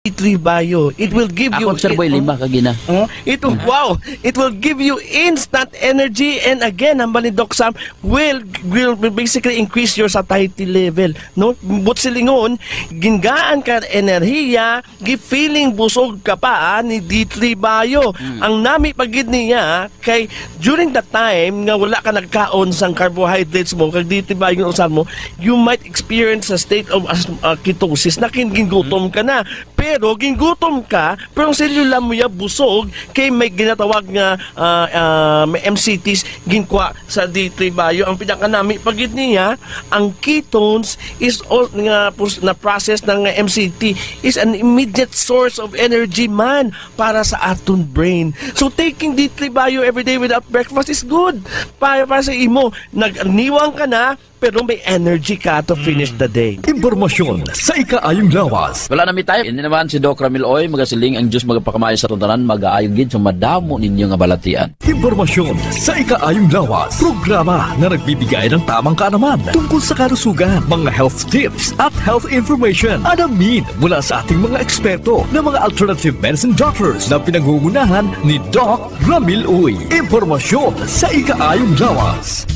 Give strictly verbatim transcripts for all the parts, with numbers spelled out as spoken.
D three Bio. It will give you Ako, Sir Boy, lima ka gina. Oh, it will, wow, it will give you instant energy, and again, hambal ni Doc Sam, will, will basically increase your satiety level, no? But silingon, gingaan ka enerhiya, gi-feeling busog ka pa, ah, ni D three Bio. Mm. Ang nami pa gid niya, kay during the time nga wala ka nagkaon sang carbohydrates mo, kag D three Bio ang usahan mo, you might experience a state of as-, uh, ketosis, na kin-, gingutom ka na. Pero gingutom ka, pero ang selula mo ya busog, kay may ginatawag nga, ah, ah, may M C Ts ginkuha sa D three Bio. Ang pinakanami pa gid niya, ang ketones is all, nga pus-, na process ng M C T is an immediate source of energy man para sa aton brain. So, taking D three Bio every day without breakfast is good. Para, para sa imo, nagniwang ka na, pero may energy ka to finish the day. Impormasyon sa ikaayong lawas. Wala na mi time. Ini naman si Doc Ramil Oy, magasiling ang Diyos magapakamaayo sa aton tanan, magaayo gid sa madamo ninyo nga balatian. Impormasyon sa ikaayong lawas. Programa na nagbibigay ng tamang kaalaman tungkol sa kalusugan, mga health tips at health information. Alamin mula sa ating mga eksperto na mga alternative medicine doctors na pinangungunahan ni Doc Ramil Uy. Impormasyon sa ikaayong lawas.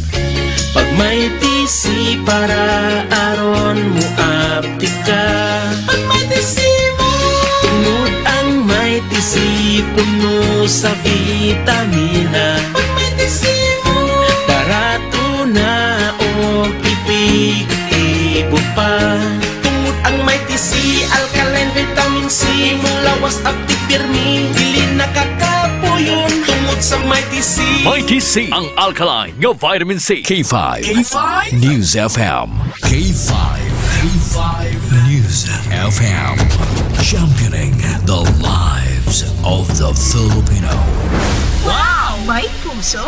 Pag may T C para aron mo aptika. Pag may T C mo. Tungod ang may T C puno sa vitamina. Pag may T C mo. Barato na o epektibo pa. Tungod ang may T C, alkaline vitamin C, imong lawas aptik pirmi, dili nakakapuyon. Tungod sa may T C. May T C, ang alkaline nga vitamin C. K five. K five? News F M. K five. K five News F M. Championing the lives of the Filipino. Wow! May puso!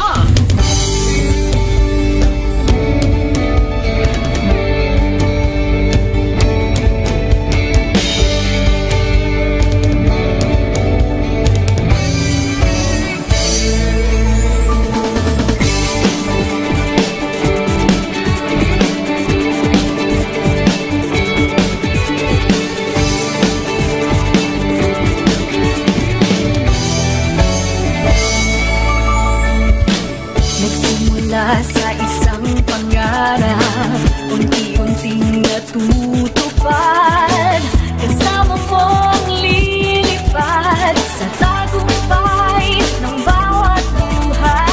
Nagsimula sa isang pangarap, unti-unting natutupad. Kasama mong lilipad sa tagumpay ng bawat buhay.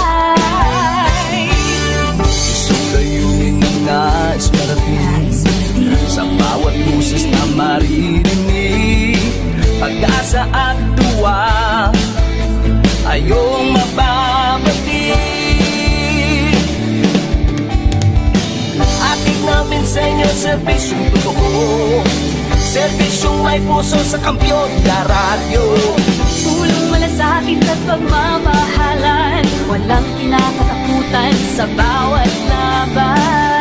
Isang layunin na nais marating. Nais marating. Sa bawat boses na maririnig, pag-asa at duwa, ayong mababati. Hatid namin sa inyo serbisyong totoo, serbisyong may puso sa Kampiyon na Radyo. Pulong malasakit at pagmamahalan, walang kinakatakutan sa bawat laban.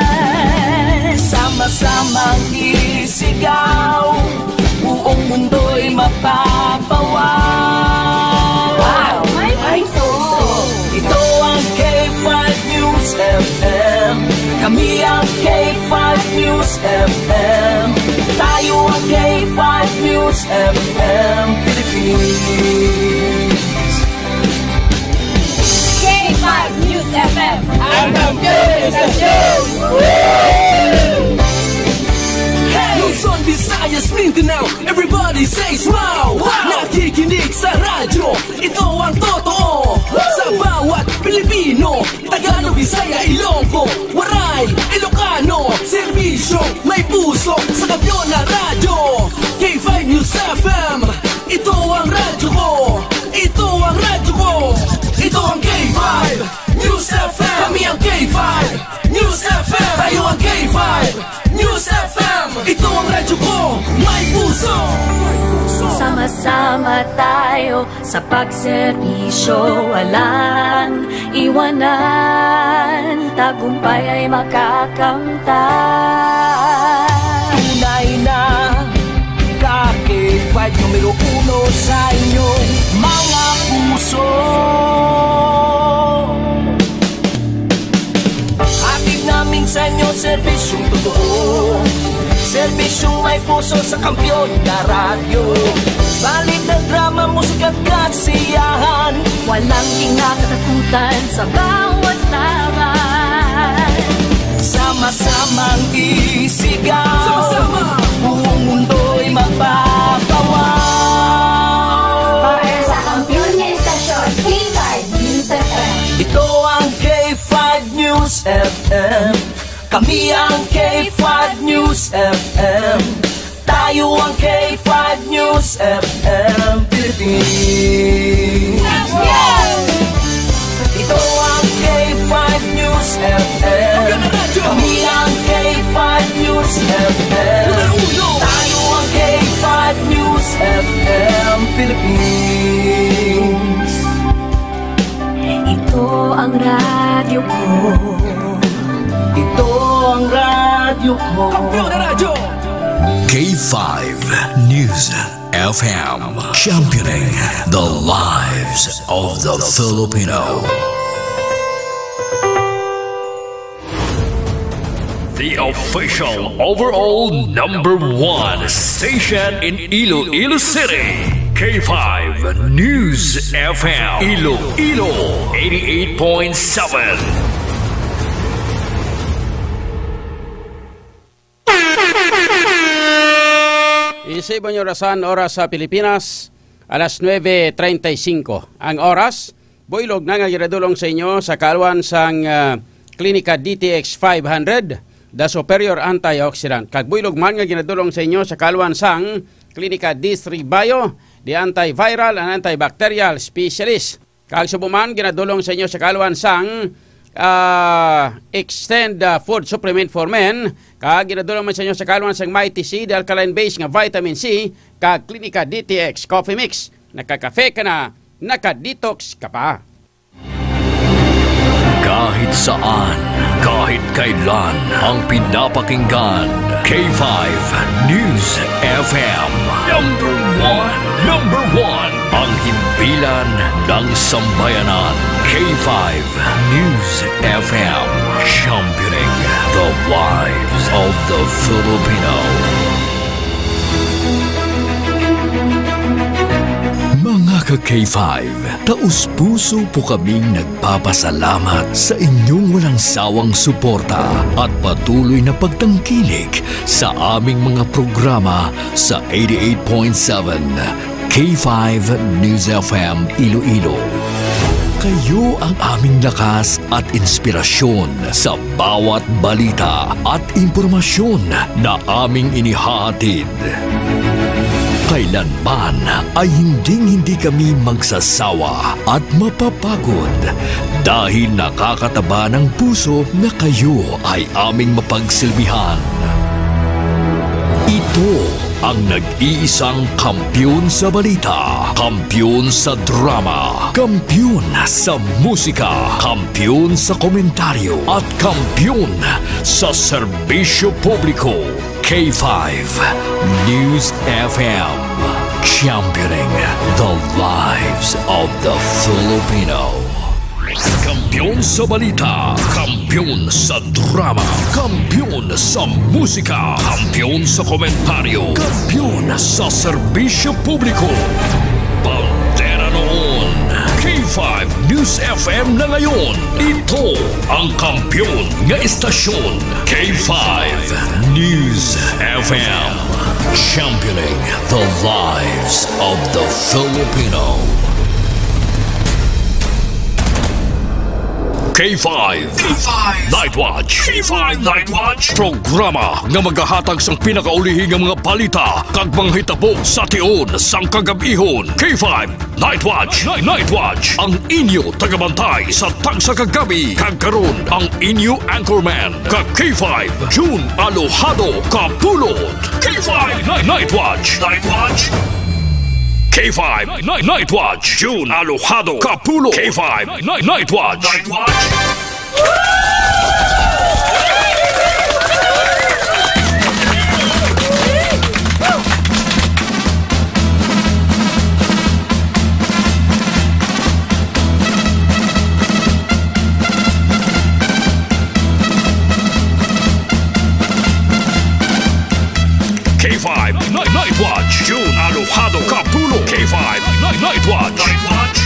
Sama-samang isigaw, buong mundo'y mapapawaw. Wow! May puso! Ito ang K five News F M. Kami ang K five News F M. Tayo ang K five News F M Philippines. K five News F M. Ang kampiyon sa show! Luzon, Visayas, Mindanao, everybody says wow! Wow! Nakikinig sa radyo, ito ang totoo. Sa bawat Pilipino, Tagalog, Bisaya, Ilonggo, Waray, Ilocano, serbisyo, may puso, sa Kampiyon na Radyo, K five News F M. Ito ang radyo ko, ito ang radyo ko, ito ang K five News F M. Kami ang K five News F M. Tayo ang K five News F M. Ito ang radyo ko, may puso. Sama-sama tayo sa pagserbisyo, walang iwanan. Tagumpay ay makakamtan. Tunay na K five numero uno sa inyong mga puso. Hatid namin sa inyo serbisyong totoo, serbisyong may puso sa Kampiyon na Radyo. Nakatakutan sa bawat laban. Sama-samang isigaw. Sama-sama. Buong mundo'y magpapawaw. Para sa kampiyon nga istasyon, K five News F M. Ito ang K five News F M. Kami ang K five News F M. Tayo ang K five News F M Philippines. Ito ang K five News F M. Kami ang K five News F M. Tayo ang K five News F M Philippines. Ito ang radyo ko. Ito ang radyo ko. Kampiyon na radyo. K five News F M, championing the lives of the Filipino. The official overall number one station in Iloilo City, K five News F M, Iloilo, eighty-eight point seven. Isip ang orasan, oras sa Pilipinas, alas nuebe treinta y cinco ang oras. Buylog na nga ginadulong sa inyo sa kaalwan sang, ah, Klinika D T X five hundred, the superior antioxidant. Kag buylog man nga ginadulong sa inyo sa kaalwan sang Klinika D three Bio, the antiviral and antibacterial specialist. Kag subong man ginadulong sa inyo sa kaalwan sang, ah, Extend, ah, Food Supplement for Men, kag ginadulong man sa inyo sa kaalwan sang Mighty C, the alkaline base nga vitamin C, kag Klinika D T X Coffee Mix. Nakakafe ka na, naka-detox ka pa. Kahit saan, kahit kailan, ang pinapakinggan, K five News F M. Number one, number one, ang himpilan ng sambayanan, K five News F M, championing the lives of the Filipino. Mga ka-K five, taus-puso po kaming nagpapasalamat sa inyong walang sawang suporta at patuloy na pagtangkilik sa aming mga programa sa eighty-eight point seven K five News F M Iloilo. Kayo ang aming lakas at inspirasyon sa bawat balita at impormasyon na aming inihahatid. Kailanman ay hinding-hindi kami magsasawa at mapapagod dahil nakakataba ng puso na kayo ay aming mapagsilbihan. Ito ang nag-iisang kampiyon sa balita, kampiyon sa drama, kampiyon sa musika, kampiyon sa komentaryo, at kampiyon sa serbisyo publiko. K five News F M, championing the lives of the Filipino. Kampiyon sa balita, kampiyon sa drama, kampiyon sa musika, kampiyon sa komentaryo, kampiyon sa serbisyo publiko. Bandera noon, K five News F M na ngayon. Ito ang kampiyon nga istasyon, K five News F M. Championing the lives of the Filipino. K five. K five Night Watch. K five Night Watch. Programa nga magahatag sang pinakaulihi nga mga balita kag mga hitabo sa tion sang kagab-ihon. K five Night Watch. Night, Night Watch. Ang inyo tagabantay sa tagsa ka gabi. Kag karon, ang inyo anchorman, ka K five, June Alojado Kapulot. K five Night, Night Watch. Night Watch. K five Night, Night Watch. June Alojado Kapulot. K five Night, Night Watch. Night Watch. K five Night, Night Watch. June Alojado Kapulot. K five Night, Night Watch. Night Watch.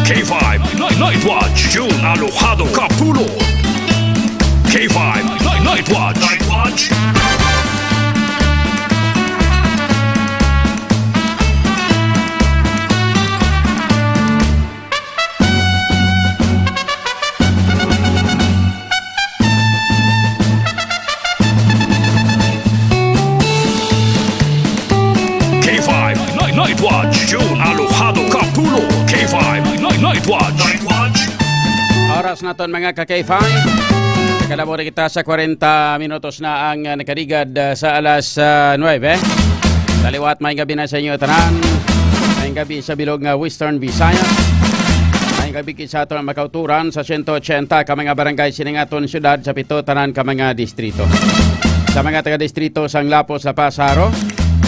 K five Night, Night Watch, June Alojado Kapulo. K five Night, Night Watch. Night Watch. K five Night, Night Watch, June Alojado Kapulo. K five Night, Night Watch. Night Watch. Oras naton, mga ka K five. Nakalabot na kita sa kwarenta minutos na ang, ah, nakaligad, ah, sa alas, ah, nuwebe. Sa liwat, may gabi na sa inyo tanan. May gabi sa bilog nga Western Visayas. May gabi sa aton makauturan sa sento ochenta ka mga barangay sining aton syudad, sa pito tanan ka mga distrito. Sa mga taga-distrito sang Lapos, La Paz, Jaro,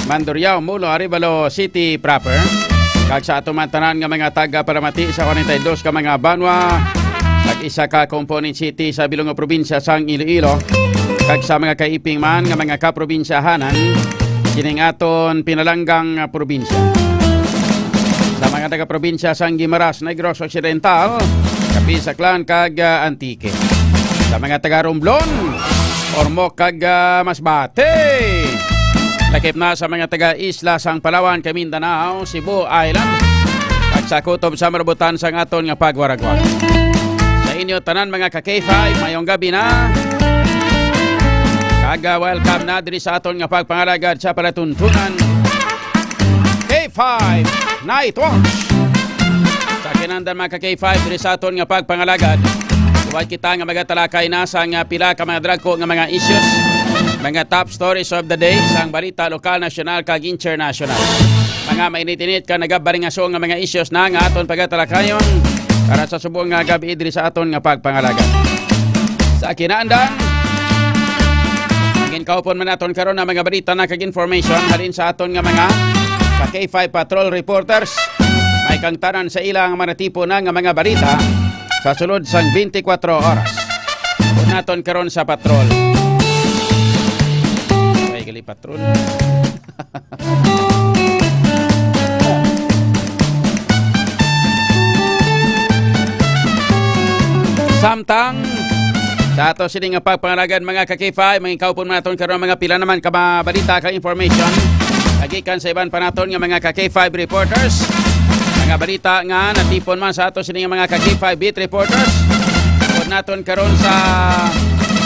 Mandurriao, Molo, Arevalo City proper, kag sa aton man tanan nga mga taga-Paramati sa kwarenta y dos ka mga banwa, kag isa ka component city sa bilog nga probinsya sang Iloilo, kag sa mga kaiping man nga mga kaprobinsyahanan sining aton pinalanggang, ah, probinsya. Sa mga taga-probinsya sang Guimaras, Negros Occidental, Capiz, Aklan, kag, ah, Antique. Sa mga taga-Romblon, Ormoc, kag, ah, Masbate. Lakip na sa mga taga-isla sang Palawan, kag Mindanao, Cebu Island, kag sa kutob sa marabutan sang aton nga pagwaragwag. Sa inyo tanan, mga ka K five, mayong gabi na. Kag, ah, welcome na diri sa aton nga pagpangalagad sa palatuntunan. K five Night Watch. Sa kinahanglan, mga ka K five, diri sa aton nga pagpangalagad, huwag kita nga magatalakay na sa nga pila ka mga dagko nga mga issues, mga top stories of the day, sang balita lokal, nasyonal, kag international. Mga mainit-init ka nagabaringaso nga mga issues na nga aton pagatalakayon para sa subong nga gabi diri sa aton nga pagpangalagad. Sa kinahanglan, magin kaupon man naton karon ang mga balita na kag information halin sa aton nga mga ka K five patrol reporters. May kangtanan sa ila nga mga tipo na nga mga balita sa sulod sang twenty-four oras. Upod naton karon sa patrol. Ay, gali patrol. Samtang sa ato sini nga pagpangalagad, mga ka K five, mangin kaupon man naton karon mga pila naman ka mga balita kag information. Nagikan sa iban pa naton nga mga ka K five reporters. Mga balita nga natipon man sa ato sini nga mga ka K five beat reporters. Upod naton karon sa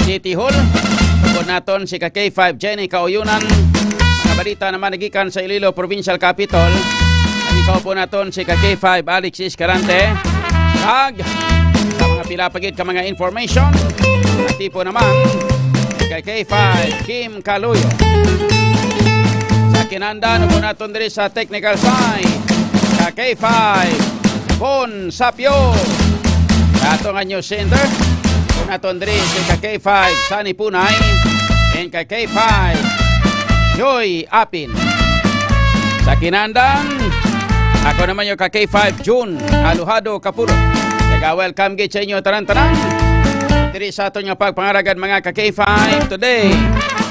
City Hall. Upod naton si ka K five Jenny Kauyunan. Mga balita naman nagikan sa Iloilo Provincial Capitol. Ang ikaw po naton si ka K five Alex Escalante. Kag sa mga pila pa gid ka mga information, ang tipo naman kay K five Kim Kaluyo. Sa kinahanglan, upod naton diri sa technical side, ka K five Bon Sapio. Sa ato nga news center, upod naton diri si ka K five Sunny Punay and ka K five Joy Apin. Sa kinahanglan, ako naman yung ka K five June Alojado Kapulo. Taga-welcome gid sa inyo tanan-tanan diri sa aton nga pagpangalagad, mga ka K five. Today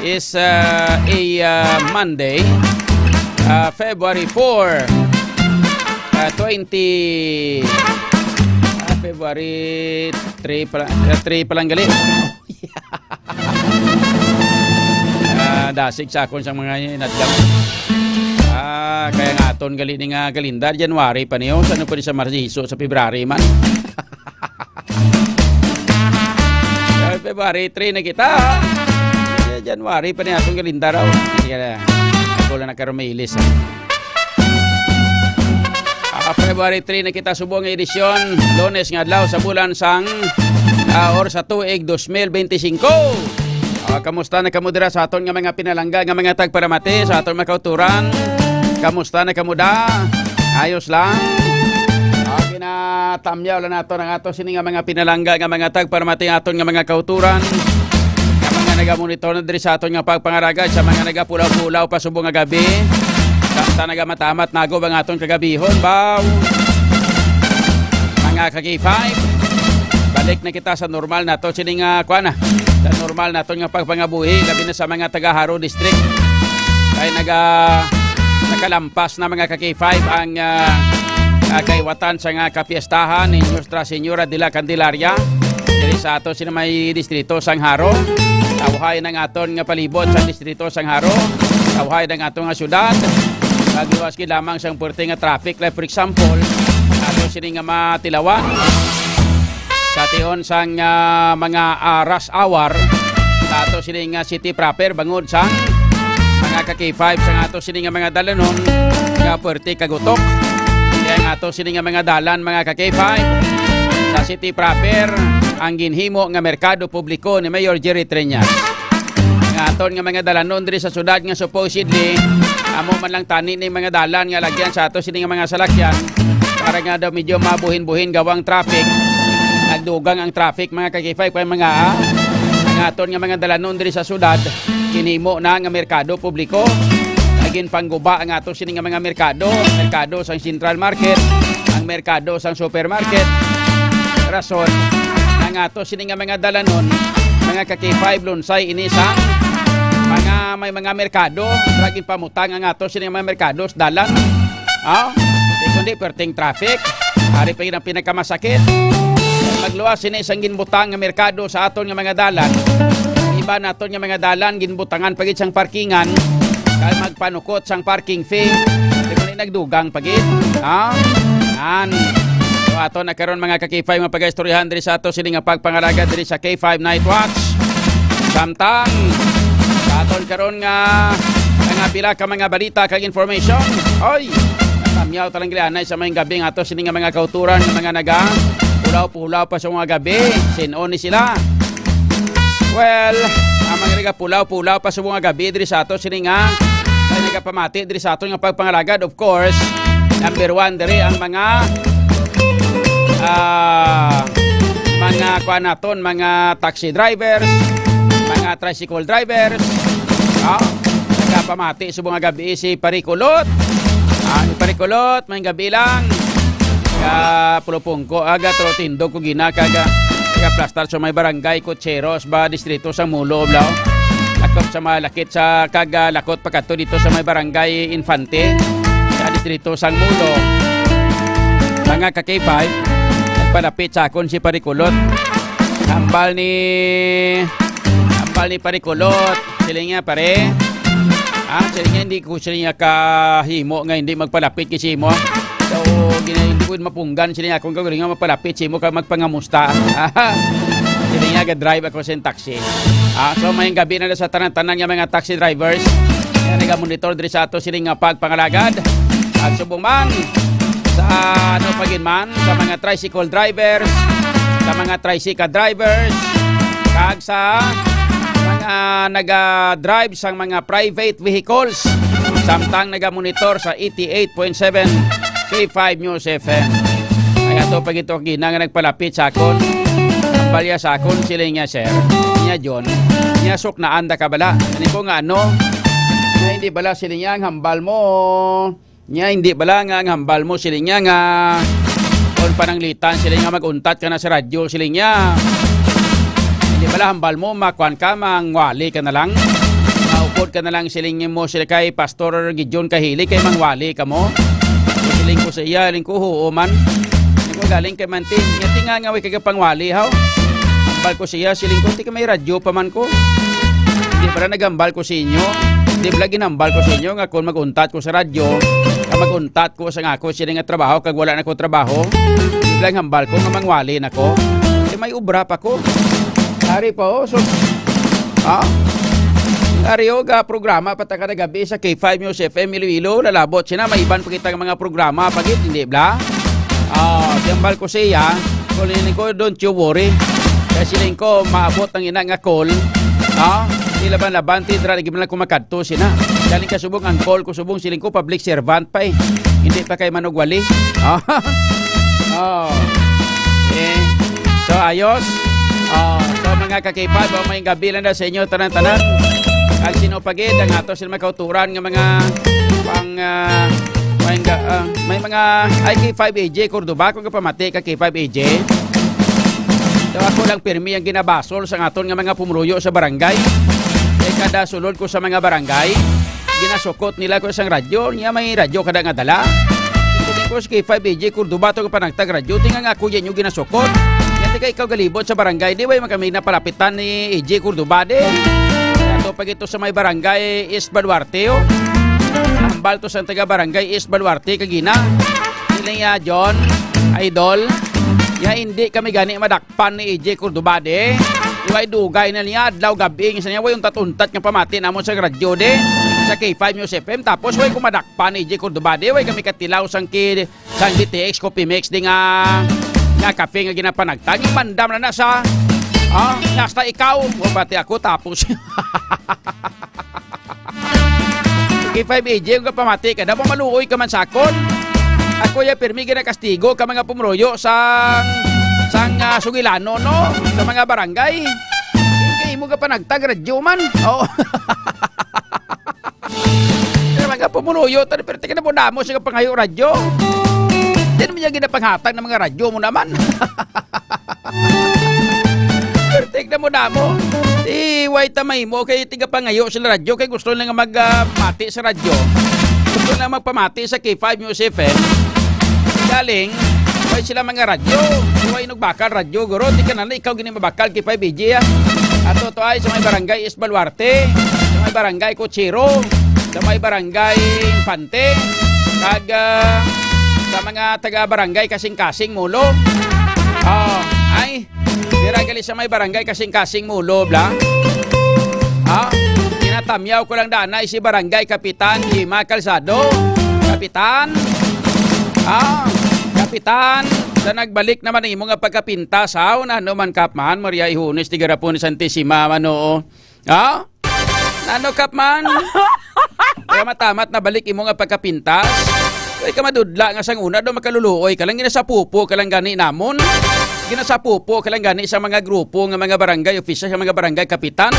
is, uh, a, uh, Monday, uh, February four, uh, twenty, uh, February three pa, uh, three pa lang gali. Ah, dasig sa akon sang mga inadlaw. Ah, kaya nga aton gali ni nga kalendar, January pa niyo, sa ano pa ni sa Marso, sa February man. Ah, February three na kita. Eh, January pa ni atong kalendar, oh. Sige na. Ako lang nagkarumilis, ah. Ah, February three na kita, subong nga edisyon, Lunes nga adlaw sa bulan sang, ah, or sa tuig dos mil benti-singko. Ah, kamusta na kamo dira sa aton nga mga pinalangga nga mga tagparamati, sa aton mga kauturan? Kamusta na kamo da? Ayos lang? Okay na, tamyaw lang nato ang ato sini nga mga pinalangga nga mga tagparamati, aton nga mga kauturan, nga mga nagamonitor na diri sa aton nga pagpangalagad, sa mga nagapulaw-pulaw pa subong nga gabi. Basta nagamatamat nago ang aton kagabihon, baw. Mga ka K five, balik na kita sa normal nato sini nga, kuan na, sa normal naton nga pagpangabuhi, labi na sa mga taga Jaro District. Kay naga-, nakalampas na, mga ka K five, ang, ah, ah, kaiwatan sa nga kapiestahan ni Nuestra Señora de la Candelaria diri sa ato sini may distrito sang Jaro. Tawhay ng aton nga palibot sa distrito sang Jaro. Tawhay ng ato nga syudad. Pagluwas gid lamang sang puwerte nga traffic, like for example, ato sini nga matilawan sa tion sang, ah, mga, ah, rush hour sa ato sini nga city proper, bangod sa mga ka-K five sa ato sini nga mga dalanon nga puwerte kagutok. Kaya nga ato sini nga mga dalan, mga ka-K five, sa city proper, ang ginhimo nga merkado publiko ni Mayor Jerry Treñas. Nga aton nga mga dalanon diri sa syudad nga supposedly amo man lang tani ning mga dalan nga lagyan sa ato sini nga mga salakyan para nga daw medyo mabuhin-buhin gawang traffic. Nagdugang ang traffic, mga ka-K five, kay mga, ah, nga aton nga mga dalanon diri sa syudad, ginhimo na nga merkado publiko. Naging pangguba ang ato sini nga mga merkado, merkado sang Central Market, ang merkado sang supermarket. Rason, ang ato sini nga mga dalanon, mga ka-K five, lunsay ini sa mga, may mga merkado, lagi pamutang ang ato sini nga mga merkado sa dalan. Ah, di kundi perting traffic. Ari pa yun ang pinakamasakit. Magluwas sini sang ginbutang nga merkado sa aton nga mga dalan. Iba naton nga mga dalan, ginbutangan pa gid sang parkingan. Kay magpanukot sang parking fee. Di kundi nagdugang pa gid. Ah, yan. So, ato na karon, mga ka-K five, nga pagaistoryahan diri sa ato sini nga pagpangalaga diri sa K five Night Watch. Samtang sa aton karon nga mga pila ka mga balita kag information. Oy, tamyaw talang glianay sa mayong gabi nga ato sini nga mga kauturan nga mga naga pulaw-pulaw pa sa mga gabi. Sin-on ni sila. Well, ang mga nagapulaw-pulaw pa sa mga gabi diri sa ato sini nga ay nagapamati diri sa ato nga pagpangalagad, of course, number one diri ang mga, ah, mga kuan naton, mga taxi drivers, mga tricycle drivers. Ah, nagapamati sa mga gabi si Parikulot. Ah, ni Parikulot, may gabi lang. Ka pulupungko, aga, tro tindog ko gina, kaga, kaga plastar sa may barangay Kutseros ba, distrito sa Mulo, Oblaw. Lakot sa malakit sa kaga, lakot pagkadto dito sa may barangay Infante, sa distrito sang Mulo. Mga ka-K five, nagpalapit sa akon si Parikulot. Hambal ni, hambal ni Parikulot. Siling niya, pare. Ah, siling niya, hindi ko siling niya kahimo nga hindi magpalapit kay si imo. So, gina-, hindi ko mapunggan siling niya akong gawin nga magpalapit si imo ka magpangamusta. Siling niya, ga-drive ako sa taxi. Ah, so, mayong gabi na sa tanan-tanan nga mga taxi drivers. Nga nagamonitor diri sa ato siling nga pagpangalagad. At subong man, sa ano pa gid man, sa mga tricycle drivers, sa mga tricycle drivers, kag sa mga naga-drive sang mga private vehicles, samtang nagamonitor sa eighty-eight point seven K five News F M. Ay, ato pa gito gina nga nagpalapit sa akon. Ang palya sa akon, siling niya, "Sir, niya John, niya suknaan da ka bala." Ani ko nga ano, niya hindi bala, siling niya, ang hambal mo. Niya hindi bala nga ang hambal mo, siling niya, nga kon pananglitan, siling nga mag-untat ka na sa radyo, siling niya. Hindi bala hambal mo, makuan ka, mangwali ka na lang. Maupod ka na lang, siling mo, sila kay Pastor Gideon Kahili, kay mangwali ka mo. Siling ko sa iya, siling ko, "Oo man." Siling ko, "Galing kay Manting." Niya, "Tinga nga, way kagapangwali, haw?" Hambal ko siya, siling ko, "Tika, may radyo pa man ko. Di bala nagambal ko sa inyo? Di bala ginambal ko sa inyo nga kung mag-untat ko sa radyo, nga mag-untat ko sa nga ako sini nga trabaho kag wala na ko trabaho? Di bala ang hambal ko nga mangwali na ko? Di may obra pa ko." Ari pa, oh, so, ah? Ari, oh, ga programa pa ta kada gabi sa K five News F M Iloilo, lalabot sina, may iban pa kita nga mga programa pa gid, hindi bala? Ah, hambal ko siya, kung ini ko, "Don't you worry." Kaya siling ko, maabot ang ina nga call. Ah, di laban-laban, ti, dra, lagi man lang kumakadto sina. Galing ka subong ang call ko, subong siling ko, public servant pa eh. Hindi pa kay manugwali. Ah, oh. Eh, so, ayos. Oh, so, mga kakipad, oh, may gabi lang na sa inyo, tanan-tanan. Ang sino pa gid, ang ato sila makauturan nga mga pang, ah, may, nga, ah, may mga I K five A J Cordova, kung kapamati ka K five A J. So, ako lang pirmi ang ginabasol sa aton nga mga pumuluyo sa barangay. Kay kada sulod ko sa mga barangay, ginasukot nila ko sang radyo. Niya may radyo kada nga dala. Hindi Tapos kay five A J Cordova to nga panagtag radyo, tinga nga ako yan yung ginasukot. Yan, tika ikaw galibot sa barangay, di ba yung kami napalapitan ni A J Cordova, di? Ato pa gito sa may barangay East Baluarte, oh. Hambal to sa taga barangay East Baluarte, kagina. Sila ya, John, Idol. Ya, hindi kami gani madakpan ni A J Cordova, di. Iway dugay na niya, adlaw, gabi, sa niya, way untat-untat nga pamati namon sa radyo, di. Sa K five News F M, tapos way kumadak pa ni A J Cordova, di, way kami katilaw sang ki-, sang D T X Coffee Mix, di nga, nga kape nga ginapanagtag. Ipandam na na sa, ah, hasta ikaw, wa pati ako, tapos. K five A J, kung kapamati ka, daw maluoy ka man sakon. Ako ya pirmi ginakastigo ka mga pumuluyo sang, sang, ah, Sugilano, no? Sa mga barangay. Kay imo ka panagtag, radyo man. Oh. Kaya mga pumuluyo, tani, pero tika na mo damo sa pangayo radyo. Di naman yung ginapanghatag ng mga radyo mo naman. Pero tika na mo damo. Di, way tamay mo, kay tiga pangayo sila radyo, kay gusto nila nga mag, ah, mati sa radyo. Gusto nila magpamati sa K five News F M. Galing, way sila mga radyo. Way nagbakal radyo, guro. Di ka na na, ikaw gini mabakal, K five A J, ah. Ato to ay sa may barangay Baluarte, sa may barangay Cochero, sa may barangay Infante, kag, ah, sa mga taga barangay Kasing-Kasing, Molo. Oh, ay, dira gali sa may barangay Kasing-Kasing, Molo, bla. Ah, ginatamyaw ko lang danay si Barangay Kapitan Jima Calzado. Kapitan, ah, Kapitan, sa nagbalik naman ang imo nga pagkapintas, ha? Una, ano man, Kapman, Maria Ihunes, Tigarapon, Santisima, ano, oh. Ha? Nano, Kapman? Kaya matamat na balik imo nga pagkapintas? Way ka madudla nga sang una daw makaluluoy ka lang, ginasapupo ka lang gani namon. Ginasapupo ka lang gani sa mga grupo nga mga barangay official, sa mga barangay kapitan.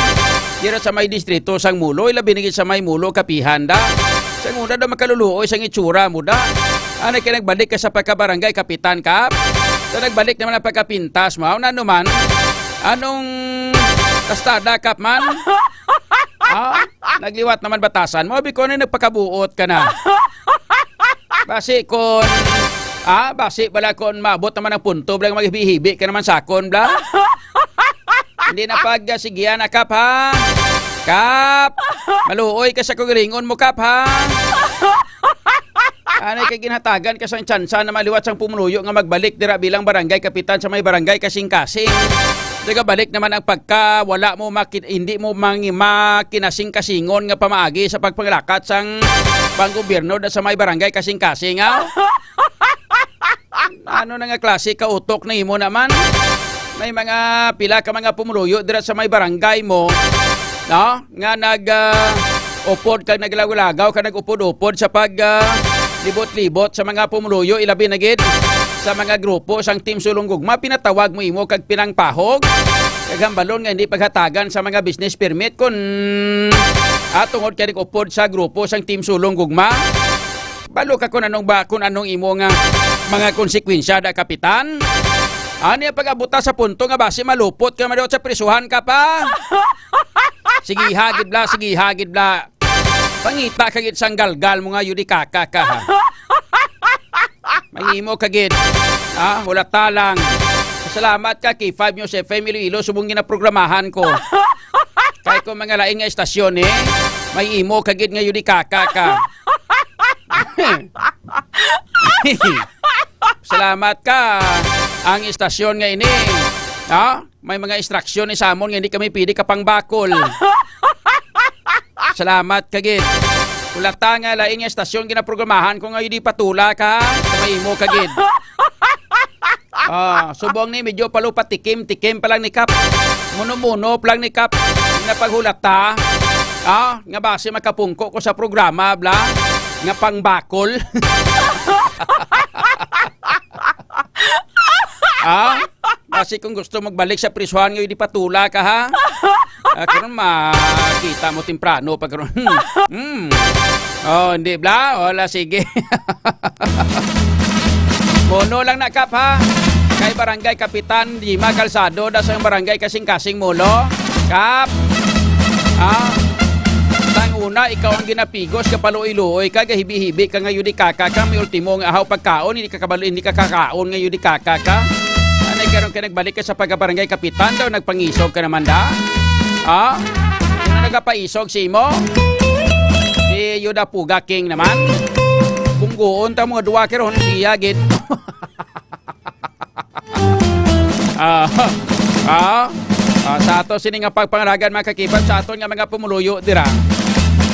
Dira sa may distrito sang Molo, ilabi na gid sa may Molo, Kapihan, da. Sang una daw makaluluoy sang itsura mo, da. Ano kay nagbalik ka sa pagkabarangay kapitan, Kap? Sa nagbalik naman ang pagkapintas mo, nano man? Anong tastada, Kapman? Ah, nagliwat naman batasan mo. Abi ko na nagpakabuot ka na. Basi kon, ah, basi bala kon maabot naman ang punto, bala maghibi-hibi ka naman sakon, bla. Hindi na pag, ah, sigihan na, Kap, ha? Kap, maluoy ka sa kagalingon mo, Kap, ha? Anay kay ginhatagan ka sang tsansa na maliwat sang pumuluyo nga magbalik dira bilang barangay kapitan sa may barangay Kasing-Kasing. Nagabalik naman ang pagka wala mo maki-, hindi mo mangi-, makinasing-kasingon nga pamaagi sa pagpanglakat sang panggobyerno da sa may barangay Kasing-Kasing, ha? Ano na nga klase ka utok na imo naman? May mga pila ka mga pumuluyo dira sa may barangay mo, no? Nga nag, ah, upod kag naglagaw-lagaw kag nag-upod-upod sa pag, ah, libot-libot sa mga pumuluyo, ilabi na gid sa mga grupo sang Team Sulong Gugma, pinatawag mo imo kag pinangpahog kag hambalon nga hindi paghatagan sa mga business permit kun, ah, tungod kay nag-upod sa grupo sang Team Sulong Gugma. Balo ka kung anong ba, kung anong imo nga mga konsekwensya da, Kapitan. Ani ang pag-abuta sa punto nga basi malupot ka madawat sa prisuhan ka pa? Sige, hagid bla, sige, hagid bla. Pangita ka gid sang galgal mo nga yudikaka ka, ha? Mahimo ka gid. Ah, hulata lang. Salamat ka, K five News F M Iloilo, subong ginaprogramahan ko. Kay kung mga lain nga estasyon, eh, may imo ka gid nga yudikaka ka. Salamat ka. Ang estasyon nga ini, ha? May mga instruction ni Samon nga hindi kami pwede kapangbakol. Salamat ka gid. Kulata nga lain nga estasyon ginaprogramahan ko nga hindi patula ka, ha? May imo ka gid. Ah, subong ni medyo palupa tikim-tikim pa lang ni Kap. Muno-muno pa lang ni Kap. Nga paghulata. Ah, nga basi makapungko ko sa programa, bla. Nga pangbakol. Ah, basi kung gusto magbalik sa prisuhan nga di patula ka, ha? Ah, karon makita mo temprano pa karon. Hmm. Oh, hindi bla? Wala, sige. Mono lang na, Kap, ha? Kay Barangay Kapitan Dima Calzado, da sa Barangay Kasing-Kasing, Molo. Kap, ha? Sang Una, ikaw ang ginapigos, gapaluoy-luoy ka, gahibi-hibi ka nga yudikaka ka, may ultimo nga ahaw pagkaon, hindi ka kabalo, hindi ka kakaon nga yudikaka ka. Anay karon ka nagbalik ka sa pagkabarangay kapitan daw, nagpangisog ka naman da? Ha? Sino nagapaisog si imo? Si Yuda Puga King naman. Bungguon ta mga duwa karon, iya gid. Ah, ah, ah, sa ato sini nga pagpangalagan, mga kakipag, sa aton nga mga pumuluyo dira.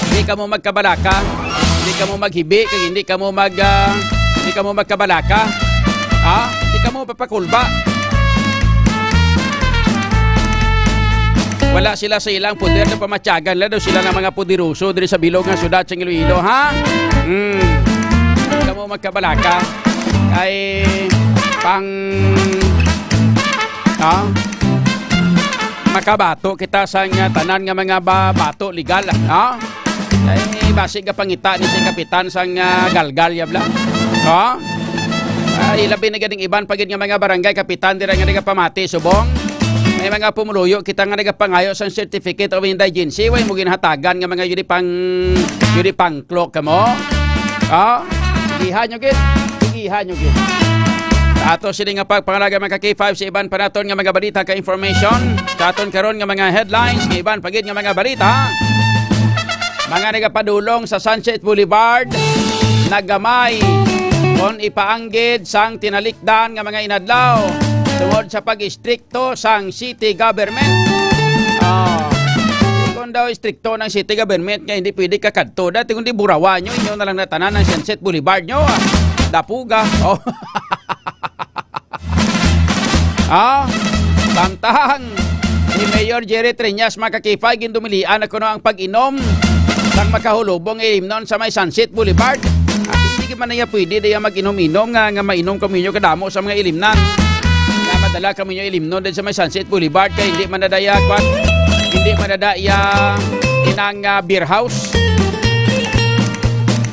Hindi kamo magkabalaka, hindi kamo maghibi, kag hindi kamo mag, ah, hindi kamo magkabalaka. Ah, hindi kamo papakulba. Wala sila sa ilang poder na pamatyagan la daw sila ng mga poderoso diri sa bilog nga syudad sa Iloilo, ha? Hmm. Hindi kamo magkabalaka. Kay pang, ah, makabato kita sa nga tanan nga mga ba-, bato legal, ah. Ay, basi gapangita ni si kapitan sang, ah, galgal, yabla. Ah? Ay, labi na ganing iban pa gid nga mga barangay kapitan dira nga nagapamati subong. May mga pumuluyo kita nga nagapangayo sang certificate of indigency, way mo ginhatagan nga mga yun pang, yun pang clock kamo. Ah? Igihan nyo gid. Igihan nyo gid. Sa ato sini nga pagpangalaga, mga ka-K five, sa iban pa naton nga mga balita ka information, sa aton karon nga mga headlines, nga iban pa gid nga mga balita, mga nagapadulong sa Sunset Boulevard, nagamay kon ipaanggid sang tinalikdan nga mga inadlaw tungod sa pag-istrikto sang city government. Ah, di kon daw istrikto ng city government nga hindi pwede kakadto, dati kundi burawan nyo, inyo na lang natanan ang Sunset Boulevard nyo, ah. Dapuga. Oh. Ah, samtang si Mayor Jerry Treñas, mga ka-K five, gindumilian na kuno ang pag-inom sang makahulubong nga ilimnon sa may Sunset Boulevard. At hindi man niya pwede diya mag-inom-inom nga, nga mainom kamo inyo kadamo sa mga ilimnan. Nga madala kamo inyo ilimnon din sa may Sunset Boulevard kay hindi man na daya, kwan, hindi man na daya inang, ah, beer house.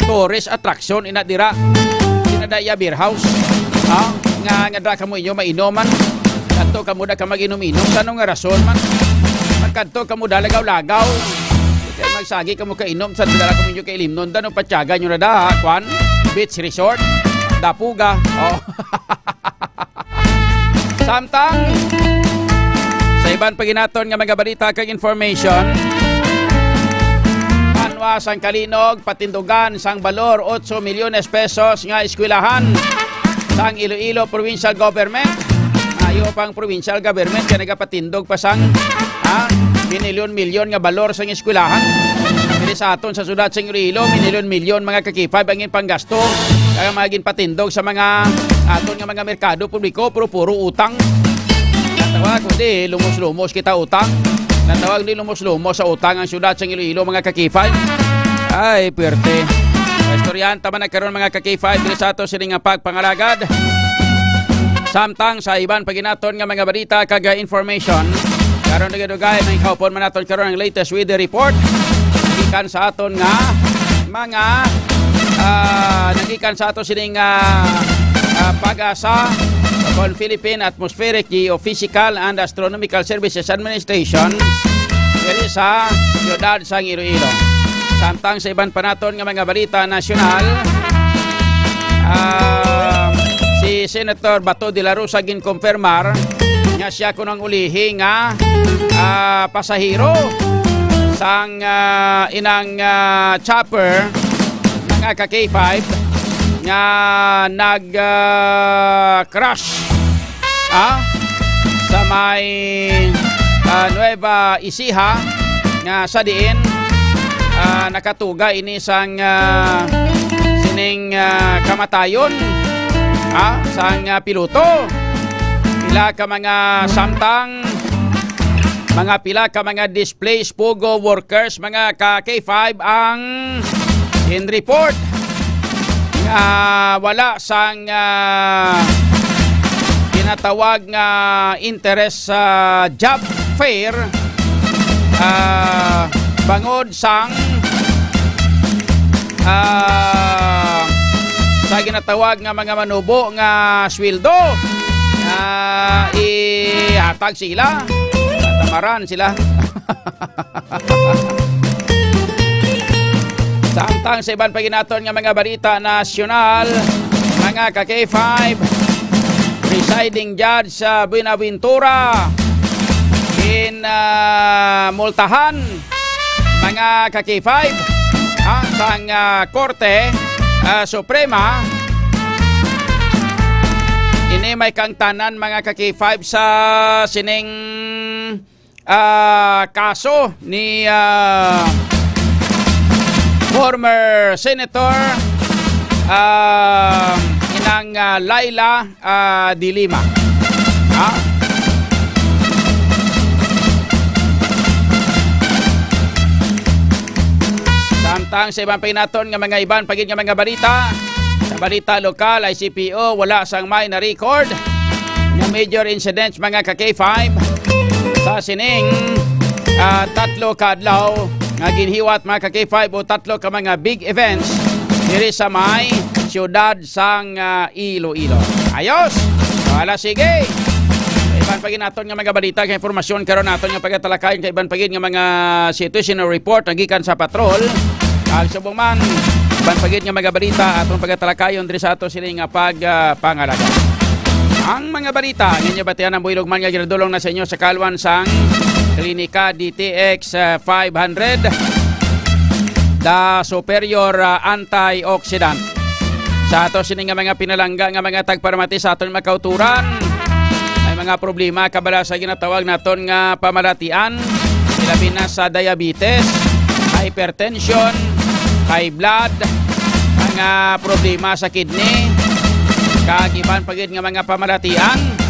Tourist attraction ina dira. Hindi na daya beer house. Ah, nga, nga dira kamo inyo mainom man. Kadto kamo da ka mag-inom-inom. Sa ano nga rason man? Magkadto kamo da lagaw-lagaw. Kaya magsagi kamo kainom sa dala kamo inyo kailimnon. Dano patyagan nyo na da, ha? Kwan? Beach Resort? Dapuga? Oh. Samtang, sa iban pa ginaton nga mga balita kag information, anwa sang kalinog, patindugan sang balor otso milyones pesos nga eskwelahan sang Iloilo Provincial Government. Ayo pang provincial government kay nagapatindog pa sang, ha, minilyon-milyon nga balor sang eskwelahan. Diri sa aton sa syudad sang Iloilo, minilyon-milyon mga ka-K five ang panggasto kag ang mga ginpatindog sa mga aton nga mga merkado publiko, pero puro utang. Natawag, kundi lumos-lumos kita utang. Natawag, di lumos-lumos sa utang ang syudad sang Iloilo, mga ka-K five. Ay, pwerte. Istoryahan ta man na karon, mga ka-K five, diri sa ato sini nga pagpangalagad. Samtang sa iban pa ginaton nga mga balita kag information, karon dugay-dugay may kaupon man naton karon ang latest weather report gikan sa aton nga mga, ah, nagikan sa ato sining, ah, ah, PAGASA, kon Philippine Atmospheric, Geophysical and Astronomical Services Administration diri sa siyudad sang Iloilo. Samtang sa iban pa naton nga mga balita nasyonal, ah, si Senator Bato de la Rosa ginkonfirmar nga siya kuno ang ulihi nga, ah, pasahero sang, ah, inang, ah, chopper, mga ka-K five, nga nag, ah, crash, ah, sa may, ah, Nueva Ecija, nga sa diin, ah, nakatuga ini sang, ah, sining, ah, kamatayon, ah, sang, ah, piloto. Pila ka mga samtang, mga pila ka mga displaced POGO workers, mga ka-K five, ang in-report nga wala sang, ah, ginatawag nga interest sa job fair, ah, bangod sang, ah, sa ginatawag nga mga manubo nga sweldo nga ihatag sila, tamaran sila. Samtang sa iban pa gid naton nga mga balita nasyonal, mga ka K five, presiding judge sa Buenaventura in, ah, multahan, mga ka K five, ah, sang, ah, Korte, ah, Suprema. Ini may kaangtanan, mga ka K five, sa sining ah, kaso ni, ah, former Senator, ah, inang, ah, Laila, ah, de Lima. Ha? Samtang sa iban pa gid naton nga mga iban pa gid nga mga balita, sa balita lokal, I C P O, wala sang may na-record nga major incidents, mga ka K five, sa sining, ah, tatlo ka adlaw nga ginhiwat, mga ka K five, o tatlo ka mga big events diri sa may siyudad sang, ah, Iloilo. Ayos! Wala, sige. Iban pa gid naton nga mga balita kag impormasyon karon naton nga pagatalakayon kay iban pa gid nga mga situation report nga gikan sa patrol. Ang subong man, iban pa gid nga mga balita aton pagatalakayon diri sa ato sini nga pag, ah, pangalaga. Ang mga balita nga inyo batian ang buhilog man nga ginadulong na sa inyo sa kalwan sang Klinika D T X, ah, five hundred, the superior, ah, antioxidant. Sa ato sini nga mga pinalangga nga mga tagparamati sa aton mga kauturan, may mga problema kabala sa ginatawag naton nga pamalatian, ilabi na sa diabetes, hypertension, high blood, mga problema sa kidney, kag iban pa gid nga mga pamalatian.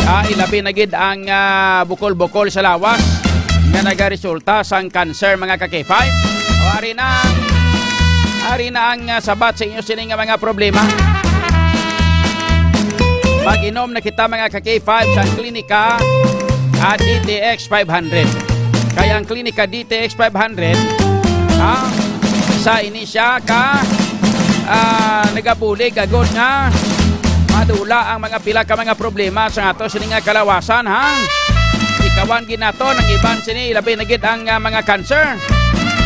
Ah, ilabi na gid ang, ah, bukol-bukol sa lawas nga nagaresulta sang cancer, mga ka K five. O, ari na, ari na ang, ah, sabat sa inyo sini nga mga problema. Mag-inom na kita, mga ka K five, sa Klinika, ah, D T X five hundred. Kaya ang Klinika D T X five hundred, ah, sa ini siya ka, ah, nagabulig agod nga madula ang mga pila ka mga problema sa ato sini nga kalawasan, ha? Ikawan gid naton ang iban sini, labi na gid ang, ah, mga cancer.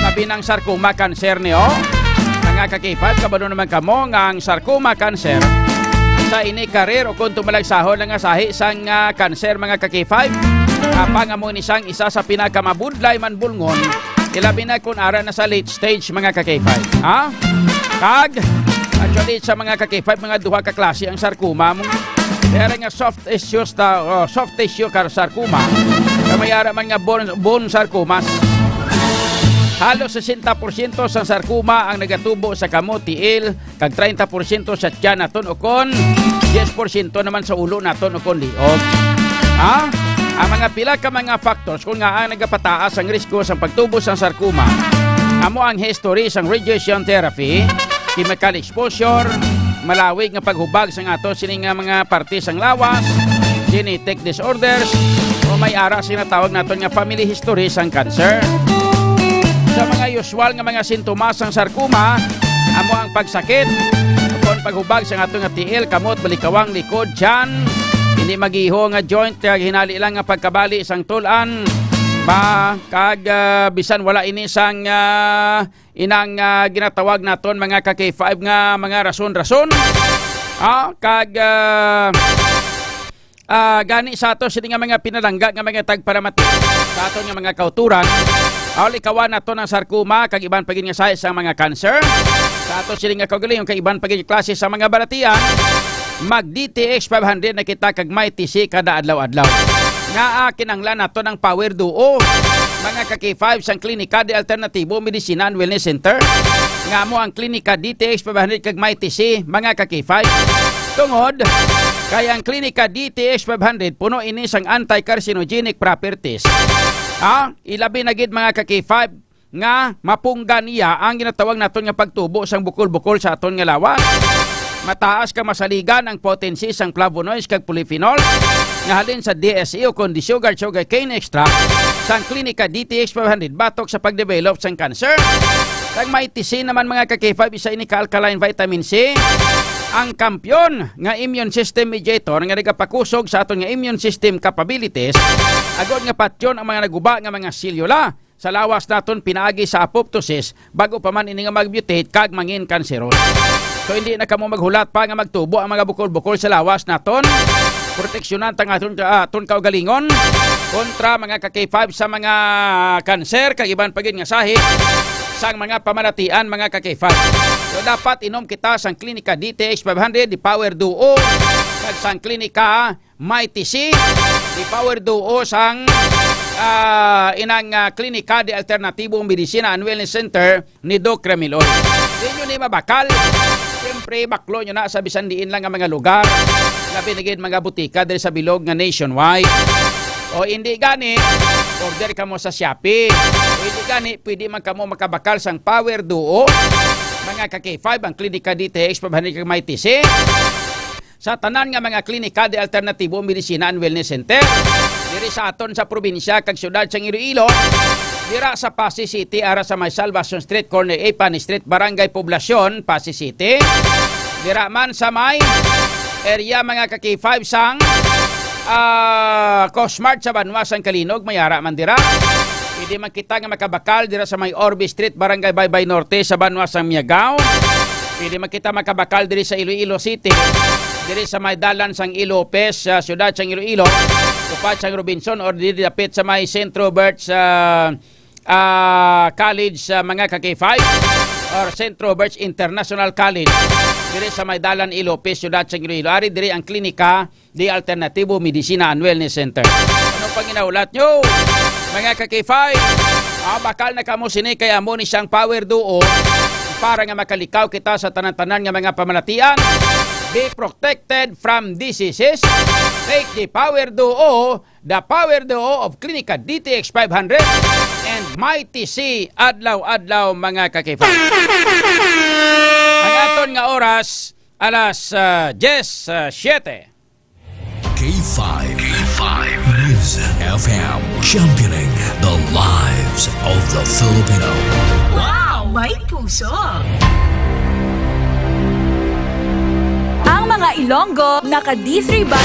Labi ng sarcoma cancer niyo. Mga ka K five, kabalo naman kamo nga ang sarcoma cancer sa ini karir o kung tumalagsahon lang nga sahi sang, ah, cancer, mga ka K five. Apang amo ni sang isa sa pinakamabudlay man bulngon, ilabi na kung ara na sa late stage, mga ka K five. Ha? Kag, actually, sa mga ka K five, mga duha ka klase ang sarcoma mo. Kaya nga soft tissue ta, oh, soft tissue car sarcoma. Kag may ara man nga bone, bone sarcomas. Halos sesenta porsyento sang sarcoma ang nagatubo sa kamot, tiil, kag treinta porsyento sa tiyan naton ukon diyes porsyento naman sa ulo naton ukon liog. Ha? Ang mga pila ka mga factors kung nga ang nagapataas ang risgo sa pagtubo sang sarcoma amo ang history sang radiation therapy, chemical exposure, malawig nga paghubag sang ato sini nga mga parte sang lawas, genetic disorders, o may ara sa ginatawag naton nga family history sang cancer. Sa mga usual nga mga sintomas sang sarcoma, amo ang pagsakit, kon paghubag sang ato nga tiil, kamot, balikawang, likod, tiyan, hindi magiho nga joint, kag hinali lang nga pagkabali sang tul-an, ba, kag, ah, bisan wala ini sang, ah, inang, ah, ginatawag naton mga ka K five nga mga rason-rason. Ah, kag, ah, ah, gani sa ato sini nga mga pinalangga nga mga tagparamati sa aton nga mga kauturan. Aw, likawan naton ang sarcoma kag iban pa gid nga sahi sa mga cancer. Sa ato sini nga kaugalingon kag iban pa gid klase sa mga balatian, mag D T X five hundred na kita kag may tisi kada adlaw-adlaw. Nga, ah, kinahanglan naton ang Power Duo, mga ka K five, sang Klinika de Alternativo Medicina and Wellness Center, nga amo ang Klinika D T X five hundred kag may tisi, mga ka K five. Tungod kay ang Klinika D T X five hundred puno ini sang anti-carcinogenic properties. Ha? Ilabi na gid, mga ka K five, nga mapunggan niya ang ginatawag naton nga pagtubo sang bukol-bukol sa aton nga lawas. Mataas kag masaligan ang potency sang flavonoids kag polyphenols nga halin sa D S E o kon the sugar, sugarcane extract sang Klinika D T X five hundred batok sa pagdevelop sang cancer. Kag may tisi naman, mga ka K five, isa ini ka alkaline vitamin C, ang kampyon nga immune system mediator nga nagapakusog sa aton nga immune system capabilities, agod nga patyon ang mga naguba nga mga selula. sa lawas naton pinaagi sa apoptosis, bago pa man ini nga mag-mutate kag mangin kanseros. So, hindi na kamo maghulat pa nga magtubo ang mga bukol-bukol sa lawas naton. Proteksyonan ta ang aton, aton kaugalingon kontra, mga ka-K five, sa mga kanser kag iban pa gid nga sahit sang mga pamalatian, mga ka-K five. So, dapat inom kita sang Klinika D T X five hundred, The Power Duo, kag sang Klinika Mighty C, The Power Duo sang, ah, inang, ah, Klinika de Alternativo Medicina and Wellness Center ni Doc Ramiloy. Di nyo ni mabakal. Siyempre, baklo nyo na sa bisan diin lang nga mga lugar. Labi na gid mga butika diri sa bilog nga nationwide. O hindi gani, order kamo sa Shopee. O hindi gani, pwede man kamo makabakal sang Power Duo. Mga ka-K five, ang Klinika D T X five hundred kag Mighty C. Sa tanan nga mga klinika de Alternatibo Medicina and Wellness Center diri sa aton sa probinsya kag siyudad sang Iloilo, dira sa Passi City, ara sa may Salvacion Street, corner Ipani Street, Barangay Poblacion, Passi City. Dira man sa may area, mga ka-K five, sang, ah, Cosmart sa banwa sang Calinog, may ara man dira. Pwede man kita nga makabakal dira sa may Orbe Street, Barangay Baybay Norte, sa banwa sang Miagao. Pwede man kita makabakal diri sa Iloilo City, diri sa may dalan sang E. Lopez, sa siyudad sang Iloilo, tupad sang Robinson, or diri dapit sa may Centro Birch, ah, ah, College, sa mga ka-K five, or Centro Birch International College, diri sa may dalan E. Lopez, siyudad sang Iloilo. Ari diri ang klinika de Alternativo Medicina and Wellness Center. Ano pang ginahulat nyo, mga ka-K five? Ah, bakal na kamo sini kay amo ni siyang Power Duo para nga makalikaw kita sa tanan-tanan nga mga pamalatian. Be protected from diseases. Take the Power Duo, the Power Duo of Klinika D T X five hundred and Mighty C adlaw-adlaw, mga ka-K five. Ang aton nga oras, alas, ah, diyes, ah, siyete. K five. K five. News F M. Championing the lives of the Filipino. Wow! May puso! Ang mga Ilonggo naka D three ba?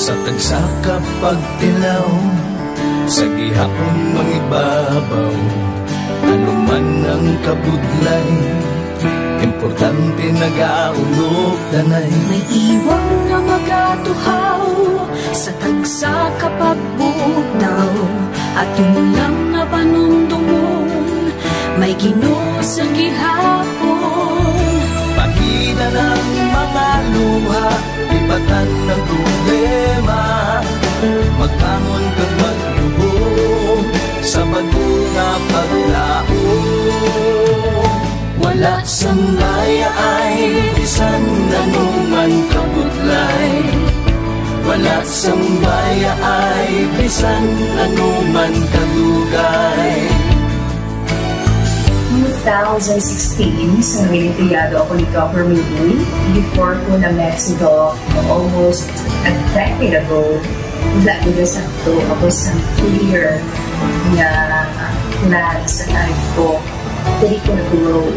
Sa tagsa ka pagtilaw, sa gihapon mangibabaw, ano man ang kabudlay, importante nagaulog danay. May iwang nga magatuhaw, sa tagsa ka pagbutaw, aton lang nga panumdom. Ang problema, magbangon kag magluhom sa bag-o nga paglaom. Wala sang bayaay bisan ano man kabudlay. Wala sang bayaay bisan ano man kadugay. Noong two thousand sixteen, sa naging empleyado ako ni Doc Ramil Uy, before ko na-met si Doc almost a decade ago, wala gid sakto ako sa clear nga plan sa life ko. Diri ko na-grow,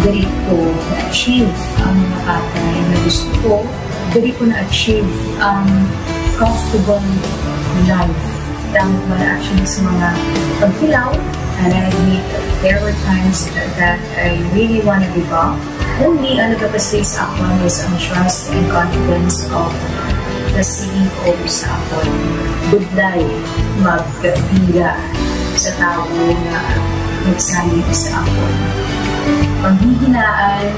diri ko na-achieve ang mga bagay na gusto ko, diri ko na-achieve ang comfortable life. Tama ba, actually, sa mga pagkilaw, and I admit there were times that I really wanna give up. Only ang nagapastay sa akon is ang trust and confidence of the C E O sa akon. Budlay magpila sa tawo nga nagsalig sa akon. Panghihinaan,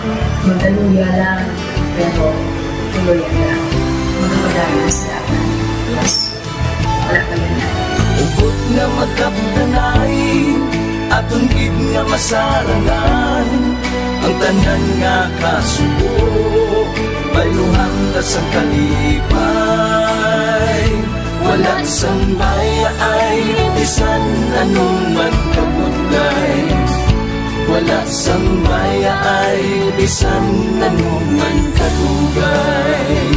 magaluya lang, pero tuloy lang. Magpadayon sa dalan. Yes. Wala pa yun. Ubot nga magkapdanay, aton gid nga masarangan ang tanan nga kasubo, bayluhan ta sang kalipay. Wala sang bayaay, bisan ano man kabudlay. Wala sang bayaay, bisan ano man kadugay.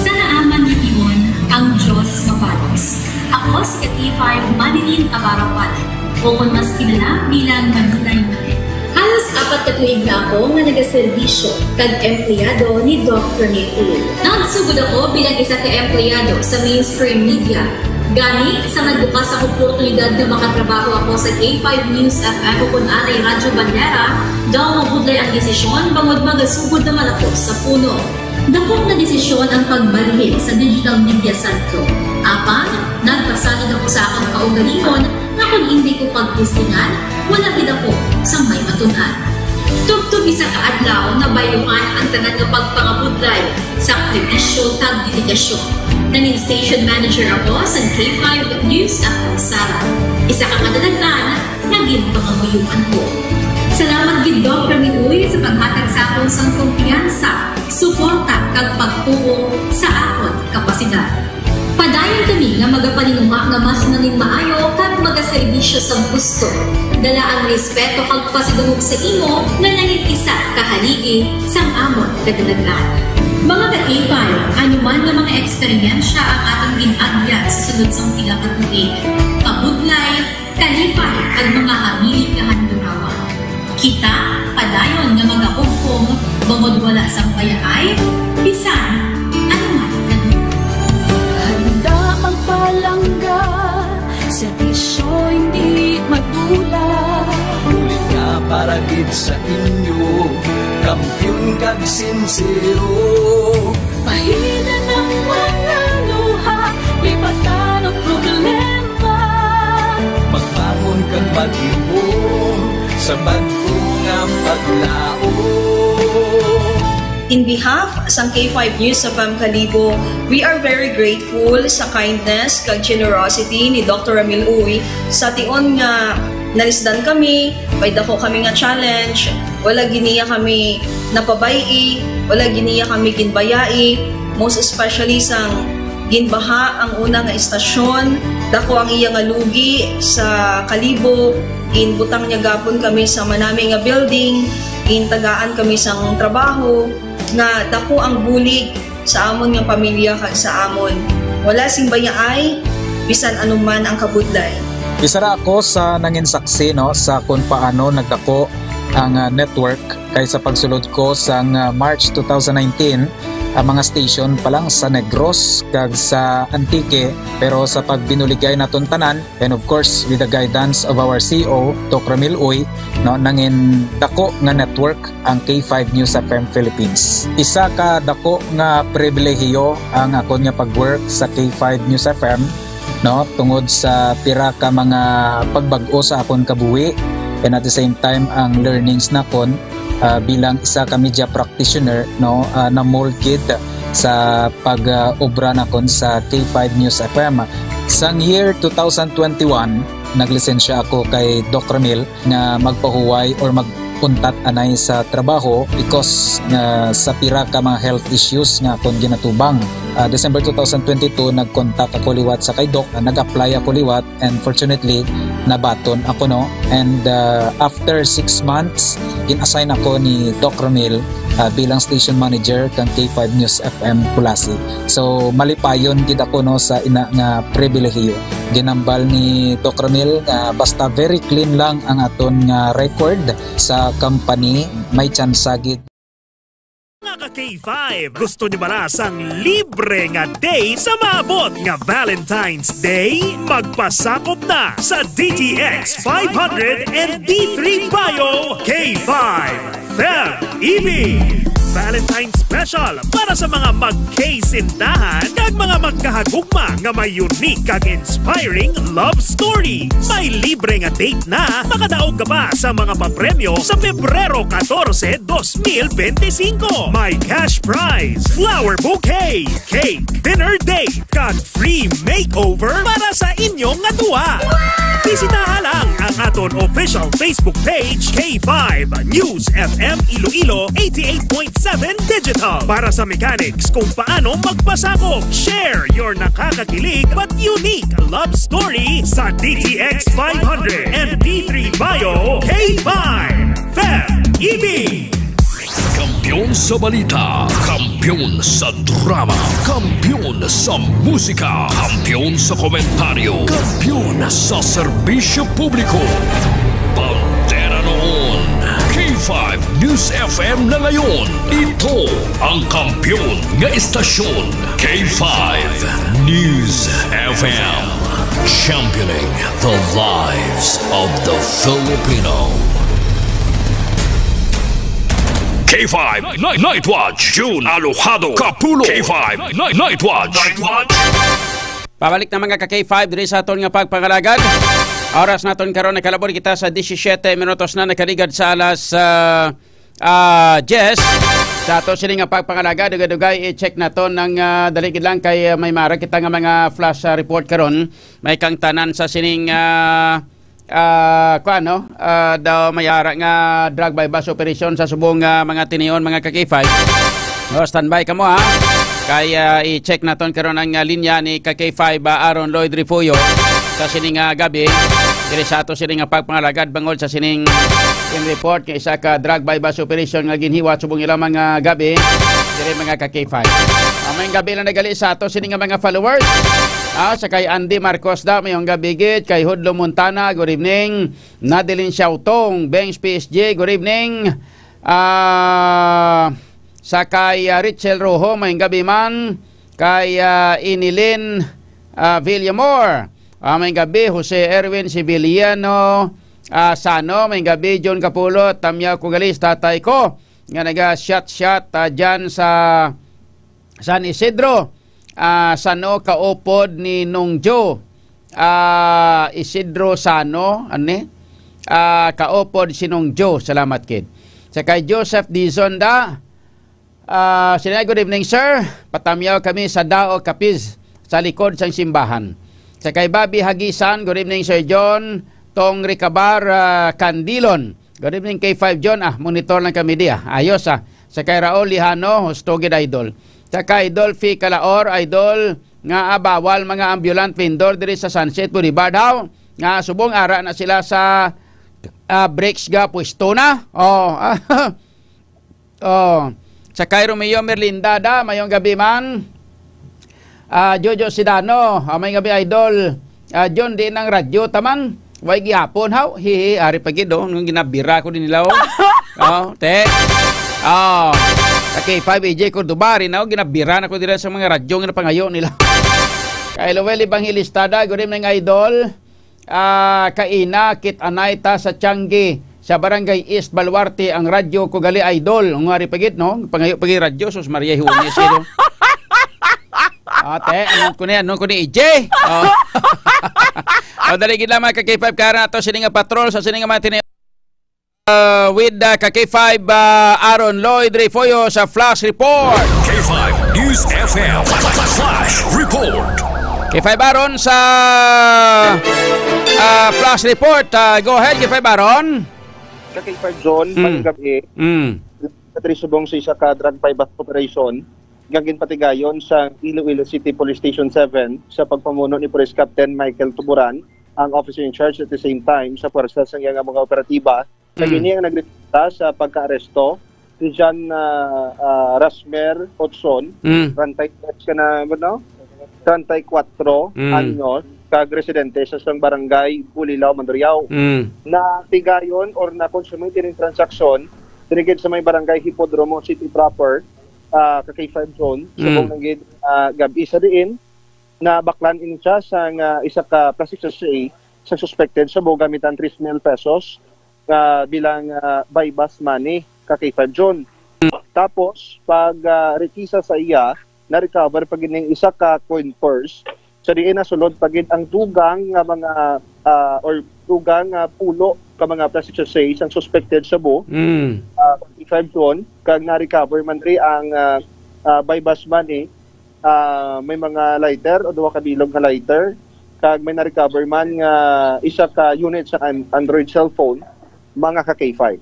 Sa naaman nga tion, ang Dios mabalos. Ako si K five Manilin Navarro Palit, o kon mas kilala bilang Maninay Mane. Halos apat ka tuig na ako nga nagaserbisyo kag empleyado ni Doc Ramil Uy. Nagsugod ako bilang isa ka empleyado sa mainstream media. Gani, sa nagbukas ang oportunidad nga makatrabaho ako sa K five News F M o kon anay Radyo Bandera, daw mabudlay ang desisyon bangod magasugod naman ako sa puno. Dako nga desisyon ang pagbalhin sa digital media sentro. Apan, nagpasalig ako sa akon kaugalingon nga kon indi ko pagtistingan, wala gid ako sang may matun-an. Tubtob isa ka adlaw, nabayluhan ang tanan nga pagpangabudlay, sakripisyo, kag dedikasyon. Nangin station manager ako sa K five News F M Sara. Isa ka kadalaghan nga ginpangamuyoan ko. Salamat gid, Doc Ramil Uy, sa paghatag sa akon sang kumpiyansa, suporta, kag pagtuo sa akon kapasidad. Padayon kami nga magapaninguha nga mas nangin maayo kag magaserbisyo sang husto. Dala ang respeto kag pasidungog sa imo nga nangin isa ka haligi sang amon kadalagan. Mga ka-K five, ano man nga mga eksperyensya ang aton gin-agyan sa sulod sang pila ka tuig, kabudlay, kalipay, kag mga hamilit nga handurawan. Kita padayon nga magahugpong bangod wala sang bayaay, bisan ano man. Handa magpalangga, serbisyo hindi madula. Bulig nga para gid sa inyo, kampiyon kag sinsero. Pahinan ang mga luha, lipatan ang problema. Magbangon kag magluhom sa bag-o nga paglaom. In behalf sang K five News F M Kalibo, we are very grateful sa kindness kag generosity ni Doctor Ramil Uy. Sa tion nga nalisdan kami, may dako kami nga challenge, wala gid niya kami napabay-i, wala gid niya kami ginbayai, most especially sang ginbaha ang una nga istasyon. Dako ang iya nga lugi sa Kalibo. Ginbutang niya gapon kami sa manami nga building, gintagaan kami sang trabaho, nga dako ang bulig sa amon nga pamilya kag sa amon. Wala sing bayaay, bisan ano man ang kabudlay. Isa ra ako sa nangin saksi, no, sa kung paano nagdako ang, ah, network, kay sa pagsulod ko sang, ah, March two thousand nineteen, ang mga station pa lang sa Negros kag sa Antique, pero sa pagbinuligay naton tanan, and of course, with the guidance of our C E O, Doc Ramil Uy, no, nangin dako nga network ang K five News F M Philippines. Isa ka dako nga pribilehiyo ang akon nga pag-work sa K five News F M, no, tungod sa pira ka mga pagbag-o sa akon kabuhi, and at the same time, ang learnings nakon. Ah, bilang isa ka media practitioner, no, ah, na-mold gid sa pag, ah, obra nakon sa K five News F M. Sang year two thousand twenty-one, naglisensya ako kay Doc Ramil nga magpahuway or mag-untat anay sa trabaho because nga sa pira ka mga health issues nga akon ginatubang. Ah, December two thousand twenty-two, nag-contact ako liwat sa kay Doc, ah, nag-apply ako liwat, and fortunately, nabaton ako, no? And, ah, after six months, gin-assign ako ni Doc Ramil, ah, bilang station manager kang K five News F M Culasi. So, malipayon gid ako, no, sa ina nga pribilehiyo. Ginambal ni Doc Ramil nga basta very clean lang ang aton nga record sa company, may tsansa gid. Mga ka K five, gusto niyo bala sang libre nga date sa maabot nga Valentine's Day? Magpasakop na sa D T X five hundred and D three Bio K five Feb Ibig Valentine's Special para sa mga mag-K sindahan kag mga magkahagugma nga may unique kag inspiring love story. May libre nga date na, makadaog ka pa sa mga papremyo sa Pebrero katorse, dos mil bente singko. May cash prize, flower bouquet, cake, dinner date, kag free makeover para sa inyo nga duha. Bisitaha lang ang aton official Facebook page, K five News F M Iloilo eighty-eight point seven Digital, para sa mechanics kung paano magpasakop. Share your nakakakilig but unique love story sa D T X five hundred and D three Bio K five Feb Ibig. Kampiyon sa balita, kampiyon sa drama, kampiyon sa musika, kampiyon sa komentaryo, kampiyon sa serbisyo publiko. Bandera noon, K five News F M na ngayon. Ito ang kampiyon nga istasyon, K five News F M. Championing the lives of the Filipino. K five Night, Night Watch, June Alojado Kapulo. K five Night, Night Watch. Night Watch. Pabalik na, mga ka K five, diri sa aton nga pagpangalagad. Oras naton karon, nakalabot kita sa disisyete minutos na nakaligad sa alas, ah, ah, diyes. Sa ato sini nga pagpangalagad, dugay-dugay, i-check naton ang, ah, dali gid lang kay, ah, may mara kita nga mga flash, ah, report karon. May kang tanan sa sining, ah, ah, kuan, no? Ah, daw may ara nga drug buy-bust operation sa subong nga mga tinion, mga ka K five. O, standby kamo, ha? Kay, ah, i-check naton karon ang, ah, linya ni ka K five, ah, Aaron Lloyd Refugio sa sining, ah, gabi. Diri sa ato sining, ah, pagpangalagad bangod sa sining in report nga isa ka drug buy-bust operation nga ginhiwat subong ila mga gabi. Diri, mga ka K five. Ah, may gabi lang nagali sa ato sining, ah, mga followers. Ah, sa kay Andy Marcos da, mayong gabi gid, kay Hudlo Montana, good evening. Nadeline Siautong, Bengs P S G, good evening. Ah, sa kay, ah, Richel Rojo, mayong gabi man. Kay, ah, Inilin, ah, Villamor, ah, mayong gabi. Jose Erwin Civiliano, ah, Sano, mayong gabi. John Capulot, Tamyaw Kugalis, tatay ko, nga naga-shot-shot, ah, dyan sa San Isidro, ah, Sano, kaupod ni Nong Jo. Ah, Isidro Sano, ani? Ah, kaupod si Nong Jo. Salamat, kid. Sa kay Joseph Dizon da, ah, sila, "Good evening, sir. Patamyaw kami sa Dao Capiz, sa likod sang simbahan." Sa kay Bobby Hagisan, "Good evening, Sir John. Tong Recabar, ah, Candilon. Good evening, K five John. Ah, monitor lang kami diya. Ayos, ah." Sa kay Raul Lihano, husto gid, idol. Sa kay Dolphy Calaor, idol, nga, ah, bawal mga ambulant vendor diri sa Sunset Boulevard, haw? Nga subong ara na sila sa, ah, bricks ga pwesto na. Oh, oh. Sa kay Romeo Merlinda da, mayong gabi man. Ah, Jojo Sidano, ah, may gabi, idol. Ah, John, di nang radyo taman. Way gihapon, haw? Hihi, ari pa gid, oh. Nung ginabira ko din nila, oh. Oh, te. Oh. Sa K five, A J Cordobari na, oh. Ginabira na ko dira sa mga radyo nga napangayo nila. Kay Lowell Evangelista da, good evening, idol. Ah, kaina, kit-anay ta sa Tiangge, sa Barangay East Baluarte, ang radyo ko gali, idol. Ang ari pa gid, no? Pangayo pa gid radyo, sus Maria, hiunis gid, no? Ate, ano ko ni, ano ko ni, A J? Oh. Oh, dali gid lang, mga ka K five, kara nato sini nga patrol sa sini nga mga tini- uh, with uh, ka K five uh, Aaron Lloyd Refollo sa Flash Report. K five News F M Flash Report. K five Aaron sa uh, Flash Report. Uh, go ahead, K five Aaron. Ka K five John, Mm. Maayong gabi. Mm. Katri subong sa isa ka drug buy-bust operation nga ginpatigayon sa Iloilo City Police Station seven sa pagpamuno ni Police Captain Michael Tuburan, ang officer in charge at the same time sa puwersa sa iya nga mga operatiba. Kag Mm. ini ang nagresulta sa pagkaaresto ni John, ah, ah, Rasmer Otson, Mm. treinta y tres ka na, ano? treinta y cuatro Mm. anyos, kag residente sa isang barangay, Bulilao, Mandurriao. Mm. Natigayon or na-consummate ining transaksyon diri gid sa may barangay Hipodromo City proper, ah, ka K five John, Mm. subong lang gid, ah, gab-i sa diin, nabaklan ini siya sang, ah, isa ka plastic sachet sa suspected shabu gamit ang three mil pesos nga bilang, ah, buy-bust money ka K five John. Tapos, pag, ah, rekisa sa iya, na-recover pa gid ning isa ka coin purse, sa diin nasulod pa gid ang dugang nga mga, ah, or dugang nga pulo ka mga plastic sachet sang suspected shabu, Mm. ah, K five John, kag na-recover man diri ang, ah, ah, buy-bust money, ah, may mga lighter o duha ka bilog nga lighter, kag may na-recover man nga isa ka unit sa an-, Android cellphone, mga ka K five.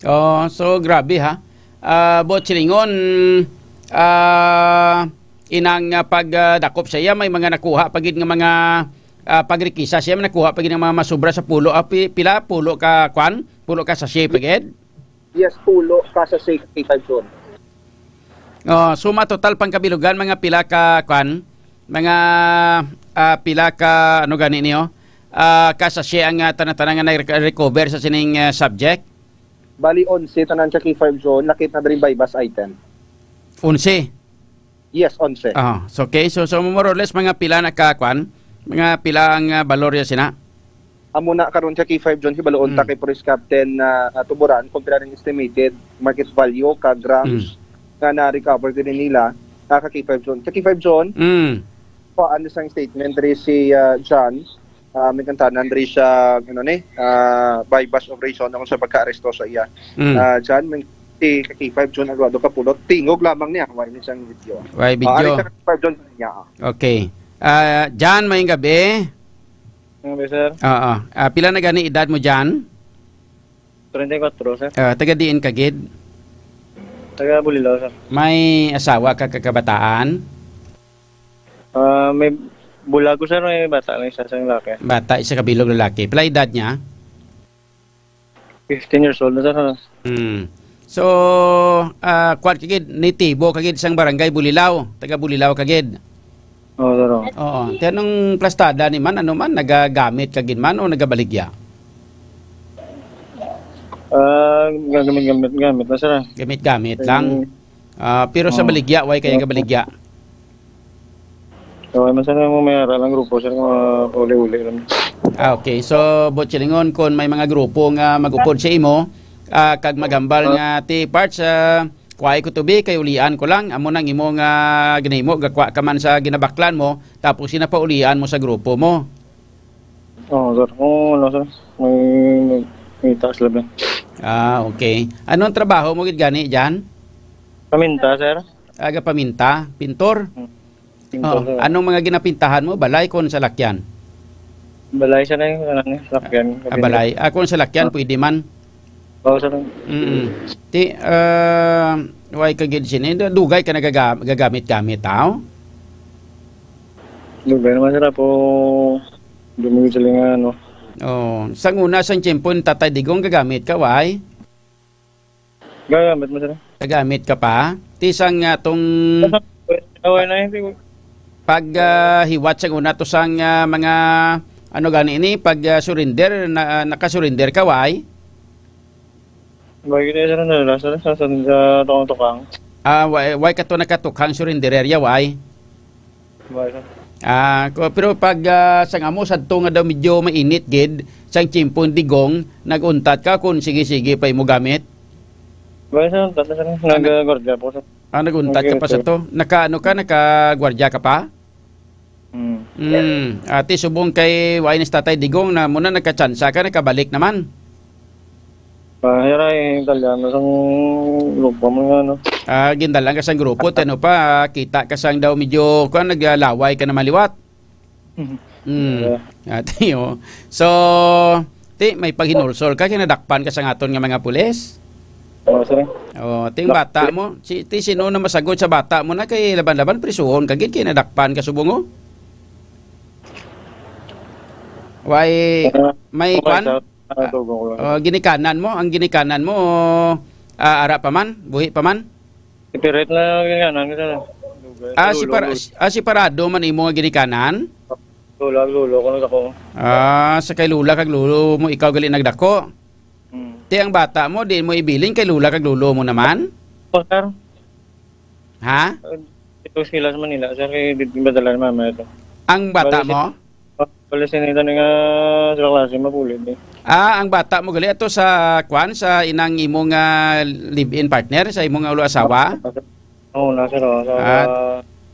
Oh, so grabe ha. Ah, buot silingon, ah, inang, ah, pagdakop sa iya, may mga nakuha pa gid nga mga, ah, pagrikisa siya, may nakuha pa gid nga mga masubra sa pulo. Ah, pi-, pila? Pulo ka, kwan? Pulo ka sachet pa gid? Yes, pulo ka sachet, K five John. Oh, suma total pangkabilugan, mga pila ka, kwan? Mga, ah, pila ka, ano gani niyo? Ah, ka sachet ang, ah, tanan-tanan nga nag-recover sa sining, ah, subject? Bali, onse tanan siya, K five John, lakip na diri buy-bust item. Onse? Yes, onse. Ah, so, okay. So, so more or less, mga pila na ka, kwan? Mga pila ang, ah, balor ya sina? Amo na karon siya, K five John, hibaloon ta Mm. kay Police Captain, ah, ah, Tuburan kung pila ning estimated market value ka grams Mm. nga na-recover din nila, ah, ka K five John. Ka K five John, Mm. pa, ano sang statement diri si, ah, John, ah, may kantanan diri sa, ano ni, ah, buy-bust operation, ako sa pagkaaresto sa iya. Mm. Ah, John, may, si ka K five John Aguado Kapulot, tingog lamang niya, wala ni sang video. Wala Ah, video. Ari sa ka K five John niya, ah. Okay. Ah, John, maayong gabi. Maayong gabi, sir. Oo. Ah, pila na gani edad mo, John? Treinta y cuatro, sir. Ah, taga diin ka gid? Taga Bulilao, sir. May asawa ka, kag kabataan? Ah, may bulago, sir, may bata lang isa, isang lalaki. Bata, isa ka bilog lalaki. Pila edad niya? Fifteen years old na, sir, ano? Hmm. So, ah, kuwan ka gid, natibo ka gid sang barangay Bulilao, taga Bulilao ka gid. Oo, sir, oo. Oo. Ti anong plastada ni man, ano man, nagagamit ka gid man o nagabaligya? Ah, gagamit-gamit, gamit na, sir, ah. Gamit-gamit lang? Mm. Ah, pero sa Oo. baligya, way kaya Oo. gabaligya? Okay man, sir, kung may ara lang grupo, sir, kung, ah, uli-uli lang. Ah, okay. So, buot silingon, kung may mga grupo nga mag-upod sa imo, ah, kag magambal Ah. nga, "Ti, Parts, ah, kuwai ko tubi, kay ulian ko lang." Amo nang imo nga ginahimo, gakwa ka man sa ginabaklan mo, tapos ginapaulian mo sa grupo mo. Oo, sir. Kung ano, sir, may, may, may taas labi. Ah, okay. Anong trabaho mo gid gani, Jan? Paminta, sir. Aga paminta, pintor? Hmm. Pintor, Oh, sir. Anong mga ginapintahan mo? Balay kon salakyan? Balay, sir, yung ano, salakyan. Ah, balay. Ah, kung salakyan, Ah. pwede man. Oo, sir. Mm. Ti, ah, way ka gid sini. Dugay ka nagaga-, gagamit-gamit, aw? Dugay naman, sir, po. Dumingin sila nga, ano. Oh, sang una, sang tiyempo ni Tatay Digong, gagamit ka, way? Gagamit mo, sir. Gagamit ka pa? Ti sang, ah, tong Away na, hindi ko. Pag, ah, hiwat sang una to sang, ah, mga, ano gani ini, pag, ah, surrender, na, ah, naka-surrender ka, way? Way gid, sir, na, sa, sa, sa, sa tukang-tukang. Ah, way, way ka to nakatukhang surrenderer ya, way? Way, sir. Ah, ko, pero pag, ah, sang amo sadto nga daw medyo mainit gid, sang tiyempo ni Digong, nag-untat ka kung sige-sige pa imo gamit? Way, sir, untat na, sir. Nag-, ah, gwardiya po, sir. Ah, nag-untat ka pa sa Okay. to? Naka, ano ka, naka-gwardiya ka pa? Hmm. Mm. Ati, subong kay way ni si Tatay Digong na muna nagkatsansa ka, nakabalik naman. Mahira eh, Italiano sang grupo mo nga, no? Ah, gindalan ka sang grupo, tano pa, kita ka sang daw medyo, kuwan, naglaway ka naman liwat. Mm. Yeah. Ati, oh. So, ti, may paghinulsol ka, kinadakpan ka sa aton nga mga pulis? Oo, sir. Oh, ting bata mo, si, ti, sino na masagod sa bata mo na kay laban-laban, prisuhon ka gid, kinadakpan ka subong, oh. Why, Ah, may okay, kwan? Sir. Ah, tugon ko lang. Oh, ginikanan mo, ang ginikanan mo, ah, ara pa man, buhi pa man? Ipirit na ginikanan ko, sir. Ah, si Lolo, par-, lolo. Ah, si parado man imo nga ginikanan? Lola, lolo ko nagdako. Ah, sa kay lola kag lolo mo, ikaw gali nagdako? Hmm. Ti ang bata mo, di mo ibilin kay lola kag lolo mo naman? Oh, sir. Ha? Ito sila sa Manila, sir, kay di madala ni mama ito. Ang bata Bali, mo? Wala sini tani nga sila klase mapulit eh. Ah, ang bata mo gali ato sa kwan, sa inang imo nga live-in partner, sa imo nga ulo asawa? Oo na, sir, oh. Sa, At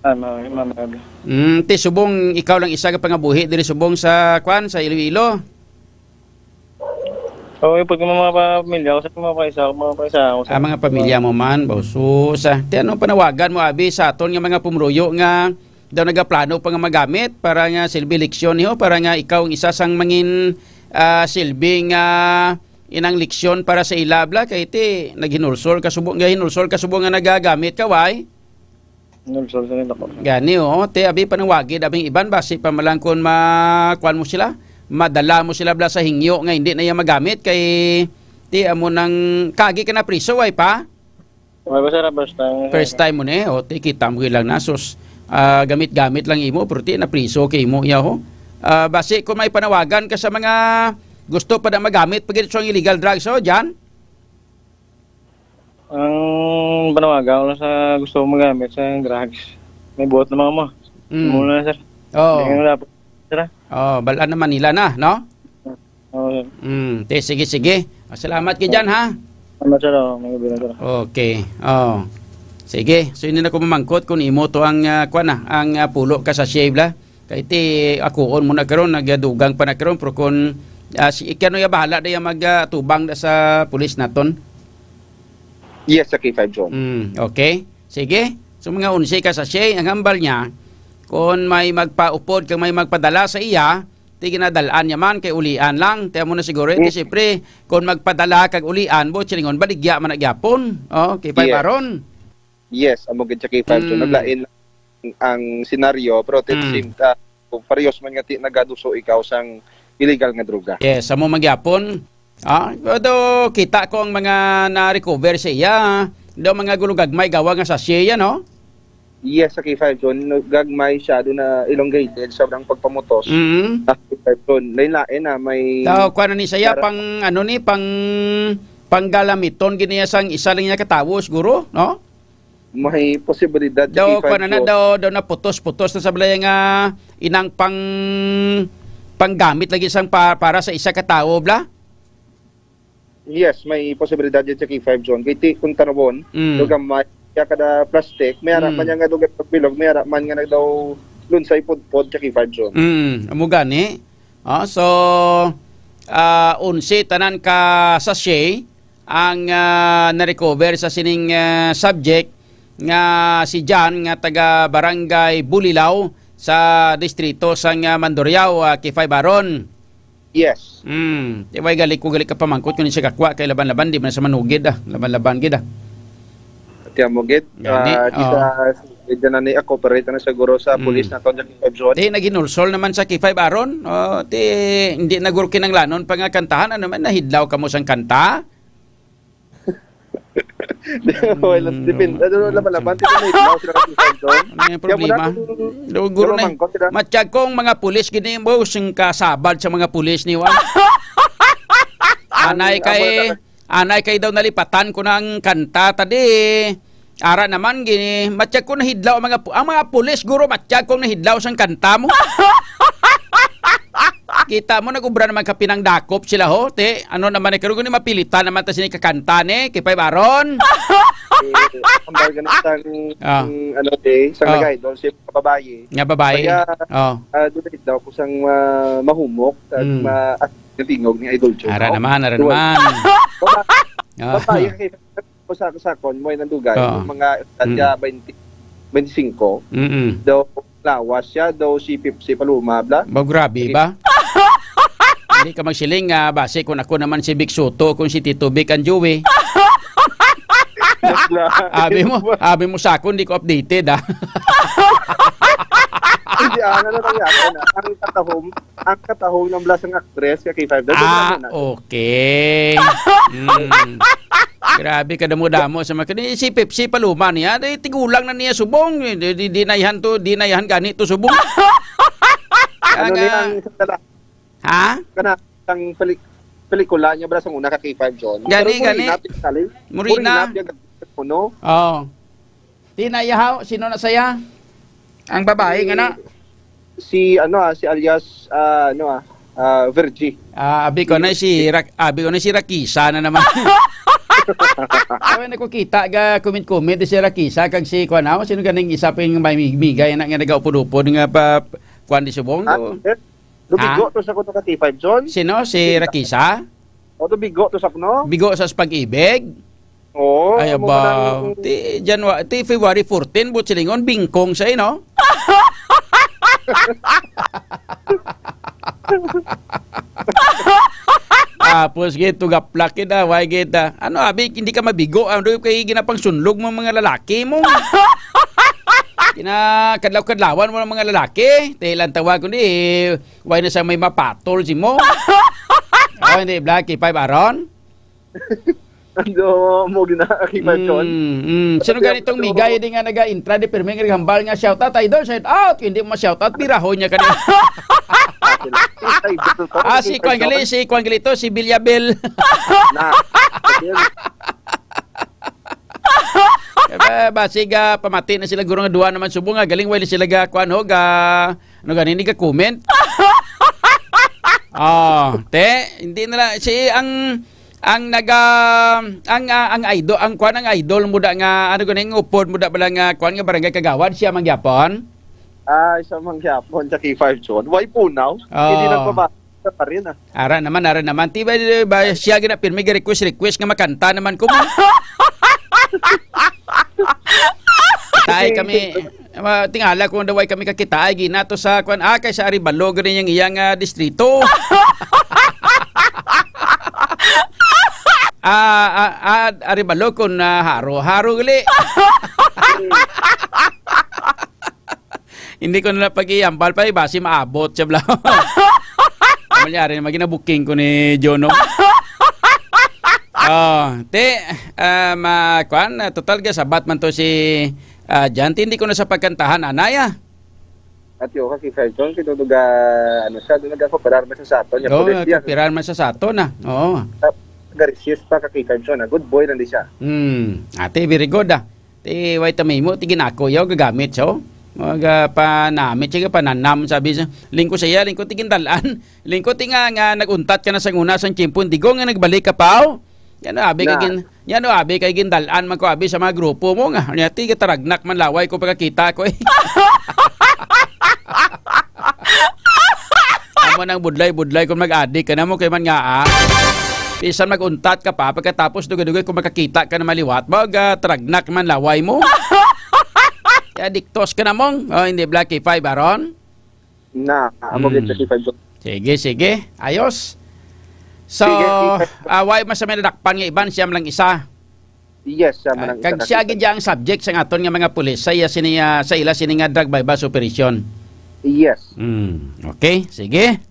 sa, ah, ma-, ma-, ma-, Mm, ti subong ikaw lang isa ka pangabuhi diri subong sa kwan, sa Iloilo? Oo, yung pag mga pamilya ko, sa mga paisa, mga paisa ako, sir. Ah, mga pamilya mo man, bauso sa. Ti ano panawagan mo, abi, sa aton nga mga pumruyo nga daw nagaplano pa nga magamit para nga silbi leksyon niyo, para nga ikaw ang isa sang mangin, ah, silbi nga inang leksyon para sa ila, bla, kay ti naghinulsol ka subo, nga hinulsol ka subo nga nagagamit ka, why? Hinulsol sa nila ko. Gani, oo. Ti, abi, panawagi, abing iban, basi pa malang kun ma-, kuan mo sila, madala mo sila, bla, sa hingyo nga hindi na iya magamit, kay ti amo nang kagi ka na priso, ay pa? Wala pa, sir, first time. First time mo ni, o, ti, kita mo lang na, sus, ah, gamit-gamit lang imo, pero ti, napriso kay imo, iya, ho. Ah, basi, kung may panawagan ka sa mga gusto pa na magamit, pag ito ang illegal drugs, ho, dyan? Ang panawagan ko lang sa gusto mo magamit sa drugs, may buot na mga mo. Mm. Muna na, sir. Oo. Hindi ka na dapat, sir, ah. Oo, balaan na Manila na, no? Oo, sir. Mm, te, sige, sige. Ah, salamat kay Jan, ha? Salamat, sir. Oo, may gabi na, sir. Okay. Oh. Sige. So, hindi na ko mamangkot kung imo to ang, ah, kuwan na, ang, ah, pulo ka sachet, bla. Kay ti, akuon mo na karon, nagadugang pa na karon, pero kung, ah, si, ikano ya bahala na ya mag, ah, tubang na sa pulis naton? Yes, sa K five zone. Mm, okay. Sige. So, mga onse ka sachet, ang hambal niya, kung may magpaupod kag may magpadala sa iya, ti ginadalaan niya man kay ulian lang. Ti amo na siguro, eh, Mm. ti siyempre, kung magpadala kag ulian, bo, silingon, baligya man na gyapon. Oh, K five Yes. Baron. Yes, amo gid sa K five zone. Mm. Naglain ang senaryo, pero at the Mm. same time, kung parehas man nga ti-, nagaduso ikaw sang illegal nga droga. Yes, amo man gyapon. Ah, although kita ko ang mga na-recover sa iya, daw mga gulugagmay gawa nga sachet, no? Yes, sa K five zone, no, gagmay siya, doon na elongated, sobrang pagpamutos. Mm. Sa K five zone, lain-lain na, may Daw, kuha na ni siya, Para pang, ano ni, pang, panggalamiton, gini sang isa lang niya katawo, siguro, no? May posibilidad sa Daw, K five kuwan na na, zone. daw, daw naputos-putos na sa balay nga inang pang, panggamit lagi sang pa-, para sa isa ka tawo, bla? Yes, may posibilidad yan sa K five zone. Kay ti-, kung tanawon, Mm. daw gamay, kaya kada plastic, may ara Mm. man yan nga daw pagbilog, may ara man nga nagdaw lunsay pudpod sa K five zone. Mm, amo gani. Ah, so, ah, onse tanan ka sachet, ang, ah, na-recover sa sining, ah, subject nga si John nga taga Barangay Bulilao sa distrito sang, ah, Mandurriao, ah, K five Baron. Yes. Hmm, di ba gali ko gali ka pamangkot kung siya kakwa kay laban-laban di man sa manugid, ah, laban-laban gid, ah. Tiyan mo gid, Gani, ah, di oh. sa, di na ni ako, pero ito na siguro sa Hmm. police na to, sa K five zone. Di, naghinulsol naman sa K five Baron. Oh, di, hindi na guro kinanglanon pa nga kantahan. Ano man, nahidlaw ka mo sang kanta? Well, Mm, depende. Ano, laban-laban, mm. Tingnan mo, ikaw, sila kung saan doon. Ano yung Kaya mo problema? na kung Daw, guro na, mamangkot sila. Matyag kong mga pulis, gini mo, sing kasabad sa mga pulis ni Juan. Ang Anay kay, amo na anay kay daw nalipatan ko ng kanta, tadi. Ara naman, gini, matyag ko nahidlaw ang mga pu-, ang mga pulis, guro, matyag kong nahidlaw sang kanta mo. Kita mo, nag-ubra naman ka pinangdakop sila, ho, te. Ano naman, eh, karon ni mapilitan naman ta sini kakanta, ni, kay Pay Baron. Eh, ang barga na sang, Ah. ang, ano, te, sang Ah. nag-idol, si babae. Nga babae. Kaya, Oh. ah, doon na daw ko sang, ah, mahumok, at Mm. ma-, at Natingog ni Idol Joe, Ara no? naman, ara Duwag. naman. Baba-, Ah. babae kay sa, sa kon mo nang dugay, Oo. yung mga edad Mm. niya twenty, twenty-five, Mm-mm. daw lawas siya, daw si Pepsi paluma, bla. Ba, grabe Sige. ba? Hindi ka magsiling nga, basi kung ako naman si Vic Soto, kung si Tito Vic ang Joey. Bla. Abi mo, abi mo sa akon, di ko updated, ah. Hindi, ah, ano lang yan, ano, ang katahom, ang katahom ng blasang actress, ka K five. Dali Ah, na, na. okay. Mm. Grabe ka damo-damo sa mga kani. Si Pepsi paluma niya, di tigulang na niya subong. Di, di, di na ihan to, di na ihan gani to subong. Ano Ang, ni ah, ang sa dala? Ha? Kana ang peli-, pelikula niya ba sa una ka K five John? Gani, Pero gani. Morena, physically. Morena. Morena, yung ano? Oh. Di na iyahaw, sino na saya? Ang babae Si, nga na? si ano, ah, si alias, ah, ano, ah, ah, Virgie. Ah, abi ko na si Rak-, abi ko na si Rakisa na naman. Awan ako kita ga comment-comment si Rakisa kag si kuan, ah, sino ganing isa pa yung may mig-, migay na nga nagaupod-upod nga pa kuan di subong Ah, do. eh, lubigo Ha? to sa kuno ka K five John. Sino? Si Kita. Rakisa? O, to bigo to sa kuno? Bigo sa pag-ibig? Oo, Ay, amo aba. ka nang Ti, January, ti February fourteen, but silingon, bingkong sa ino. Tapos, gito, gaplak kita, why kita? Ano, abi, hindi ka mabigo, ano, kay ginapangsunlog mo mga lalaki mo. Kinakadlaw-kadlawan mo ng mga lalaki. Tilan tawag ko ni, why na sa may mapatol si mo? Oh, hindi, Black, K five, Aaron? Ano mo ginakakita, John? Mm, mm. Sino Kasi ganitong ang migay di nga naga-intra di pirmi nga naghambal nga shout out, idol, shout out? Hindi mo ma-shout out, birahon niya kanina. Ay, gusto ko. Ah, si Kwan Gali, si Kwan Gali to, si Bilyabel. Na. Eh, ba, basig, ah, pamati na sila guro nga duha naman subong nga galing wala sila ga kuan ho, ga, ano gani, ni ga comment. Oh, te, hindi na lang si ang ang naga ang, ah, ang idol, ang kuan, ang idol mo da nga ano gani, ang upod mo da bala nga kuan nga barangay kagawad siya man gyapon. Ah, isa man gyapon sa K five John. Why po now? Oh. Hindi nagpaba-, sa pa rin, ah. Ara naman, ara naman. Ti ba, ba, siya gina pirmi ga request, request nga makanta naman ko mo. Tay kami, ma-, tingala ko daw ay kami kakita ay gina to sa kwan, ah, kay sa Arevalo gani yang iyang, ah, distrito. Ah, ah, ah, Arevalo kun, ah, haro, haro gali. Hindi ko na pag-iambal pa, eh, basi maabot siya, bla. Malyari na, magina-booking ko ni Jono. Oh, te, ah, ma-, kwan, ah, total ga sabat man to si, ah, Jan. Ti, hindi ko na sa pagkantahan, anay, ah. At yo, ka K five John, kito duga, ano siya, doon nagkakooperar man siya sa aton, niya Oo, pulis siya. Kooperar man siya sa aton, ah. Oo. Sa, ga-resist pa ka K five John, ah. Good boy lang di siya. Hmm. Ate, very good, ah. Ti, way ta mahimo, ti ginako yaw gagamit siya, oh. Mga panamit siya, pananam, sabi siya. Lingko siya, lingko ti gindalan. Lingko ti nga, nga nag-untat ka na sa una sang tiyempo, hindi ko nga nagbalik ka pa, oh. Yan, oh, abi kay Na. gin-, yan, oh, abi kay gindalan man ko, abi sa mga grupo mo nga. Niya, ti, taragnak man laway ko pagkakita ko, eh. Amo nang budlay-budlay kung mag-adik ka na mo kay man nga, ah. Bisan mag-untat ka pa, pagkatapos dugay-dugay kung makakita ka na maliwat, mag, ah, tragnak man laway mo. Kaya diktos ka na mong, oh, hindi Black K five, Aaron? Na, amo Hmm. gid sa K five. Sige, sige. Ayos. So, Sige, K five. ah, why mas may nadakpan nga iban, siyam lang isa? Yes, siya Ah, man ang kag isa siya ka gid ang subject sa aton nga mga pulis sa iya sini, ah, sa ila sini nga drug buy-bust operation. Yes. Mm, okay, sige.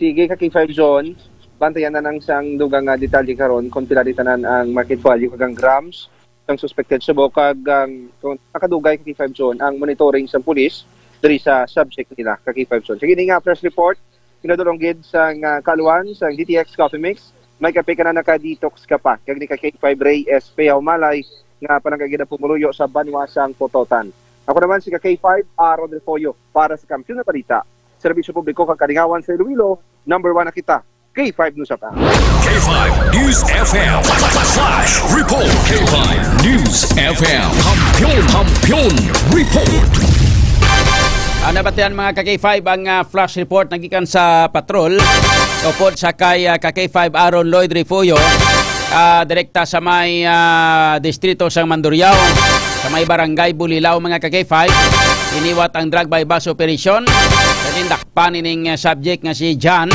Sige, ka K five John. Bantayan na nang sang dugang nga detalye karon kung pila di tanan ang market value kag ang grams sang suspected subo kag ang kung nakadugay ka K five John ang monitoring sang pulis diri sa subject nila ka K five John. Sige, ini nga press report, pinadulong gid sang, ah, kaaluan sang D T X Coffee Mix. May kape ka na, naka-detox ka pa. Kag ni ka K five Ray S Peaw Malay nga palangga gid ang pumuluyo sa banwa sang Pototan. Ako naman si ka K five Aaron Refollo para sa Kampiyon nga Balita, Serbisyo Publiko kag Kalingawan sa Iloilo. Number one na kita. K five News F M. K five News F M. Flash Report. K five News F M. Kampiyon, Kampiyon Report. Ano Nabatian, mga ka-K five, ang, ah, flash report nagikan sa patrol. Upod sa kay, ah, ka-K five Aaron Lloyd Refugio, ah, direkta sa may, ah, distrito sang Mandurriao, sa may barangay Bulilao, mga ka-K five. Iniwat ang drug buy-bust operation. Sa tindakpan ining, ah, subject nga si John.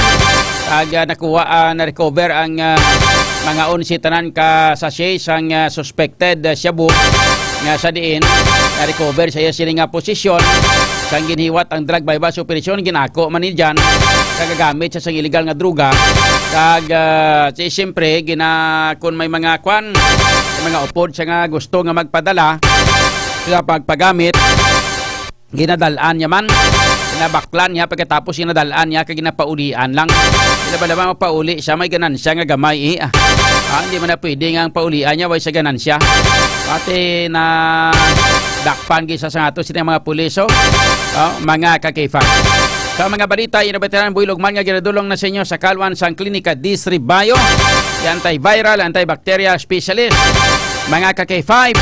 Ag, ah, nakuha, ah, na-recover ang, ah, mga onse tanan ka sachet sang, ah, suspected, ah, shabu, nga sa diin na-recover sa iya sini nga posisyon. Sang ginhiwat ang drug buy-bust operation, ginako man ni John, kagagamit sa sang illegal nga droga. Kag, ah, si, siyempre, gina-, kung may mga kwan, may mga upod siya nga gusto nga magpadala sa pagpagamit, ginadal-an niya man. Ginabaklan niya, pagkatapos ginadal-an niya, kag ginapaulian lang. Sila ba naman mapauli siya, may ganansya nga gamay, eh. Ah, ah, hindi man na pwede nga ang paulian niya, way sa ganansya. Pati na dakpan gisa sa ato sila mga pulis, oh. Oh, mga ka-K five. Sa mga balita, inabatiran, buylog man nga ginadulong na sa inyo sa kalwan sang Klinika Disri Bio, the antiviral, antibacterial specialist. Mga ka-K five,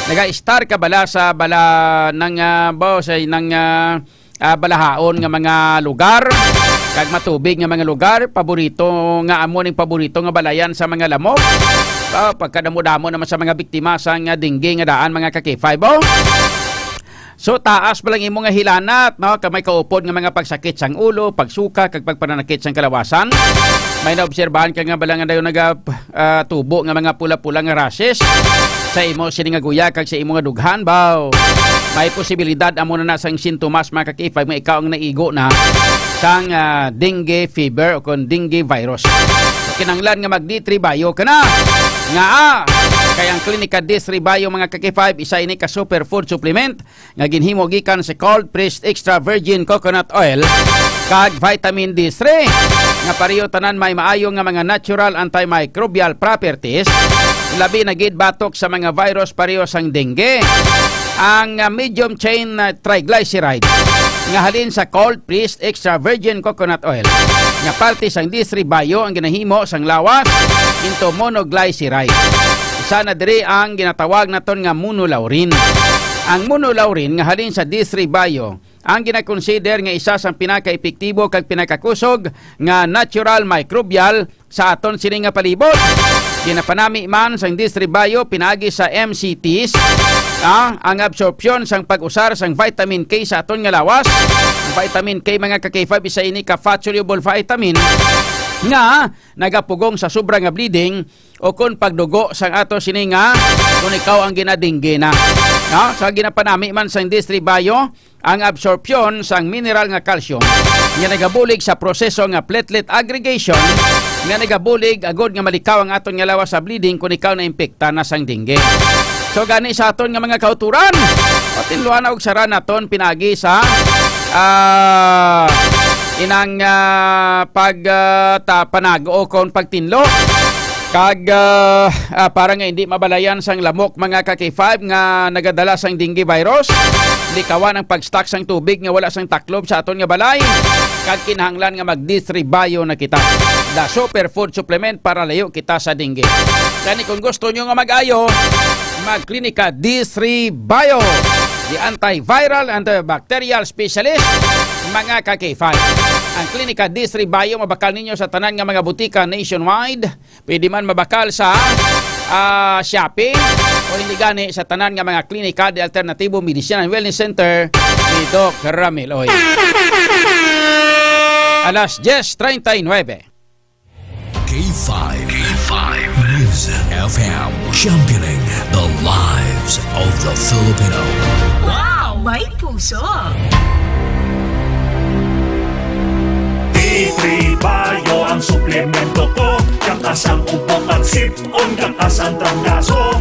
naga-star ka bala sa bala ng, ah, bo, sa, ng, ah, ah, balahaon nga mga lugar, kag matubig nga mga lugar, paborito nga amo ning paborito nga balayan sa mga lamok. Ah, pagkadamo-damo naman sa mga biktima sang, ah, dengue nga daan, mga ka-K five, oh. So, taas pa lang imo nga hilanat, no? Kag may kaupod nga mga pagsakit sang ulo, pagsuka, kag pagpananakit sang kalawasan. May naobserbahan ka nga bala nga dayon naga, ah, tubo nga mga pula-pula nga rashes sa imo sini nga guya kag sa imo nga dughan, baw. May posibilidad amo na na sang sintomas, mga ka-K five, nga ikaw ang naigo na sang, ah, dengue fever o kon dengue virus. Kinahanglan nga mag D three Bio ka na. Nga, ah, kay ang Klinika D three Bio, mga ka-K five, isa ini ka superfood supplement nga ginhimo gikan sa cold pressed extra virgin coconut oil kag vitamin D three, nga pareho tanan may maayo nga mga natural antimicrobial properties, labi na gid batok sa mga virus pareho sang dengue. Ang, ah, medium chain, ah, triglyceride nga halin sa cold pressed extra virgin coconut oil nga parte sang D three Bio ang ginahimo sang lawas into monoglyceride. Isa na diri ang ginatawag naton nga monolaurin. Ang monolaurin nga halin sa D three Bio ang ginakonsider nga isa sang pinakaepektibo kag pinakakusog nga natural microbial sa aton sini nga palibot. Ginapanami man sang D three Bio pinaagi sa M C Ts, ah, ang absorpsyon sang pag-usar sang vitamin K sa aton nga lawas. Ang vitamin K, mga ka-K five, isa ini ka fat-soluble vitamin nga nagapugong sa sobra nga bleeding o kon pagdugo sang ato sini nga kung ikaw ang ginadingge na. No? Sa ginapanami man sang D three Bio, ang absorpsyon sang mineral nga calcium nga nagabulig sa proseso nga platelet aggregation nga nagabulig agod nga malikaw ang aton nga lawas sa bleeding kung ikaw na-impekta na sang dengue. So, gani sa aton nga mga kauturan, patinluan na og sara naton pinagi sa, ah, inang, ah, pag, ah, ta-, panago o kon pagtinlo. Kag, ah, ah, para nga hindi mabalayan sang lamok, mga ka-K five, nga nagadala sang dengue virus, likawan ang pag-stock sang tubig nga wala sang taklob sa aton nga balay. Kag kinahanglan nga mag D three Bio na kita, the superfood supplement para layo kita sa dengue. Gani, kung gusto nyo nga mag-ayo, mag-Klinika D three Bio, the antiviral, antibacterial specialist, mga ka-K five. Ang Klinika D three Bio mabakal ninyo sa tanan nga mga butika nationwide. Pwede man mabakal sa, ah, Shopee o hindi gani sa tanan nga mga klinika de Alternativo Medicine and Wellness Center ni Doc Ramil Oy. Alas diez treinta y nueve. K five. K five News F M. Championing the lives of the Filipino. Wow! May puso! D three Bio ang suplemento ko. Kakas ang ubo kag sip-on, kakas ang trangkaso.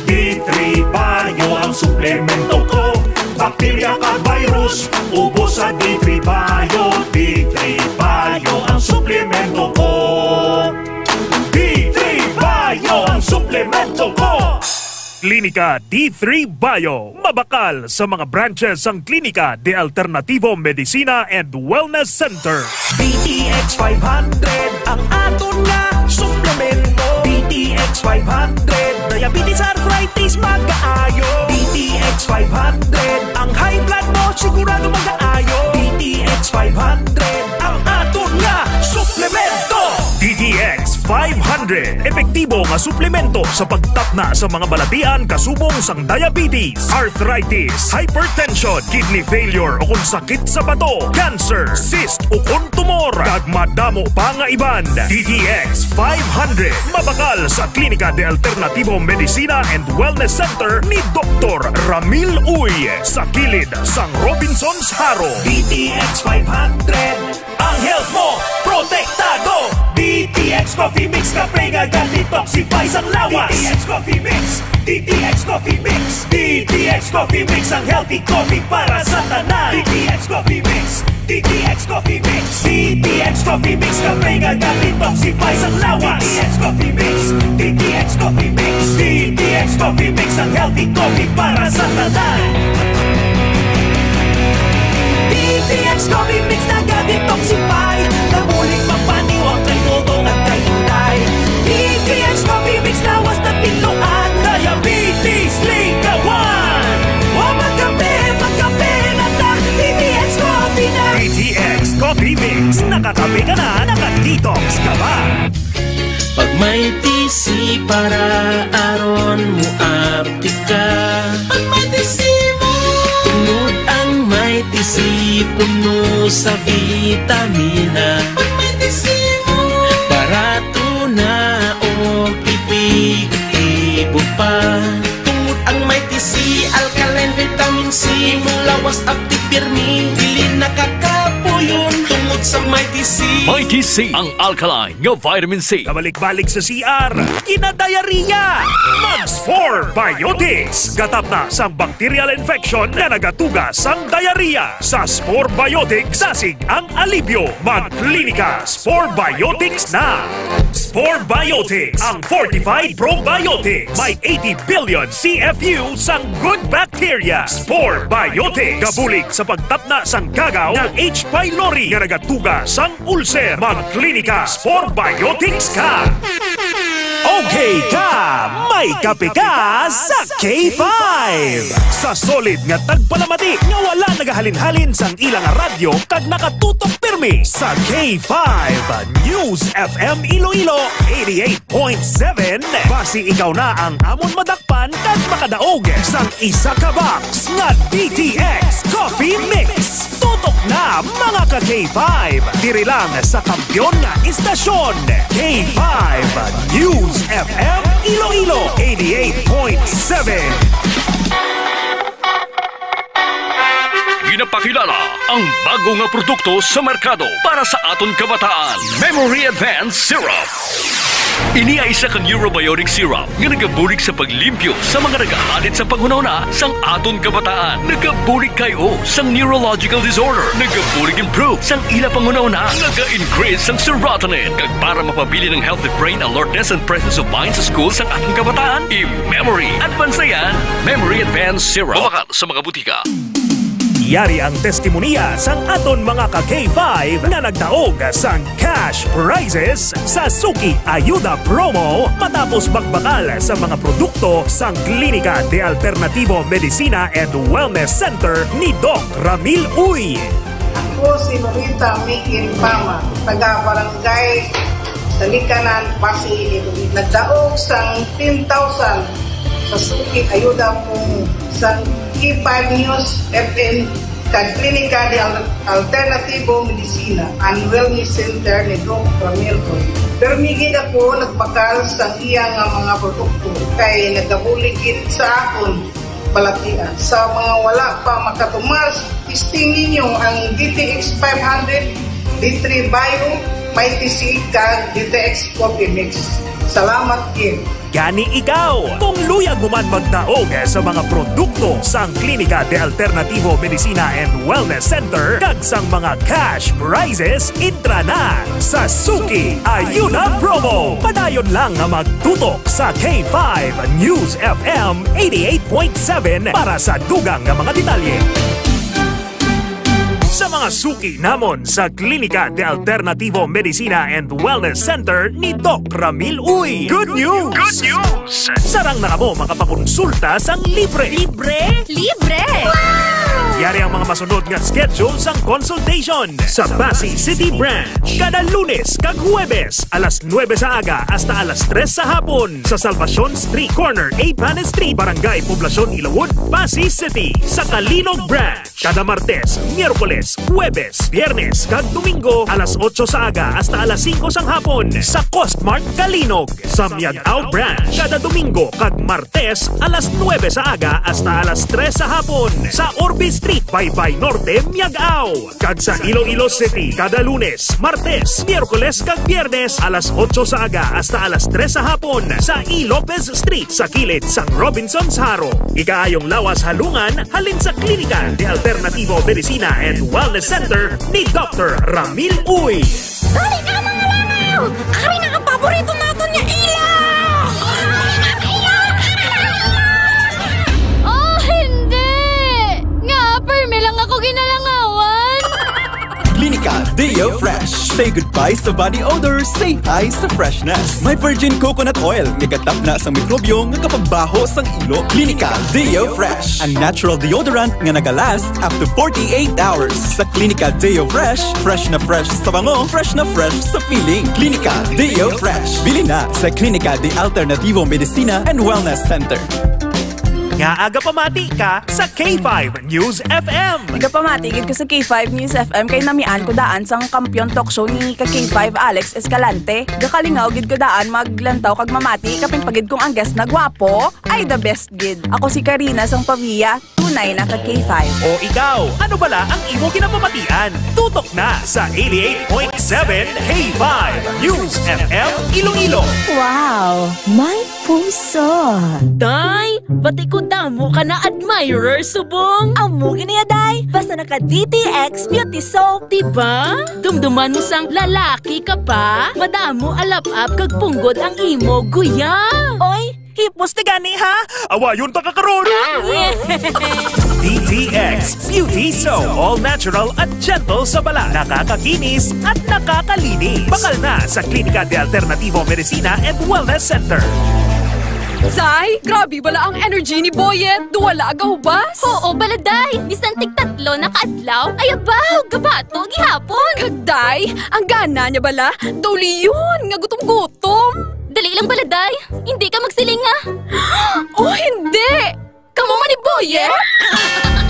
D three Bio ang suplemento ko. Bakterya kag virus, ubos sa D three Bio. D three Bio ang suplemento ko. D three Bio ang suplemento ko. Klinika D three Bio. Mabakal sa mga branches ang Klinika de Alternativo Medicina and Wellness Center. D T X five hundred ang aton nga suplemento. D T X five hundred, diabetes, arthritis, magaayo. D T X five hundred, ang high blood mo sigurado magaayo. Epektibo nga suplemento sa pagtapna sa mga balatian kasubong sang diabetes, arthritis, hypertension, kidney failure o kon sakit sa bato, cancer, cyst o kon tumor, kag madamo pa nga iban. D T X five hundred, mabakal sa Klinika de Alternativo Medicina and Wellness Center ni Doktor Ramil Uy, sa kilid sang Robinsons Jaro. D T X five hundred, ang health mo protektado. D T X Coffee Mix, kape nga ga-detoxify sang lawas. D T X Coffee Mix, D T X Coffee Mix, D T X Coffee Mix, ang healthy coffee para sa tanan. D T X Coffee Mix, D T X Coffee Mix, D T X Coffee Mix, kape nga ga-detoxify sang lawas. D T X Coffee Mix, D T X Coffee Mix, D T X Coffee Mix, ang healthy coffee para sa tanan. D T X Coffee Mix naga-detoxify, nabulig magpaniwang kay Dodong at kay Inday. D T X Coffee Mix lawas na tinluan, diabetes linggawan. Wa magkape, magkape na ta, D T X Coffee na. D T X Coffee Mix, nakakape ka na, naka-detox ka pa. Pag may T C para aron mo apti ka. Pag may T C mo. Tungod ang may T C puno sa vitamina. Pag may T C mo. Barato na o epektibo pa. Tungod ang may T C, alkaline vitamin C, mong lawas apti pirmi, dili nakakapuyon. Tungod sa may T C. May T C, ang alkaline nga vitamin C. Kabalik-balik sa C R, kinadiarrhea. Mag Spore Biotics. Gatapna sang bacterial infection nga nagatuga sang diarrhea. Sa Spore Biotics, dasig ang alibyo. Mag Klinika Spore Biotics na. Spore Biotics, ang fortified probiotics. May eighty billion C F U sang good bacteria. Spore Biotics, gabulig sa pagtapna sang gagaw nga H. pylori nga nagatuga sang ulcer. Mag Klinika Spore Biotics ka. Okay ka, may kape ka sa K five. Sa solid nga tagpalamati nga wala nagahalin-halin sang ilang radyo kag nakatutok pirmi sa K five News F M Iloilo, eighty-eight point seven. Basi ikaw na ang amon madakpan kag makadaog sang isa ka box nga D T X Coffee Mix. Tutok na, mga ka K five. Diri lang sa kampiyon nga istasyon, K five News F M Iloilo, eighty-eight point seven. Ginapakilala ang bago nga produkto sa merkado para sa aton kabataan, Memory Advance Syrup. Ini ay isa ka neurobiotic syrup nga nagabulig sa paglimpyo sa mga nagahalit sa panghunahuna sang aton kabataan. Nagabulig kay o sang neurological disorder. Nagabulig improve sang ila panghunahuna. Naga-increase sang serotonin. Kag para mapabilin ang healthy brain alertness and presence of mind sa school sang aton kabataan, i-Memory Advance na yan. Memory Advance Syrup. Mabakal sa mga butika. Yari ang testimonya sang aton mga ka K five nga nagdaog sang cash prizes sa Suki Ayuda Promo matapos magbakal sa mga produkto sang Klinika de Alternativo Medicina and Wellness Center ni Doc Ramil Uy. Ako si Lolita Mikin Pama, taga Barangay Talikanan, Pasig. Nagdaog sang ten thousand sa Suki Ayuda Promo sang K five News F M kag Klinika de Al-, Alternativo Medicina and Wellness Center ni Doc Ramil Uy. Permi gid ako nagbakal sang iya nga mga produkto kay nagabulig gid sa akon balatian. Sa mga wala pa makatumas, testing ninyo ang D T X five hundred, D three Bio, Mighty C, kag D T X Coffee Mix. Salamat gid. Gani ikaw, kung luyag mo man magdaog sa mga produkto sang Klinika de Alternativo Medicina and Wellness Center kag sang mga cash prizes, entra na sa Suki Ayuda Promo. Padayon lang nga magtutok sa K five News F M eighty-eight point seven para sa dugang nga mga detalye. Sa mga suki namon sa Klinika de Alternativo Medicina and Wellness Center ni Doc Ramil Uy. Good news! Good news! Sarang na kamo makapakonsulta sang libre. Libre? Libre! Wow! Yari ang mga masunod nga schedule sang consultation. Sa Passi City Branch, kada Lunes kag Huwebes, alas nuebe sa aga hasta alas tres sa hapon. Sa Salvacion Street, corner Eighth Street, Barangay Poblacion, Ilawod, Passi City. Sa Calinog Branch, kada Martes, Miyerkules, Huwebes, Biyernes, kag Domingo, alas otso sa aga hasta alas singko sang hapon. Sa Costmart Calinog, sa Miag-ao Branch, kada Domingo kag Martes, alas nuebe sa aga hasta alas tres sa hapon. Sa Orbe Street, Baybay Norte, Miag-ao. Kag sa Iloilo City, kada Lunes, Martes, Miyerkules, kag Biyernes, alas otso sa aga hasta alas tres sa hapon. Sa E. Lopez Street, sa kilid sang Robinsons Jaro. Ikaayong lawas halungan halin sa Klinika de Alternativo Medicina and Wellness Center ni Doktor Ramil Uy. Dali na, mga langaw! Ari na ang paborito naton nga ilaw! Oh, hindi! Nga, permi lang ako ginalangawan. Klinika Deo Fresh. Say goodbye sa body odor, say hi sa freshness. May virgin coconut oil nga gatapna sa mikrobyo nga kapagbaho sang ilo. Klinika Deo Fresh, a natural deodorant nga nagalast up to forty-eight hours. Sa Klinika Deo Fresh, fresh na fresh sa bango, fresh na fresh sa feeling. Klinika Deo Fresh. Bili na sa Klinika de Alternativo Medicina and Wellness Center. Nga aga pamati ka sa K five News F M. Nagapamati gid ko sa K five News F M kay namian ko daan sang kampiyon talk show ni ka K five Alex Escalante. Gakalingaw gid ko daan maglantaw kag mamati kapin pa gid kung ang guest na gwapo ay the best gid. Ako si Karina sang Pavia, tunay na ka K five. O ikaw, ano bala ang imo ginapamatian? Tutok na sa eighty-eight point seven K five News F M Iloilo. Wow! May puso. Day, bati ko damo ka na admirer subong. Amo gani ya, day. Basta naka D T X Beauty Soap, di ba? Dumduman mo sang lalaki ka pa. Madamo alap-ap kag punggod ang imo guya. Oy, hipos ti gani, ha? Awayon ta ka karon. D T X Beauty Soap. All natural at gentle sa balat. Nakakakinis at nakakalinis. Bakal na sa Klinika de Alternativo Medicina and Wellness Center. Say, grabe bala ang energy ni Boyet. Duwala gahubas. Oo, bala, day. Bisan tig tatlo na ka adlaw, ay abaw, gabato gihapon. Kag day, ang gana niya bala, daw liyon nga gutom-gutom. Dali lang bala, day. Hindi ka magsiling nga. Oh, hindi! Kamo man ni Boyet?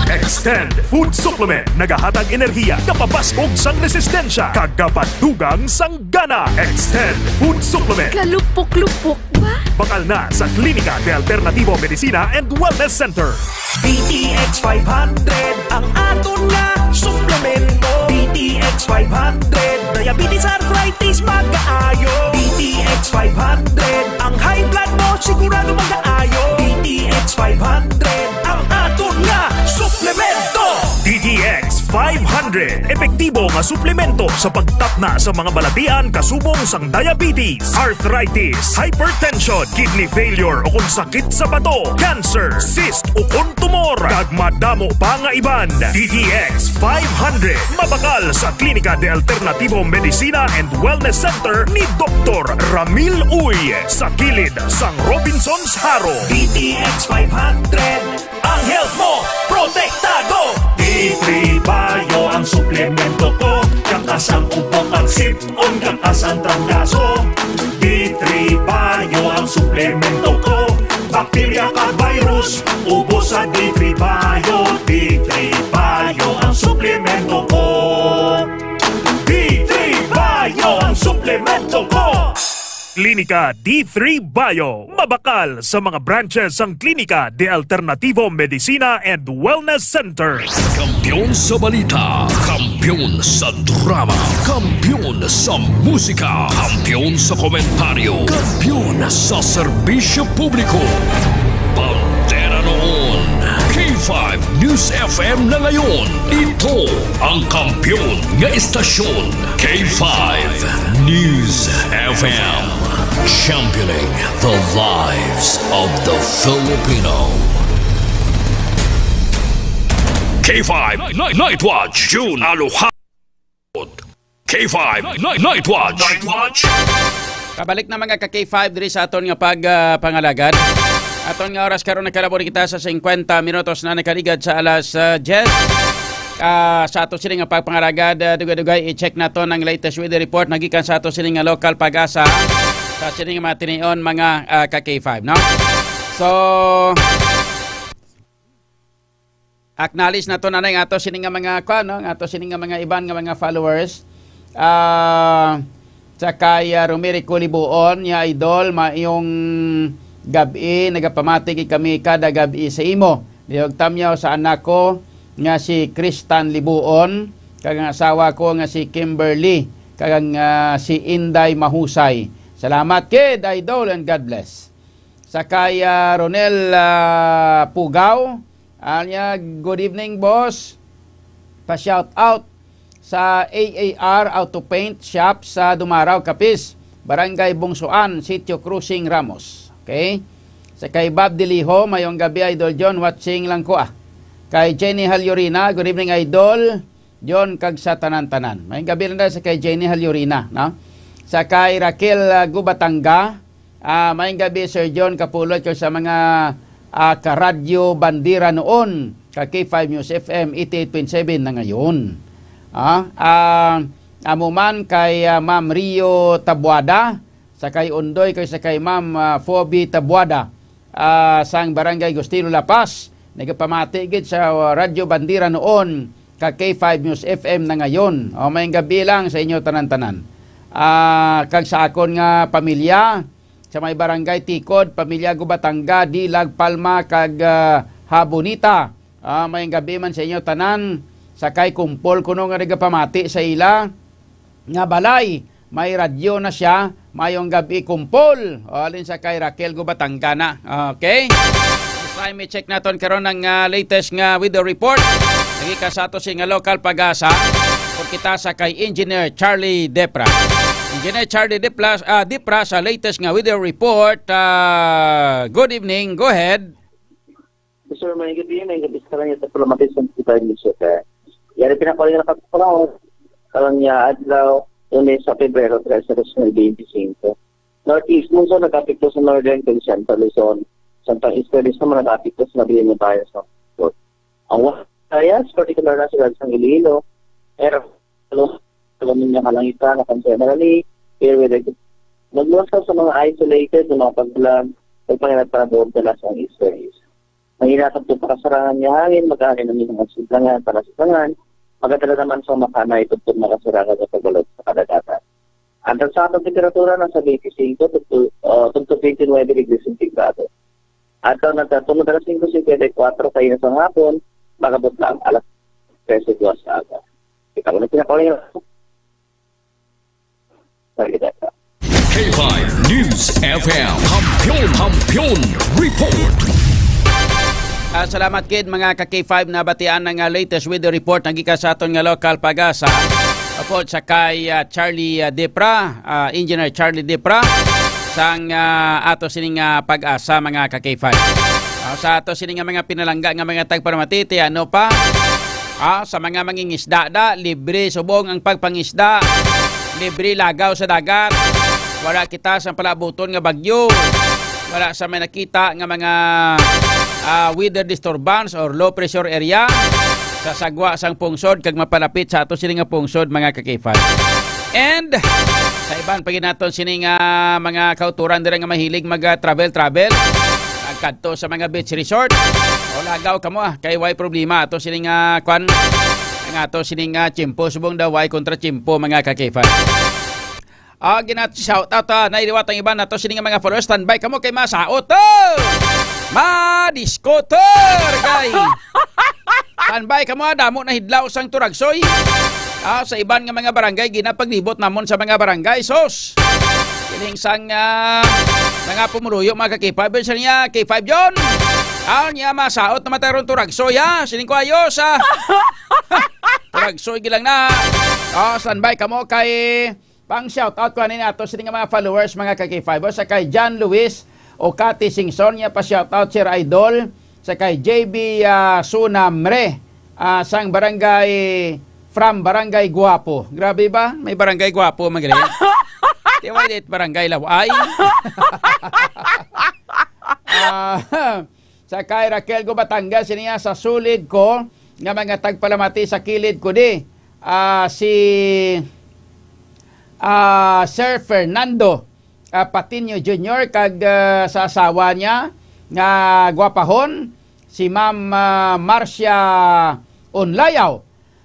Extend Food Supplement, nagahatag enerhiya, gapabaskog sang resistensya, kag gapadugang sang gana. Extend Food Supplement. Kalupok-lupok ba? Bakal na sa Klinika de Alternativo Medicina and Wellness Center. D T X five hundred, ang aton nga suplemento. D T X five hundred, diabetes, arthritis, magaayo. D T X five hundred, ang high blood mo sigurado magaayo. D T X five hundred, ang aton nga suplemento. D T X five hundred, epektibo nga suplemento sa pagtapna sa mga balatian kasubong sang diabetes, arthritis, hypertension, kidney failure, o kon sakit sa bato, cancer, cyst, o kon tumor, kag madamo pa nga iban. D T X five hundred, mabakal sa Klinika de Alternativo Medicina and Wellness Center ni Doktor Ramil Uy, sa kilid sang Robinsons Jaro. D T X five hundred, ang health mo protektado. D three Bio ang suplemento ko, kakas ang ubo, pagsip-on, kakas ang trangkaso. D three Bio ang suplemento ko, bakterya kag virus, ubos sa D three Bio. D three Bio ang suplemento ko. D three Bio ang suplemento ko. Klinika D three Bio, mabakal sa mga branches sang Klinika de Alternativo Medicina and Wellness Center. Kampiyon sa balita, kampiyon sa drama, kampiyon sa musika, kampiyon sa komentaryo, kampiyon sa serbisyo publiko. Bandera noon, K five News F M na ngayon. Ito ang kampiyon nga istasyon, K five News F M, championing the lives of the Filipino. K five Night, Night Watch, June, Aloha. K five Night, Night Watch. Night Watch. Kabalik na, mga ka K five, diri sa aton nga pag, ah, pangalagad. Aton nga oras karon, nakalabot kita sa singkwenta minutos na nakaligad sa alas, ah, diyes. Ah, sa ato sini nga pagpangalagad, ah, dugay-dugay, i-check naton ang latest weather report nagikan sa ato sini nga lokal PAGASA. Sa sini nga mga tinion, mga, ah, ka K five, no? So, acknowledge naton anay nga ato sini nga mga, kuwan, no? Nga ato sini nga mga iban nga mga followers. Ah, sa kay, ah, Romerico Libuon, nga idol, maayong gab-i, nagapamati gid kami kada gab-i sa imo. Lihog tamyaw sa anak ko nga si Kristan Libuon, kag ang asawa ko nga si Kimberly, kag ang, ah, si Inday Mahusay. Salamat gid, idol, and God bless. Sa kay, ah, Ronel, ah, Pugaw, ah, niya, "Good evening, boss. Pa-shout out sa A A R Auto Paint Shop sa Dumaraw, Capiz, Barangay Bungsuan, Sitio Cruising, Ramos." Okay? Sa kay Bob Diliho, "Mayong gabi, Idol John, watching lang ko, ah." Kay Jenny Halyorina, "Good evening, Idol John, kag sa tanan-tanan." Mayong gabi lang sa kay Jenny Halyorina, no? Sa kay Raquel, ah, Gubatanga, ah, "Mayong gabi, Sir John Kapulot, kag sa mga, ah, ka-Radyo Bandera noon, ka K five News F M eighty-eight point seven na ngayon." Ah, ah, amo man kay, ah, Ma'am Rio Tabuada, sa kay Undoy, kag sa kay Ma'am, ah, Phoebe Tabuada, ah, sang Barangay Gustilo, La Paz, nagapamati gid sa, ah, Radyo Bandera noon, ka K five News F M na ngayon. O, mayong gabi lang sa inyo tanan-tanan. Ah, kag sa akon nga pamilya, sa may Barangay Tikod, pamilya Gubatanga, Dilag, Palma, kag, ah, Habonita. Ah, mayong gabi man sa inyo tanan. Sa kay Kumpol kuno nga nagapamati sa ila nga balay, may radyo na siya. "Mayong gabi, Kumpol." O, alin sa kay Raquel Gubatanga na. Okay? This time, i-check naton karon ang, ah, latest nga weather report. Nagikan sa ato sini nga lokal PAGASA. Report kita sa kay Engineer Charlie Depra. Engineer Charlie Depra, ah, Depra, sa latest nga weather report. Ah, good evening. Go ahead. Sir, may gabi, may gabi sa kanya sa Palamatay sa Sibay ni Sir. Yari pinakuha na kapag karang niya adlaw, Lunes sa Pebrero tres, dos mil beintisinko. Northeast monsoon nagapekto sa Northern kag Central Luzon. Samtang Eastern Luzon naman nagapekto sa Nabilin ng Bayan sa Port. Ang Visayas, particular na sila sa Iloilo, air, alam niya kalangitan na generally, air weather. Magluwas ka sa mga isolated na mga pagbulan, pagpanginat para doon sa lasang Eastern Luzon. Mahina sa pagpakasarangan nga hangin, mag-aanin ang mga sidlangan, palasidlangan, magadala naman sa makanay tugtog makasarakan sa pagbalot sa kadagatan. Ang tansang temperatura nasa twenty-five to, to, uh, to twenty-nine degrees centigrado. At ang nagtatulog alas singko cincuenta y cuatro kayo sa hapon, magabot na ang alas tres sa aga. Ikaw na pinakauli. K five News F M. Kampiyon, Kampiyon Report. Ah, salamat gid, mga ka K five, na batian ang, ah, latest weather report nga gikan sa aton nga lokal PAGASA. Upod sa kay, ah, Charlie, ah, Depra, ah, Engineer Charlie Depra, sang, ah, ato sining, ah, PAGASA, mga ka K five. Ah, sa ato sining nga mga pinalangga nga mga tagparamati, ano pa? Ah, sa mga mangingisda da, libre subong ang pagpangisda. Libre lagaw sa dagat. Wala kita sa palabuton nga bagyo. Wala sa may nakita nga mga, ah, weather disturbance or low pressure area sa sagwa sang pungsod kag mapalapit sa ato sini nga pungsod, mga ka K five. And sa iban pa gid naton sini nga mga kauturan dira nga mahilig mag, ah, travel-travel, magkadto sa mga beach resort, o lagaw kamo, ah, kay way problema ato sini nga kwan, ang ato sini nga tiyempo, subong daw way kontra tiyempo, mga ka K five. Ah, ginat shout out, ah, nailiwat ang iban nato sini nga mga followers. Standby kamo kay masaot, oh! Madiscoter, kay standby kamo, ah, damo na hidlaw sang Turagsoy. Ah, sa iban nga mga barangay, ginapaglibot namon sa mga barangay. Sos! Kining sang, ah, mga pumuluyo, mga ka K five, sa niya, "K five John! Ah, niya, masaot naman tayo ron Turagsoy, ha? Sining ko ayos, ha?" Turagsoy, gilang na. Oh, standby kamo kay pang shoutout ko ani nato sini nga mga followers, mga ka K five, o sa kay John Luis Okati Singson, niya pa shoutout, Sir Idol, sa kay J B, ah, Sunamre, ah, sang barangay, from Barangay Guapo. Grabe ba? May Barangay Guapo, magre. Di ba, di Barangay Laway? Ah, sa kay Raquel Gubatanga, siniya sa sulid ko nga mga tagpalamati sa kilid ko di. Ah, si ah, Sir Fernando ah, Patiño Junior kag ah, sa asawa niya nga gwapahon, si Ma'am ah, Marcia Onlayaw.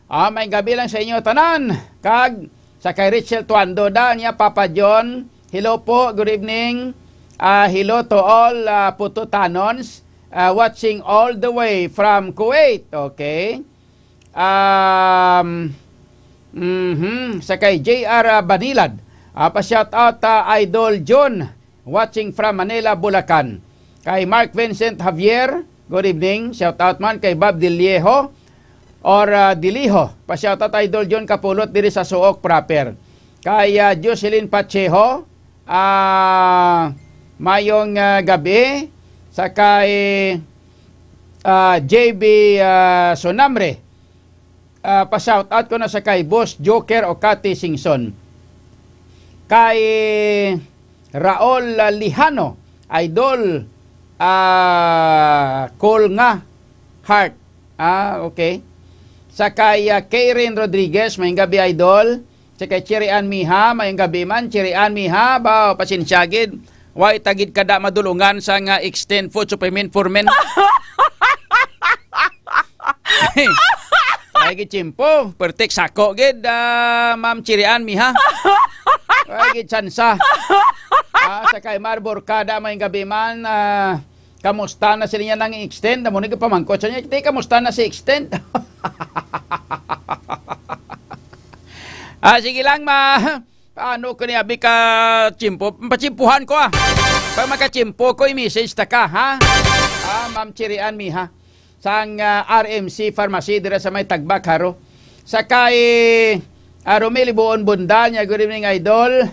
Ah, may gabi lang sa inyo tanan. Kag sa kay Rachel Tuando da niya, Papa John, hello po, good evening. Ah, hello to all ah, Pututanons ah, watching all the way from Kuwait. Okay. Um, mhm, sa kay J R Banilad. Ah, pa-shout out ah, Idol John, watching from Manila, Bulacan. Kay Mark Vincent Javier, good evening. Shout out man kay Bob Dillejo or ah, Diliho. Pa-shout out Idol John Kapulot diri sa Suok proper. Kay ah, Jocelyn Pacheco, ah, mayong ah, gabi. Sa kay ah, J B ah, Sonamre. Ah, pa-shout out ko na sa kay Boss Joker Okati Singson. Kay Raul ah, Lijano, Idol, ah, Col nga Heart. Ah, okay. Sa kay ah, Karen Rodriguez, may gabi, Idol. Sa kay Cherry Ann Miha, may gabi man, Cherry Ann Miha, ba, pasensya gid. Wa ta gid kada madulungan sa nga extend food supplement for men. Ay, gid tiyempo. Pertik sako gid, ah, Ma'am Cherry Ann Miha. Ay, gid sansa. Ah, sa kay Mar Borcada, may gabi man, ah, kamusta na sila niya nang extend? Amo ni pamangkot sa niya, "Ti, kamusta na si extend?" Ah, sige lang, ma. Ano ko ni abi ka tiyempo? Patiyempohan ko, ah. Pag makatiyempo ko, i-message ta ka, ha? Ah, Ma'am Cherry Ann Miha. Sang ah, R M C Pharmacy dira sa may Tagbak, Jaro. Sa kay ah, Romel Libuon Bunda niya, "Good evening, Idol.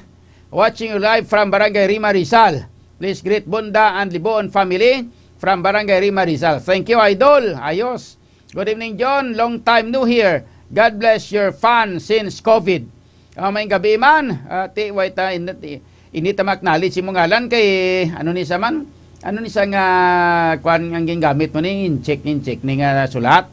Watching you live from Barangay Rima, Rizal. Please greet Bunda and Libuon family from Barangay Rima, Rizal." Thank you, Idol. Ayos. "Good evening, John. Long time no hear. God bless your fan since COVID." Ah, may gabi man. Ah, ti, way ta, init, init ta ma-acknowledge imong ngalan kay, ano ni sa man? Ano ni sa nga, kwan ang gingamit mo ni? Incheck, incheck ni nga sulat.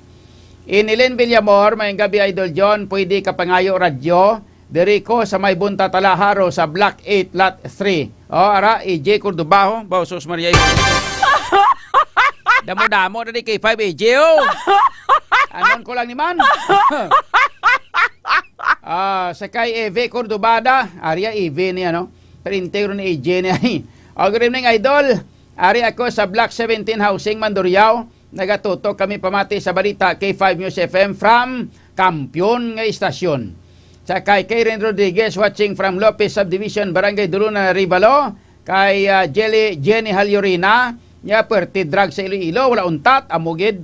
Inilin Villamor, may gabi, Idol John. Pwede ka pangayo radyo. Diri ko sa may Bunta Talaharo sa Block eight, Lot three. Oh, ara, A J Cordobaho. Bausos Maria. Damo-damo na di kay five A J, oh. Anon ko lang ni man. Ah, sa kay Eve Cordobada, aria Eve ni ano, pero inteiro ni A J ni ay. Oh, good evening, Idol. Ari ako sa Block seventeen Housing, Mandurriao. Nagatutok kami pamati sa balita, K five News F M from Kampiyon nga istasyon. Sa kay Karen Rodriguez, watching from Lopez Subdivision, Barangay Duluna, Arevalo. Kay ah, Jelly, Jenny Halyorina, niya, perti drag sa Iloilo, wala untat, amo gid.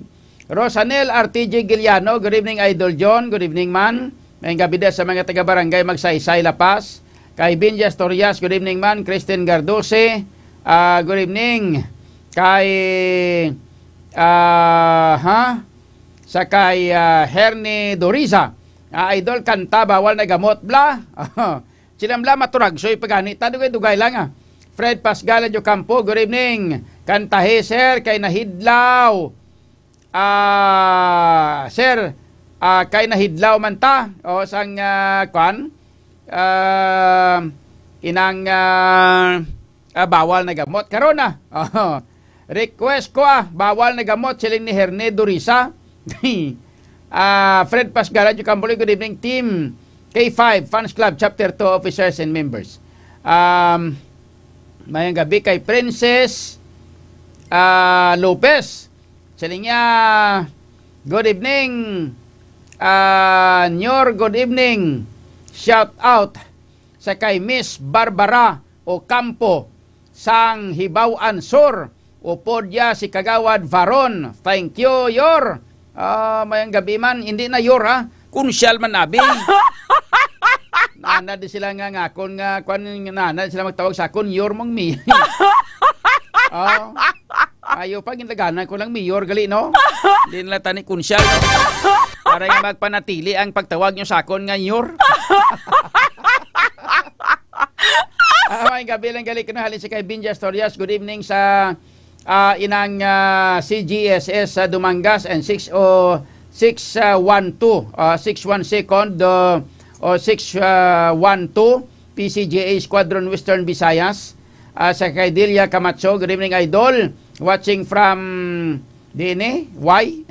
Rosanel R T G Giliano, good evening, Idol John. Good evening man. May gabi da sa mga taga-barangay Magsaysay, La Paz. Kay Binja Astorias, good evening man. Kristen Gardose, ah, good evening. Kay, ah, ha? Sa kay ah, Hernie Doriza, ah, Idol, kanta, bawal na gamot, bla. Sila bla, maturagsoy pa gani. Ta, dugay-dugay lang, ah. Fred Pasgal Ocampo, good evening. Kantahi, sir, kay nahidlaw. Ah, sir, ah, kay nahidlaw man ta. O, sang, ah, kwan? Ah, inang, ah, ah, bawal na gamot. Karon na. Oh, request ko, ah, bawal na gamot, siling ni Herne Durisa. Ah, Fred Pasgal, Radyo Kambuloy, good evening, team K five, Fans Club, Chapter two, officers and members. Um, mayang gabi kay Princess ah, Lopez. Siling niya, "Good evening, ah, Nyor, good evening. Shout out sa kay Miss Barbara Ocampo sang Hibaw-an Sur. Upod ya si Kagawad Varon. Thank you, Yor." Ah, mayang gabi man, hindi na Yor, ha? Kunsyal man abi. Nana di sila nga ngakon nga, kwan, nana di sila magtawag sa akon, Yor mong mi. Oh. Ayo pa, gindaganan ko lang mayor gali, no? Hindi nila tani kunsyal, no? Para nga magpanatili ang pagtawag nyo sa akon nga Nyor. Ah, may gabi lang gali ko na halin sa kay Binja Astorias. Good evening sa ah, inang, ah, C G S S sa Dumangas and six oh six one two, ah, six one second, ah, o six one two P C G A Squadron Western Visayas. Ah, sa kay Delia Camacho, good evening, Idol. Watching from, di ini? Why?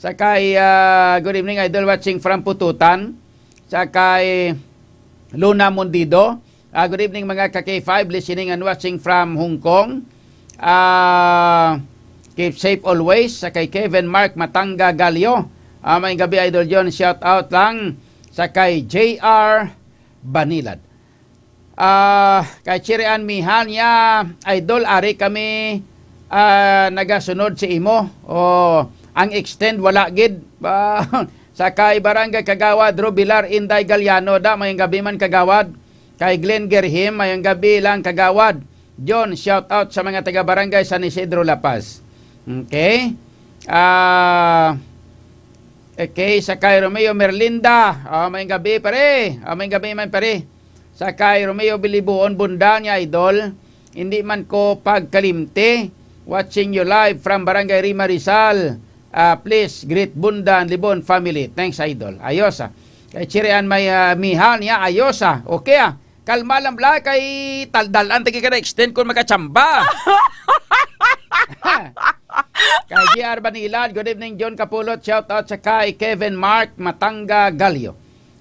Sa kay, ah, good evening, Idol. Watching from Pututan. Sa kay Luna Mundido. Ah, good evening, mga ka K five, listening and watching from Hong Kong. Ah, keep safe always. Sa kay Kevin Mark Matanga Galio. Ah, may gabi, Idol John. Shout out lang sa kay J R Banilad. Ah, kay Chirian Mihal niya, Idol, ari kami, ah, nagasunod sa imo. O, ang extend, wala gid. Ah, sa kay Barangay Kagawad Rubilar Inday Galiano, da, mayong gabi man, Kagawad. Kay Glenn Gerhim, mayong gabi lang, Kagawad. John, shout out sa mga taga Barangay San Isidro, La Paz. Okay? Ah, okay, sa kay Romeo Merlinda. Ah, mayong gabi, pare. Ah, mayong gabi man, pare. Sa kay Romeo Bilibuon, Bunda niya, Idol. Hindi man ko pagkalimti. Watching you live from Barangay Rima, Rizal. Ah, please greet Bunda and Libon family. Thanks, Idol. Ayos, ah. Kay Chirian may, ah, Mihal niya, ayos, ah. Okay, ah. Kalma lang, bla, kay taldalan tagi ka na extend kung magkachamba. Kay G R Banilad, good evening, John Kapulot. Shout out sa kay Kevin Mark Matanga Galio.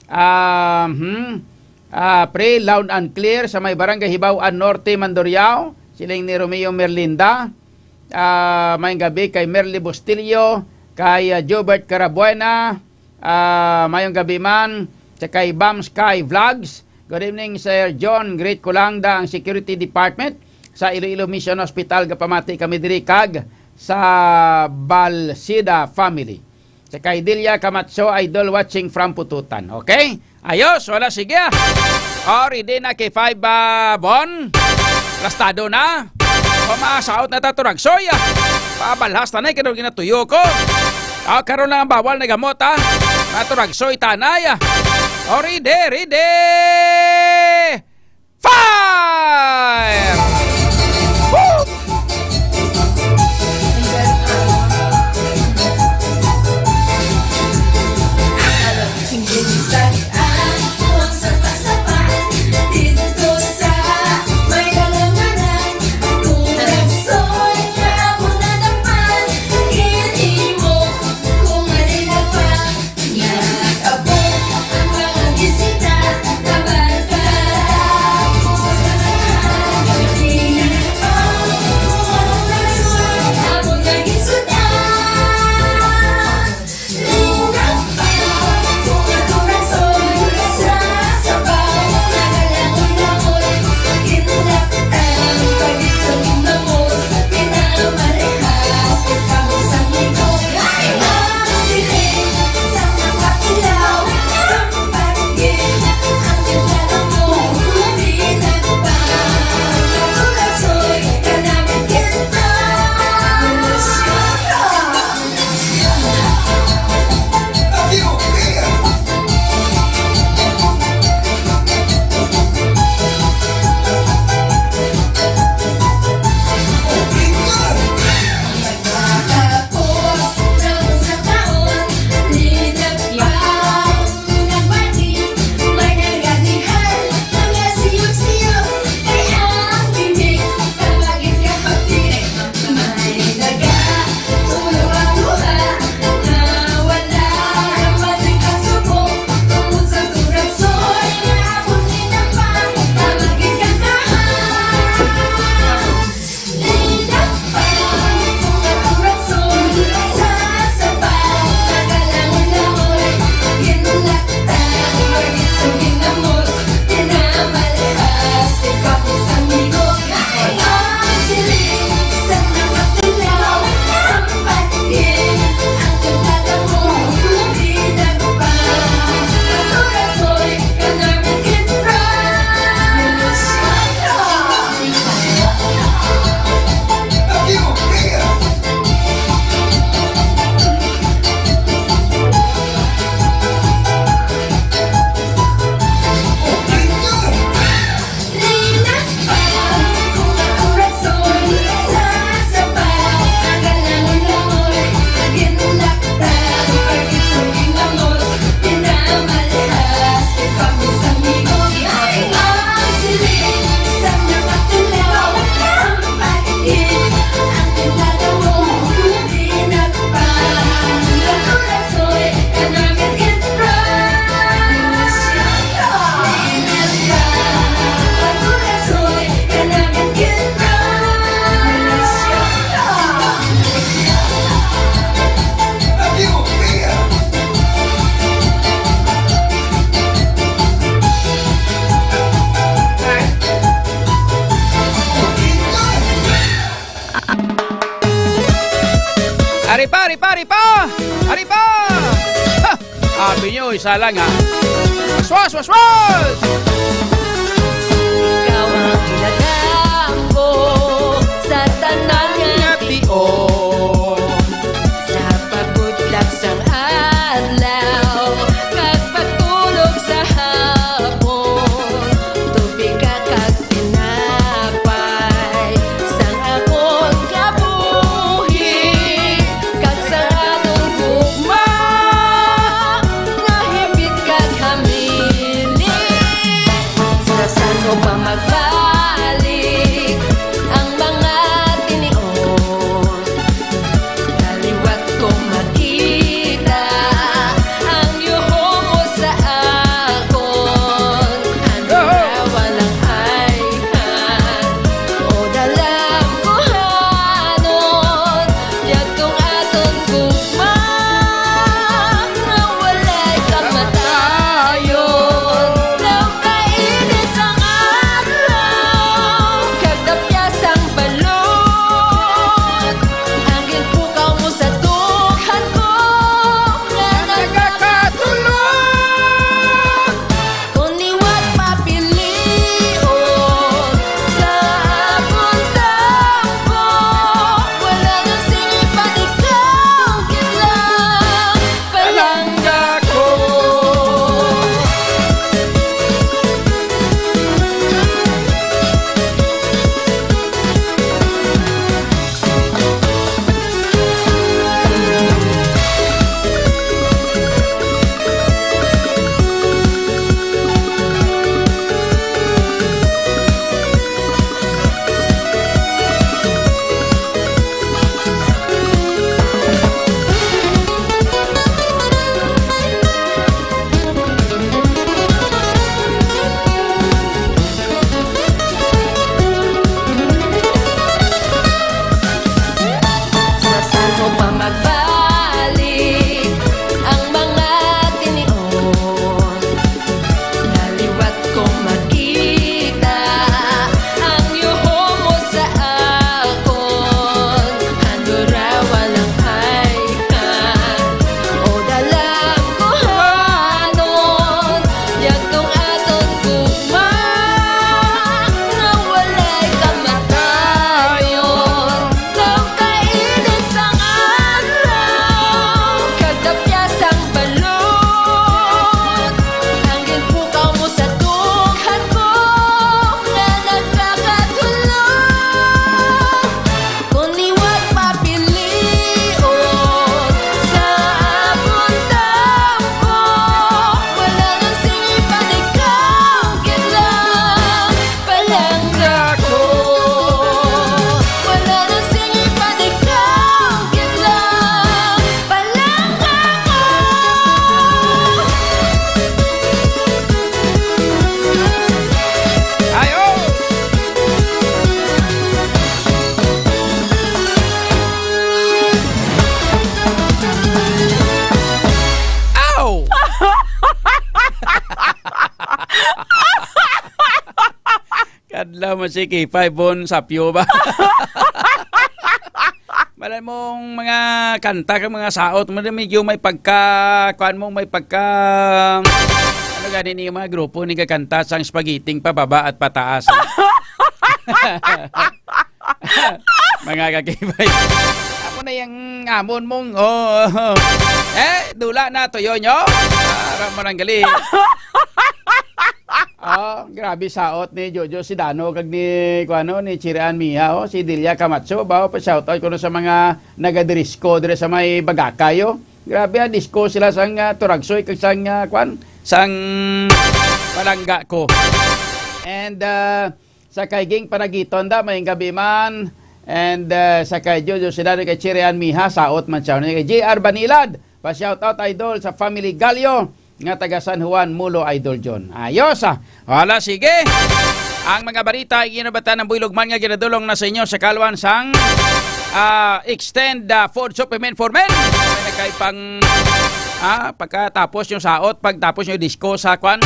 Ah, hmm. Ah, pre, loud and clear sa may Barangay Hibaw-an Norte, Mandurriao. Siling ni Romeo Merlinda. Ah, mayong gabi kay Merly Bustillo, kay, ah, Jobert Carabuena. Ah, mayong gabi man sa kay Bam Sky Vlogs. Good evening, Sir John. Greet ko lang da ang Security Department sa Iloilo Mission Hospital. Gapamati kami diri kag sa Balsida family. Sa kay Delia Camacho, Idol, watching from Pututan. Okay? Ayos, wala, sige, ah. O, ready na kay five, ah, Bon? Lastado na. O, masaot na ta, Turagsoy, ah. Pabalhas na na, kinong ginatuyo ko. Ah, karon lang ang bawal na gamot, ah. Naturagsoy tanay, ah. O, ready, ready. Fire! Woo! Abi niyo, isa lang, ha? Waswas, waswas! Ikaw ang ilagampo sa tanan nga tion. Sa pagbutlak sang adlaw, kag pagtulog sa hapon, tubig ka kag tinapay sang akon kabuhi, kag sang aton gugma nga hipit kag hamili. Sa san-o pa magbalik ang mga tinion? Naliwat ko makita ang yuho mo sa akon. Ano na walang ayhan o dalang kuhanon, yadtong aton gugma nga walay kamatayon. Daw kainit sang adlaw, kag dapya sang balod, ang ginpukaw mo sa dughan ko nga nagakatulog. Kon liwat papilion sa akon tampo, wala nang sing ipanikaw, gid lang palangga ko. Sa san-o pa magbalik ang mga tinion? Naliwat ko makita ang yuho mo sa akon. Ano ra walang ayhan o dalang kuhanon, yadtong aton gugma nga walay kamatayon. Daw kainit sang adlaw, kag dapya sang balod, ang ginpukaw mo sa dughan ko nga nagakatulog. Kon liwat papilion sa akon tampo, wala nang sing ipanikaw, gid lang palangga ko. Wala nang sing ipanikaw, gid lang palangga ko. Ayo! Ow! Kadlaw mo si K five bon sapyo ba? Malay mong mga kanta kag mga saot mo, medyo may pagka, kuan mo, may pagka, ano gani ni mga grupo ni kakanta sang spaghetti pababa at pataas, ha? Mga kakibay. Ako na yung amon mong, oh. Eh, dula na, tuyo nyo. Para maranggali. Oh, grabe saot ni Jojo Sidano kag ni, kuano, ni Chirian Mia, oh, si Delia Camacho, ba, oh, pa-shoutout ko na sa mga nagadrisko dire sa may Bagakay, oh. Grabe, ah, disko sila sang, ah, Turagsoy kag sang, ah, kuan, sang palangga ko. And, ah, sa kay Ging Panagiton da, may gabi man. And, ah, sa kay Jojo Sidano, kay Chirian Miha, saot man siya. Kay J R Banilad, pa-shoutout, idol, sa family Galio nga taga San Juan, Mulo, Idol John. Ayos, ah. Wala, sige. Ang mga balita, ginabatan ng Buylog man nga ginadulong na sa inyo sa kalwan sang, ah, extend, ah, food supplement for men. May nagkay pang, ah, pagkatapos yung saot, pagtapos yung disco sa kwan.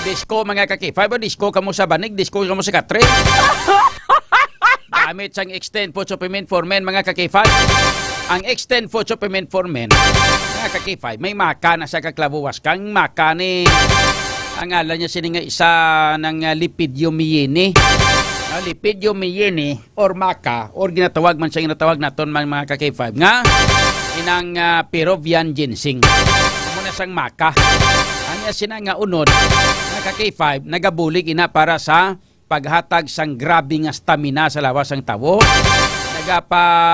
Disco, mga kakifay, ba? Disco kamo sa banig, disco kamo sa katre. Gamit sang extend food supplement for men, mga kakifay. Ang Extend Fucho Payment for Men, mga ka-K five, may maka na sa kaklabuwas kang maka ni, ang ngalan niya sini nga isa ng, ah, Lepidiomyini. Ah, Lepidiomyini or maka, or ginatawag man siya, ginatawag naton man, mga ka-K five, nga inang, ah, Peruvian ginseng. Amo na sang maka. Ang iya sina nga unod, mga ka-K five, nagabulig ina para sa paghatag sang grabe nga stamina sa lawas sang tawo. Nagapabulig,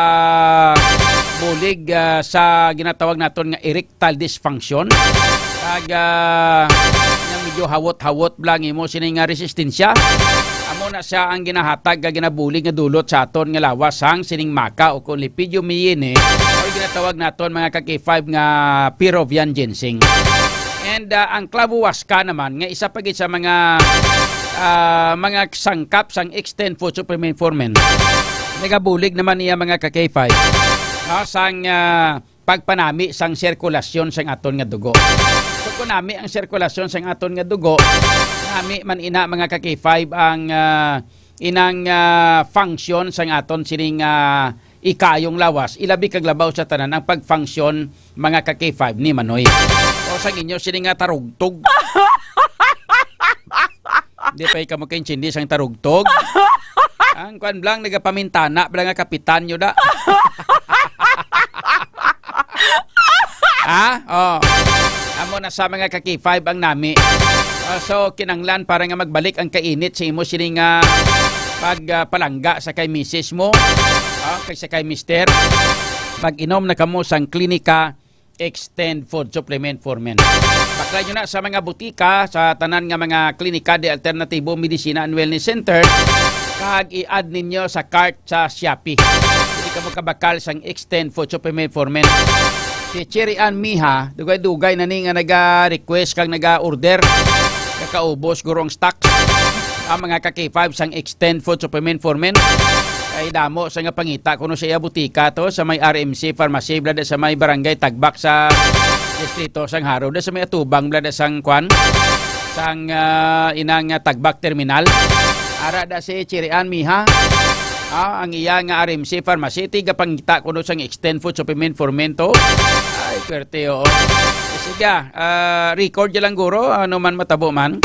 ah, sa ginatawag naton nga erectile dysfunction. Kag, ah, nga medyo hawot-hawot bala ang imo sini nga resistensya. Amo na siya ang ginahatag nga ginabulig nga dulot sa aton nga lawas sang sining maka o kung Lepidiomyini, or ginatawag naton, mga ka-K five, nga Peruvian ginseng. And, ah, ang clavo huasca naman, nga isa pa gid sa mga, ah, mga sangkap sang Extend Fucho Payment for Men, nagabulig naman niya, mga ka-K five, ah, sang, ah, pagpanami sang sirkulasyon sang aton nga dugo. So, kung nami ang sirkulasyon sang aton nga dugo, nami man ina, mga ka-K five, ang, ah, inang, ah, function sang aton sining, ah, ikayong lawas, ilabi kag labaw sa tanan ang pag-function, mga ka-K five, ni Manoy. O sang inyo sini nga tarugtog. Di pa kamo kaintindi sang tarugtog. Ang kwan bala, nagapamintana bala nga kapitan nyo da. Ha? Oh. Amo na sa, mga ka-K five, ang nami. Ah, so, kinanglan para nga magbalik ang kainit sa imo sini nga pag, ah, palangga sa kay misis mo, ah, kay sa kay mister. Mag-inom na kamo sang Klinika Extend Food Supplement for Men. Baklay nyo na sa mga butika, sa tanan nga mga klinika de alternatibo, medisina and wellness center, kag i-add ninyo sa cart sa Shopee. Pwede kamo kabakal sang Extend Food Supplement for Men. Si Cherry Ann Miha, dugay-dugay na ni nga naga-request kag naga-order. Nakaubos guro ang stock. Ang mga ka-K five sang Extend Food Supplement for Men. Kay damo sa nga pangita kuno sa iya butika to, sa may R M C Pharmacy, bala da sa may Barangay Tagbak sa Distrito sang Jaro, da sa may atubang bala da sang kwan, sang, ah, inang, ah, Tagbak Terminal. Ara da si Cherry Ann Miha. Ah, ang iya nga R M C Pharmacy, tigapangita kuno sang Extend Food Supplement for Men to. Ay, pwerte, oo. Sige, ah, record lang guro, ano man matabo man.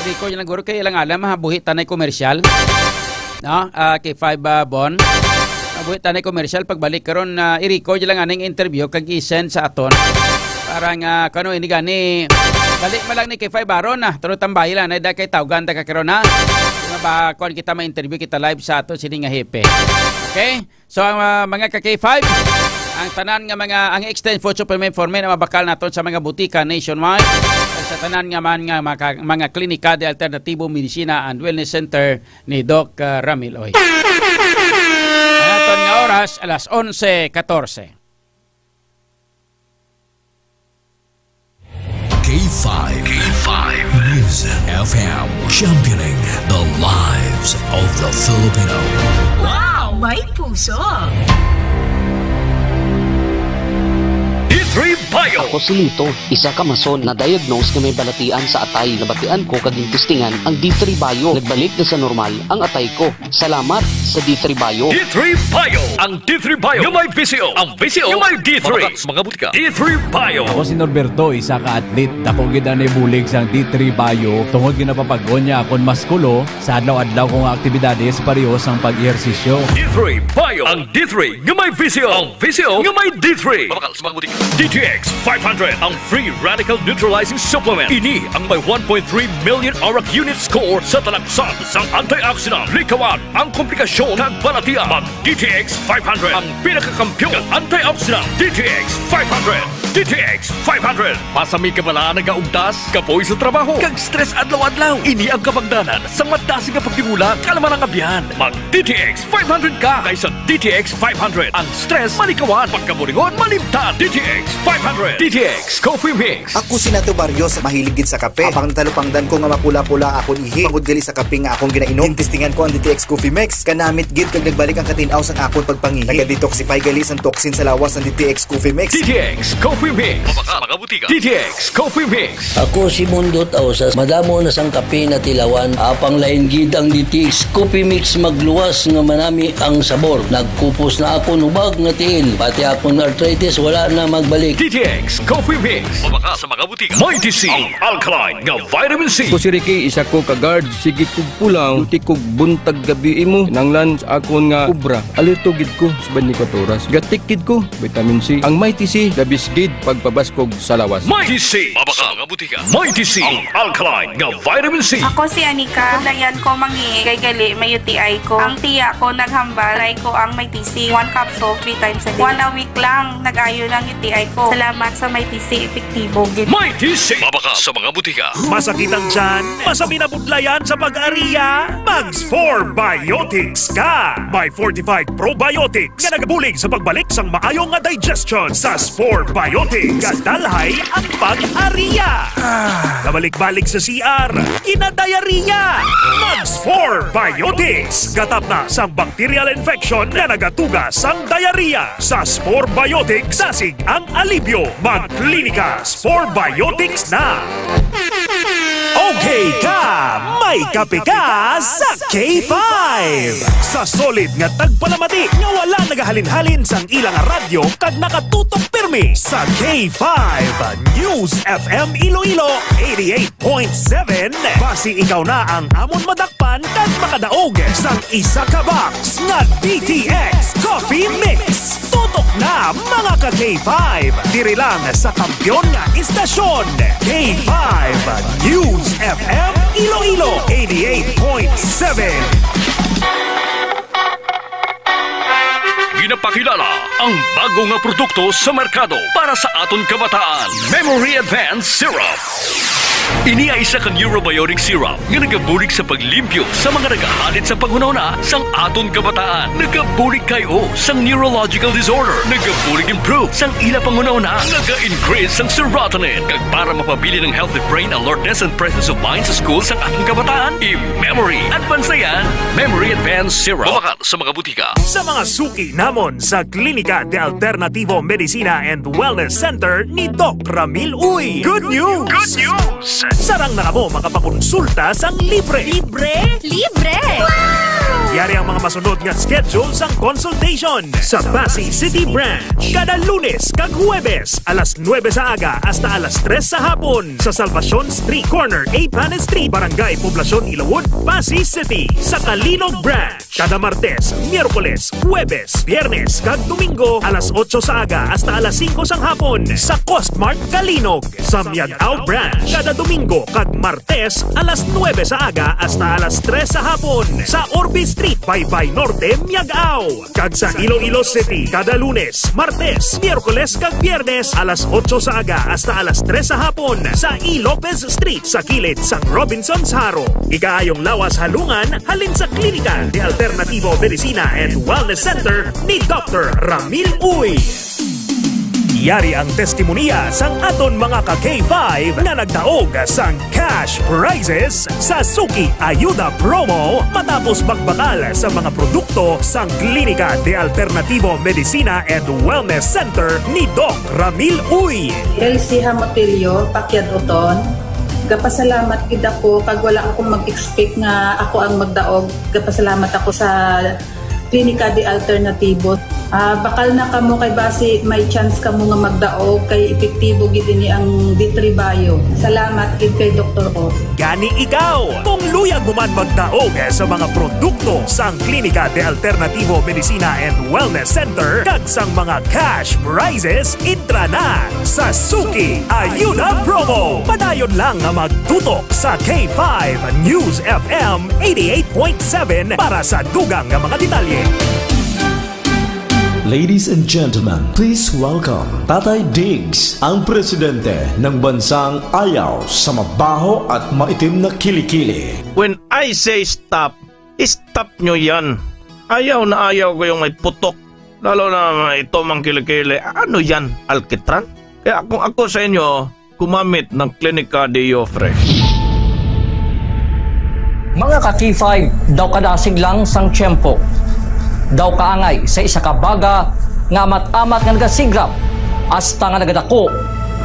Record lang guro, kay ilang alam, ha, buhi tanay komersyal. No? Ah, K five, ah, Bon. Ah, buhi tanay komersyal, pagbalik karon, ah, i-record lang aning interview, kag i-send sa aton. Para nga, kano, ini gani, dali man lang ni K five aron, ah. Turo tambayi lang, na da kay tawgan ta ka karon, ha? Nga ba, kuwan kita, ma-interview kita live sa ato, sini nga hepe. Okay? So, ang, ah, mga ka-K five, ang tanan nga mga, ang Extend Food Supplement for Men ang mabakal naton sa mga butika nationwide, sa tanan nga man nga maka-, mga klinika de alternatibo, medisina and wellness center ni Doc, ah, Ramil Oy. Ang aton nga oras, alas onse katorse. K five. K five. News F M. Championing the lives of the Filipino. Wow! May puso! D three Bio. Ako si Lito, isa ka mason na diagnose nga may balatian sa atay. Nabatian ko kag intestingan ang D three Bio. Nagbalik na sa normal ang atay ko. Salamat sa D three Bio. D three Bio. Ang D three Bio nga may V C O. Ang V C O nga may D three. Mabakal sa mga butika. D three Bio. Ako si Norberto, isa ka athlete. Dako gid ang nabulig sang D three Bio tungod nga napapag-on niya akon maskulo sa adlaw-adlaw ko nga aktibidades, pareho sang pag-ehersisyo. D three Bio. Ang D three nga may V C O. Ang V C O nga may D three. Mabakal sa mga butika. D T X five hundred, ang free radical neutralizing supplement. Ini ang may one point three million arak unit score sa talaksan sang antioxidant. Likawan ang komplikasyon kag balatian. Mag D T X five hundred, ang pinakakampiyon nga antioxidant. D T X five hundred. D T X five hundred. Masami ka bala nagaugtas, kapoy sa trabaho, kag stress adlaw-adlaw? Ini ang kabangdanan sang madasig nga pagtigulang, kalma nga abyan. Mag D T X five hundred ka kaysa D T X five hundred. Ang stress malikawan, pagkaburingon malimtan. D T X five hundred. D T X Coffee Mix. Ako si Nato Barrios, mahilig gid sa kape. Habang natalupangdan ko nga mapula-pula akon ihi, bangod gali sa kape nga akong ginainom, gintistingan ko ang D T X Coffee Mix. Kanamit gid kag nagbalik ang katin-aw sang akon pagpangihi. Naga-detoxify gali sang toxin sa lawas ang D T X Coffee Mix. D T X Coffee Coffee Mix. Mabakal sa mga butika. D T X Coffee Mix. Ako si Mundot Ausas, madamo na sang kape natilawan, apang lain gid ang D T X Coffee Mix, magluwas nga manami ang sabor. Nagkupos na akon hubag nga tiil, pati akon arthritis wala na magbalik. D T X Coffee Mix. Mabakal sa mga butika. Mighty C, ang alkaline nga vitamin C. Ko si Ricky, isa ko ka guard. Sige kog pulaw, duty kog buntag gabi imo. Kinahanglan sa akon nga obra. Alerto gid ko sa twenty-four oras. Gatik gid ko, vitamin C. Ang Mighty C, the best gid pagpabaskog sa lawas. Mighty C. Mabakal sa mga butika. Mighty C, ang alkaline nga vitamin C. Ako si Anika. Dayan ko mangi kay gali may U T I ko. Ang tiya ko naghambal, try ko ang Mighty C. One capsule, three times a day. One a week lang, nag-ayo lang U T I ko. Salamat sa Mighty C, epektibo gid. Mighty C. Mabakal sa mga butika. Masakit ang tiyan? Masami na budlayan sa pag-ariya? Mag Spore Biotics ka! May fortified probiotics nga nagabulig sa pagbalik sang maayo nga digestion. Sa Spore Biotics, gadalhay ang pag-ariya. Ah, kabalik-balik sa C R, ginadiarrhea. Mag Spore Biotics, gatapna sang bacterial infection nga nagatuga sang diarrhea. Sa Spore Biotics, dasig ang alibyo. Mag Klinika Spore Biotics na. Okay ka, may kape ka sa K five. Sa solid nga tagpalamati nga wala nagahalin-halin sang ilang radyo kag nakatutok pirmi sa K five News F M Iloilo eighty-eight point seven. Basi ikaw na ang amon madakpan kag makadaog sang isa ka box nga D T X Coffee Mix. Tutok na, mga ka K five. Diri lang sa kampiyon nga istasyon, K five News F M Iloilo eighty-eight point seven. Ginapakilala ang bago nga produkto sa merkado para sa aton kabataan, Memory Advance Syrup. Ini ay isa ka neurobiotic syrup nga nagabulig sa paglimpyo sa mga nagahalit sa panghunahuna sang aton kabataan. Nagabulig kay o sang neurological disorder. Nagabulig improve sang ila panghunahuna. Naga-increase sang serotonin. Kag para mapabilin ang healthy brain alertness and presence of mind sa school sang aton kabataan, i-memory advance na yan. Memory Advance Syrup. Mabakal sa mga butika. Sa mga suki namon sa Klinika de Alternativo Medicina and Wellness Center ni Doc Ramil Uy. Good news! Good news! Sarang na kamo makapakonsulta sang libre. Libre? Libre! Yari ang mga masunod nga schedule sang consultation. Sa Passi City Branch, kada Lunes kag Huwebes, alas nuebe sa aga hasta alas tres sa hapon. Sa Salvacion Street, corner A Panes Street, Barangay Poblacion, Ilawod, Passi City. Sa Calinog Branch, kada Martes, Miyerkules, Huwebes, Biyernes, kag Domingo, alas otso sa aga hasta alas singko sang hapon, sa Costmart Calinog. Sa Miag-ao Branch, kada Domingo kag Martes, alas nuebe sa aga hasta alas tres sa hapon, sa Orbe Street, Baybay Norte, Miag-ao. Kag sa Iloilo City, kada Lunes, Martes, Miyerkules, kag Biyernes, alas otso sa aga hasta alas tres sa hapon, sa E. Lopez Street, sa kilid sang Robinsons Jaro. Ikaayong lawas halungan halin sa Klinika de Alternativo Medicina and Wellness Center ni Doctor Ramil Uy. Yari ang testimonya sang aton mga ka K five nga nagdaog sang cash prizes sa Suki Ayuda Promo matapos magbakal sa mga produkto sang Klinika de Alternativo Medicina and Wellness Center ni Doc Ramil Uy. Elsie Hamotilio, Pakyad Oton. Gapasalamat gid ako kag wala ako mag-expect nga ako ang magdaog. Gapasalamat ako sa Klinika de Alternativo. Ah, bakal na kamo kay basi may chance kamo nga magdaog kay epektibo gid ini ang D three Bio. Salamat gid kay Doktor Os. Gani ikaw, kung luyag mo man magdaog sa mga produkto sang Klinika de Alternativo Medicina and Wellness Center kag sang mga cash prizes, entra na sa Suki Ayuda Promo. Padayon lang nga magtutok sa K five News F M eighty-eight point seven para sa dugang nga mga detalye. Ladies and gentlemen, please welcome Tatay Diggs, ang presidente ng bansang ayaw sa mabaho at maitim na kilikili. When I say stop, stop nyo yan. Ayaw na ayaw ko yung may putok. Lalo na ito mang kilikili. Ano yan? Alkitran? Kaya kung ako sa inyo, gumamit ng Klinika Deo Fresh. Mga ka K five, daw kadasig lang sang tiyempo. Daw kaangay sa isa ka baga nga amat-amat nga nagasigrap. hasta nga nagadako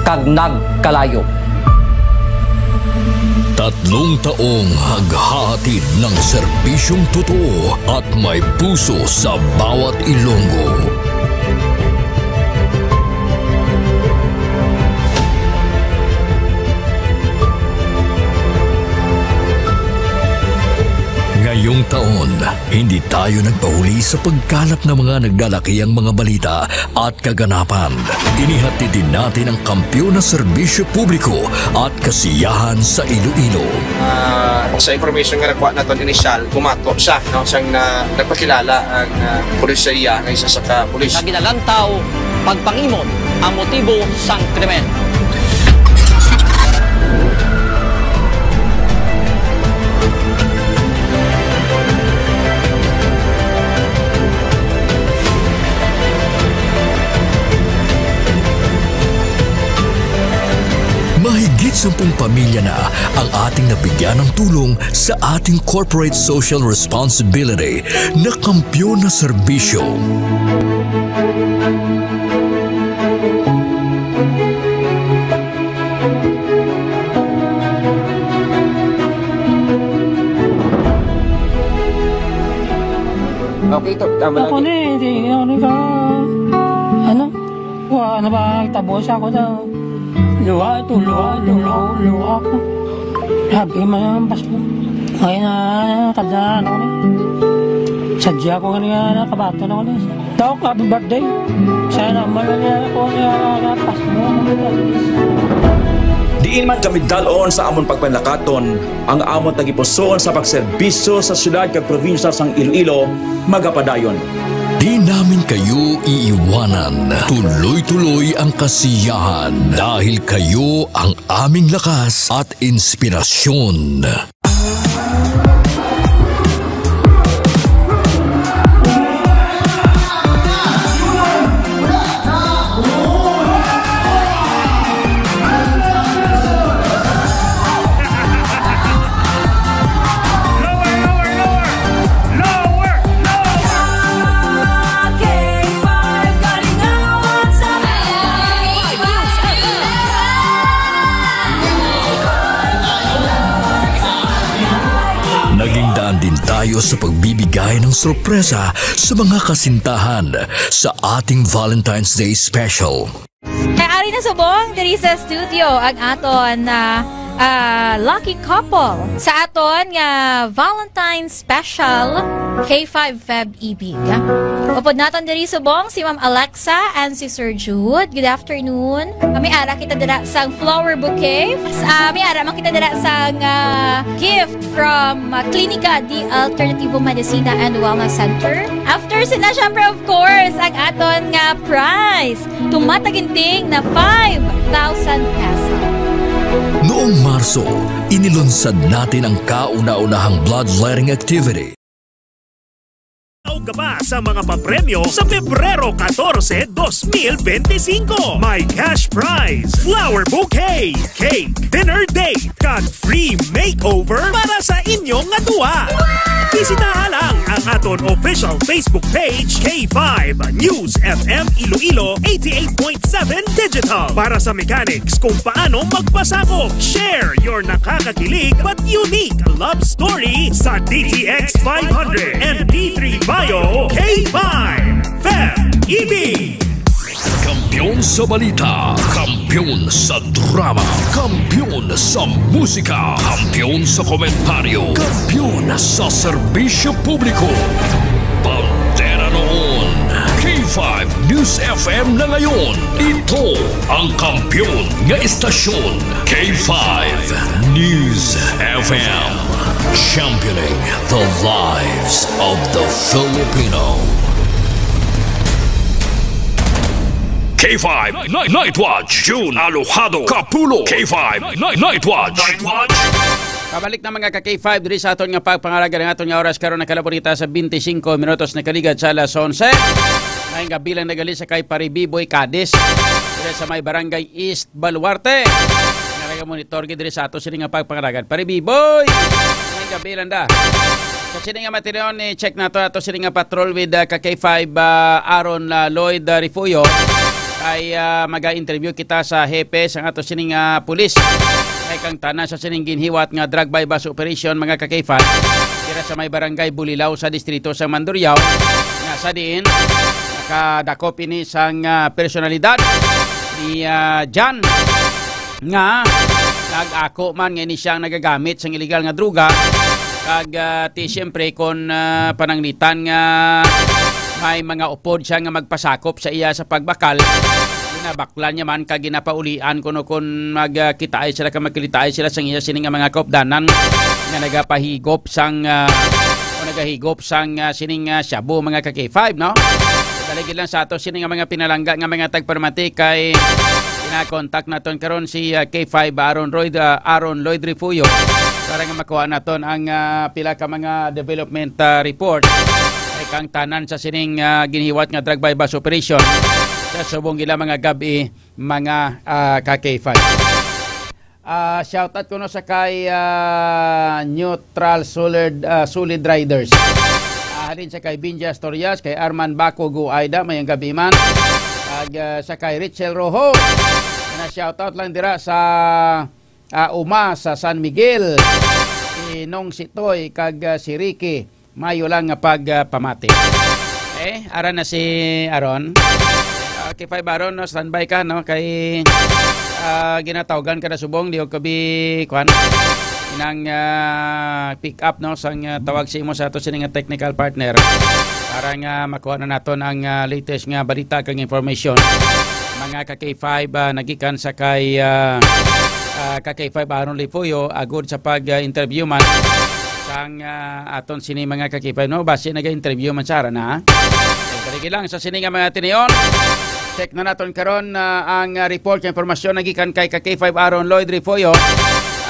kag nagkalayo. Tatlong taong naghahatid ng serbisyong totoo at may puso sa bawat Ilonggo. Ngayong taon, hindi tayo nagpahuli sa pagkalat ng mga naglalakihang mga balita at kaganapan. Inihatid din natin ang kampiyon na serbisyo publiko at kasiyahan sa Iloilo. Ah, sa information nga nakuha naton initial, bumato siya, no, siyang na, nagpakilala ang, ah, pulis sa iya nga isa sa ka pulis. Nga ginalantaw pagpangimot ang motibo sang krimen. Mahigit sampung pamilya na ang ating nabigyan ng tulong sa ating corporate social responsibility na kampiyon na serbisyo. Okay, to. Tama lang. Ako ni, di ako ni ka, ano? Wa na ba tabo sa ako daw? Luha ito, luha, luha, luha ako. Sabi man ang Pasko. Ngayon na, kada ano ni. Sadya ko nga nakabaton ako ni. Daw, happy birthday. Sana man na niya ako niya, Pasko. Diin man kami dalon sa amon pagpanlakaton, ang amon tagipusoon sa pagserbisyo sa siyudad kag probinsya sang Iloilo magapadayon. Di namin kayo iiwanan. Tuloy-tuloy ang kasiyahan dahil kayo ang aming lakas at inspirasyon. Lower, lower, lower! Lower, lower! Naging daan din tayo sa pagbibigay ng sorpresa sa mga kasintahan sa ating Valentine's Day special. Kay ari na subong diri sa studio ang aton na, ah, lucky couple sa aton nga Valentine's Special K five Feb Ibig. Upod naton diri subong si Ma'am Alexa and si Sir Jude. Good afternoon. Kami ara kita dira sang flower bouquet. Ah, may ara man kita dira sang, ah, gift from, ah, Klinika de Alternativo Medicina and Wellness Center. After sina, syempre, of course, ang aton nga prize. Tumataginting na five thousand pesos. Noong Marso, inilunsad natin ang kauna-unahang bloodletting activity. Tawag ka pa sa mga papremyo sa Pebrero katorse, dos mil bente-singko. May cash prize, flower bouquet, cake, dinner date, kag free makeover para sa inyo nga duha. Bisitaha lang ang aton official Facebook page, K five News F M Iloilo eighty-eight point seven Digital, para sa mechanics kung paano magpasakop. Share your nakakakilig but unique love story sa D T X five hundred and D three Bio K five Feb Ibig. Kampiyon sa balita, kampiyon sa drama, kampiyon sa musika, kampiyon sa komentaryo, kampiyon sa serbisyo publiko. Bandera noon, K five News F M na ngayon. Ito ang kampiyon nga estasyon, K five News F M. Championing the lives of the Filipino. K five Night, Night Watch, June Alojado Kapulo. K five Night, Night Watch. Pabalik na, mga ka K five, diri sa aton nga pagpangalaga. Ang aton nga oras karon, nakalabot kita sa twenty-five minutos, nakaligad sa alas onse. May nga bilang nagali sa kay Pare Biboy Cadiz, diri sa may Barangay East Baluarte. Nagmonitor gid diri sa ato sini nga pagpangalagan. Pare Biboy! Sini nga bilanda. Sa sini nga material ni check nato ato sini nga patrol with, uh, ka K five, uh, Aaron, uh, Lloyd, uh, Refugio. ay, ah, maga-interview kita sa hepe sang ato sining, ah, pulis. Kay kang tanan sa sining ginhiwat nga drug buy-bust operation, mga ka-K five, dira sa may barangay Bulilaw sa distrito sa Mandurriao, nga sa diin nakadakop ini sang, ah, personalidad ni, ah, John, nga nag-ako man nga ini siya ang nagagamit sang illegal nga droga. Kag, ah, ti siyempre kon, ah, pananglitan nga may mga upod siya nga magpasakop sa iya sa pagbakal, ginabaklan niya man kag ginapaulian kuno kon magkitaay sila kag magkilitaay sila sang iya sini nga mga kaupdanan nga nagapahigop sang, ah, o nagahigop sang, ah, sining, ah, shabu, mga ka-K five, no? Dali gid lang sa ato sini nga mga pinalangga nga mga tagparamati kay ginakontak naton karon si, ah, K five Aaron Lloyd, ah, Aaron Lloyd Refugio para nga makuha naton ang, ah, pila ka mga development, ah, report kay kang tanan sa sining, ah, ginhiwat nga drug buy-bust operation sa subong gila mga gab-i, mga, ah, ka-K five. Ah, shoutout kuno sa kay, ah, Neutral Solid, ah, Solid Riders. Ah, halin sa kay Binja Astorias, kay Arman Baco Guaida, mayang gab-i man. Kag, ah, sa kay Richel Rojo. Na shoutout lang dira sa, ah, uma sa San Miguel. Si Nong Sitoy kag, ah, si Ricky. Mayo lang nga pag, ah, pamati. Eh, ara na si Aaron. Ah, K five Aaron, no, standby ka, no, kay, ah, ginatawgan ka na subong, di ko kabi, kwan, inang, ah, pick up, no, sang, ah, tawag sa imo sa ato sini nga technical partner para nga makuha na naton ang, ah, latest nga balita kag information. Mga ka K five, ah, nagikan sa kay, ah, ah, ka K five Aaron Lipoyo, agod sa pag, ah, interview man sang, ah, aton sini mga ka K five, no? Basi naga-interview man sara na. Okay, dali lang sa sini nga mga tinion. Check na naton karon, ah, ang, ah, report nga impormasyon nagikan kay ka K five Aaron Lloyd Refollo,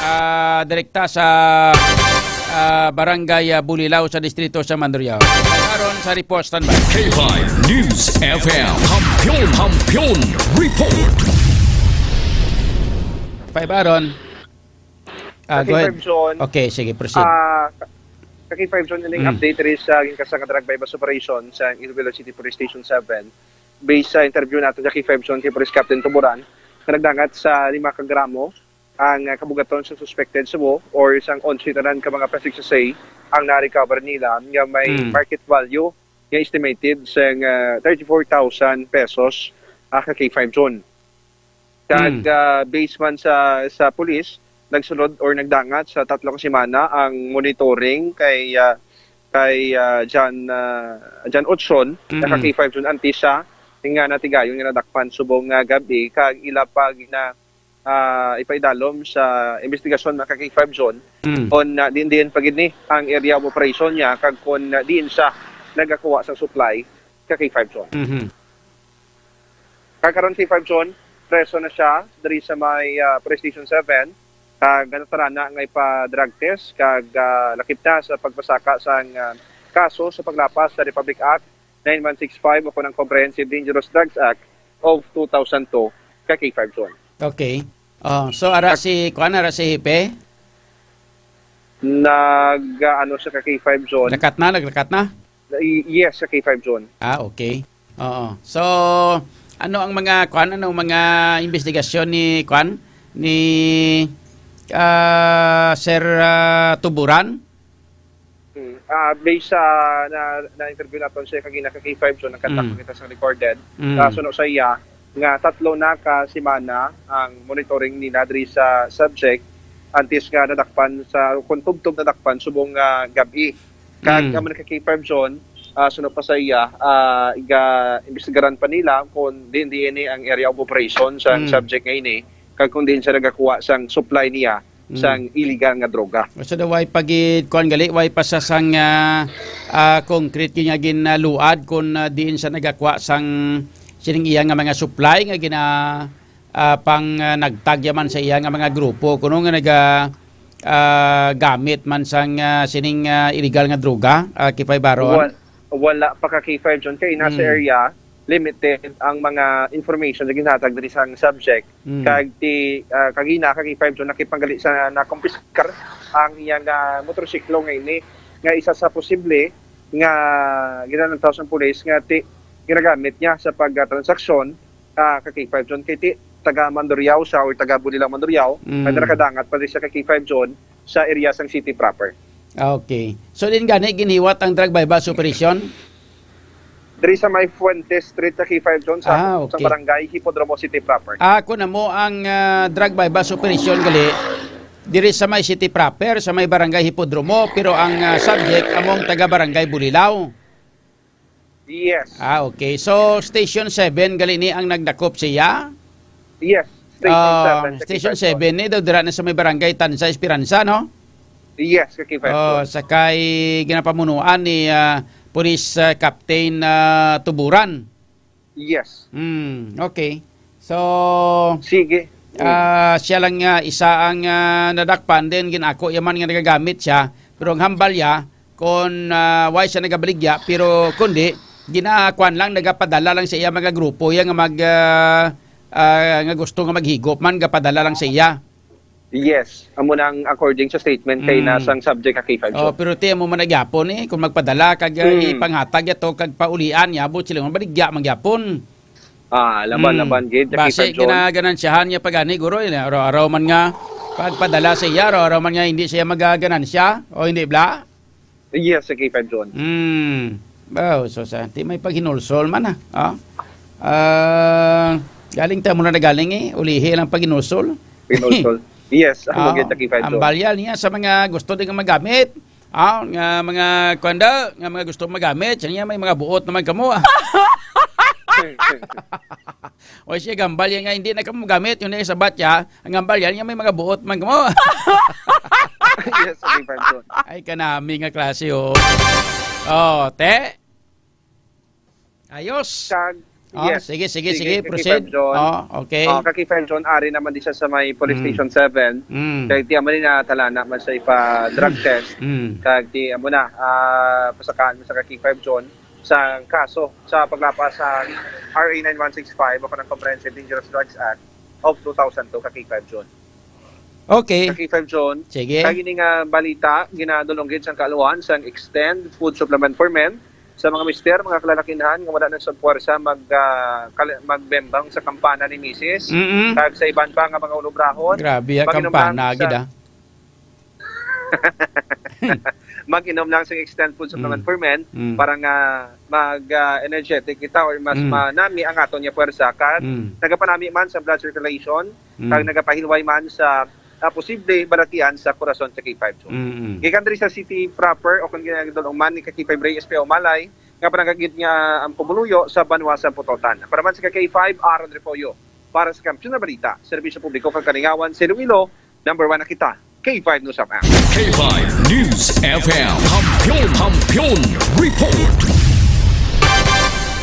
ah, direkta sa, ah, Barangay, ah, Bulilao sa distrito sa Mandurriao. Karon sa report, standby. K five News F M. Kampiyon, Kampiyon Report. Five Aaron. Ah, Ka K five go ahead. John. Okay, sige, proceed. Ah, ka K five John, ining Mm. update diri sa ginkasa nga drug buy-bust operation sa Iloilo City Police Station seven. Based sa interview nato sa K five John kay Police Captain Tuburan, nga nagdangat sa lima ka gramo ang, ah, kabugaton sa suspected sumo or sang onse tanan ka mga plastic sachet ang na-recover nila nga may Mm. market value nga estimated sang, ah, thirty-four thousand pesos, ah, ka K five John. Kag, Mm. ah, based man sa, sa pulis, nagsulod or nagdangat sa tatlo ka semana ang monitoring kay, ah, kay, ah, John, ah, John Otson, Mm. naka K five John Antisa, nga natigayon nga nadakpan subong nga gab-i, kag ila pa gina-, ah, ipaidalom sa investigasyon, mga ka K five John, Mm. kung, ah, diin-diin pa gid ni ang area of operation niya, kag kung, ah, diin siya nagakuha sa supply, ka K five John. Mhm. Kag karon, K five John, preso na siya diri sa may, ah, Police Station seven. Kag ganatarana nga ipa-drug test kag, ah, lakip na sa pagpasaka sang, ah, kaso sa paglapas sa Republic Act nine one six five o kon ang Comprehensive Dangerous Drugs Act of two thousand two, ka K five John. Okay. Oh, so ara Ak- si, kuan, ara si Hepe? Nag, ah, ano sa ka K five John? Lakat na, naglakat na? Y-, yes, sa K five John. Ah, okay. Oo. So, ano ang mga, kuan, ano ang mga investigasyon ni, kuan, ni, ah, Sir, ah, Tuburan? Hmm. Ah, based sa na, na-interview naton siya kagina ka K five John, nagkontak Mm. kita sa recorded. Mm. Ah, suno sa iya nga tatlo na ka semana ang monitoring nila diri sa subject antes nga nadakpan sa, kung tubtob nadakpan subong nga gab-i. Kag Mm. amo na ka K five John, ah, suno pa sa iya, ah, iga-imbestigaran pa nila kung diin, diin ni ang area of operation sang Mm. subject nga ini, kag kung diin siya nagakuha sang supply niya Mm. sang illegal nga droga. So, the way pa gid, kuan gali, way pa sa sang, ah, ah, concrete gid nga ginaluad kung, ah, diin siya nagakuha sang sining iya nga mga supply nga gina, ah, pang, ah, nagtagya man sa iya nga mga grupo kuno nga naga, ah, gamit man sang, ah, sining, ah, illegal nga droga, ah, K five Aaron? Wa-, wala pa ka K five John kay nasa Mm. area limited ang mga information nga ginhatag diri sang subject. Mm. Kag ti, ah, kagina ka K five John nakipanggali sa nakumpiskar ang iyang, ah, motorsiklo nga ini nga isa sa posible nga ginalantaw sang pulis nga ti-, ginagamit niya sa pagtransaksyon ah, ka K five John, kay ti-, taga Mandurriao siya or taga Bulilao, Mandurriao, Mm. kaya nakadangat pa rin siya ka K five John sa area sang city proper. Okay. So, din gani, giniwat ang drug buy-bust operation? Diri sa may Fuentes Street sa K five John, sa, Ah, sa okay. barangay Hipodromo City proper. Ah, kung amo ang, ah, drug buy-bust operation, gali, diri sa may city proper, sa may barangay Hipodromo, pero ang, ah, subject among taga barangay Bulilao. Yes. Ah, okay. So, Station seven, gali ni ang nagdakop siya? Yes. Station Ah, seven sa Station K five John. seven ni daw dira na sa may barangay Tanza, Esperanza, no? Yes, sa K five Oh, John. Sa kay ginapamunuan ni, ah, Police, ah, Captain, ah, Tuburan. Yes. Hmm, okay. So, Sige. Ah, siya lang nga isa ang, ah, nadakpan, then ginako yaman nga nagagamit siya, pero ang hambal ya, kung, ah, why siya nagabaligya, pero kundi, ginakuan lang, nagapadala lang sa iya mga grupo, iya nga mag, ah, ah, nga gusto nga maghigop man, gapadala lang sa iya. Yes, amo nang according sa statement kay Mm. nasang subject ka K five Oh, John. Pero ti, amo man na gyapon eh, kung magpadala, kag, ah, Mm. ipanghatag yato, kag paulian, yabot sila, mabaligya man gyapon. Ah, laban, Mm. laban, gid, sa Basi, K five John. Ginaganansyahan niya pa gani, guro, eh, araw-araw man nga, pagpadala sa iya, araw-araw man nga, hindi siya magaganansya, o hindi, bla? Yes, sa K five John. Mm. Wow, so sa, ti may paghinulsol man, ah. Ah. Ah, galing ta mo na nagaling, eh. Ulihi lang paghinulsol. Paghinulsol. Yes, ang Ah, mga sa K five ang John. Balyal niya sa mga gusto din magamit. Ah, nga mga kwanda, nga mga gusto magamit, siya niya may mga buot naman kamo, ah. O siya, gambal yan nga, hindi na kamo gamit, yun na yung sabat siya, ang gambal yan, nga may mga buot man kamo. Yes, okay, Pancho. Ay, kanami nga klase, oh. Oh, te. Ayos. Kag, Oh, yes. Sige, sige, Sige, sige, sige, proceed. Pancho. Oh, okay. Oh, kag kay Pancho, ari naman di siya sa may police Mm. station seven. Mm. Kay ti amo ni na talana man siya ipa drug test. Mm. Kag ti amo na, ah, pasakaan mo sa kag kay Pancho sa kaso sa paglapas sa R A nine one six five o kanang Comprehensive Dangerous Drugs Act of two thousand two, ka K five John. Okay. Ka K five John, Sige. Kag ini nga balita, ginadulong gid sang kaaluhan sang Extend Food Supplement for Men sa mga mister, mga kalalakinhan nga wala na sa puwersa mag, ah, kal-, magbembang sa kampana ni misis, Mm-mm. kag sa iban pa nga mga ulobrahon. Grabe, ah, Mag-inom lang kampana sa gid, ah. Mag-inom lang sa Extend Food Supplement Mm. for Men Mm. para nga mag, ah, energetic kita or mas Mm. manami ang aton nga puwersa. Kag Mm. nagapanami man sa blood circulation, Mm. kag nagapahilway man sa, ah, posible balatian sa korason sa K five John. Mm-mm. Gikan diri sa city proper o kung ginadulong man ni ka K five Ray S P Umalay, nga panangagid nga ang pumuluyo sa banwa sa Pototan. Para man sa ka K five, Aaron Repoyo, para sa Kampiyon na Balita, Serbisyo Publiko kag Kalingawan sa Iloilo, number one na kita, K five News F M. K five News F M. Kampiyon, Kampiyon Report.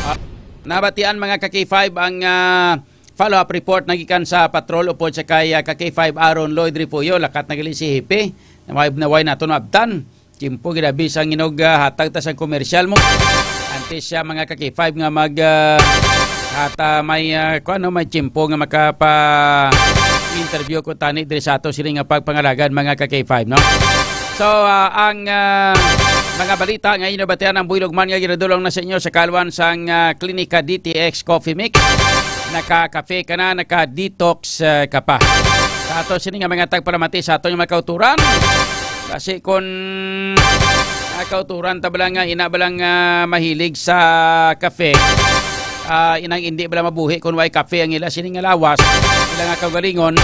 Ah, nabatian, mga ka K five, ang, ah, follow-up report na gikan sa patrol upod sa kay, ah, ka K five Aaron Lloyd Refuyo. Lakat na gali si Hepe. Naway, naway nato naabtan. Tiyempo gid abi sang inog, ah, hatag ta sang komersyal mo. Antes siya, mga ka K five, nga mag, ah, at, ah, may, ah, kuwan, no, may tiyempo nga makapa-interview ko tani diri sa ato sini nga pagpangalagad, mga ka K five, no? So, ah, ang, ah, mga balita nga inyo batian ang buylog man nga ginadulong na sa inyo sa kaaluhan sang, ah, Klinika D T X Coffee Mix. Naka-cafe ka na, naka-detox, ah, ka pa. Sa ato sini nga mga tagpalamati sa ato nga mga kauturan. Kasi kung, ah, kauturan ta bala nga, ina bala nga mahilig sa kape, ah, inang indi bala mabuhi kung way kape ang ila sini nga lawas, ila nga kaugalingon,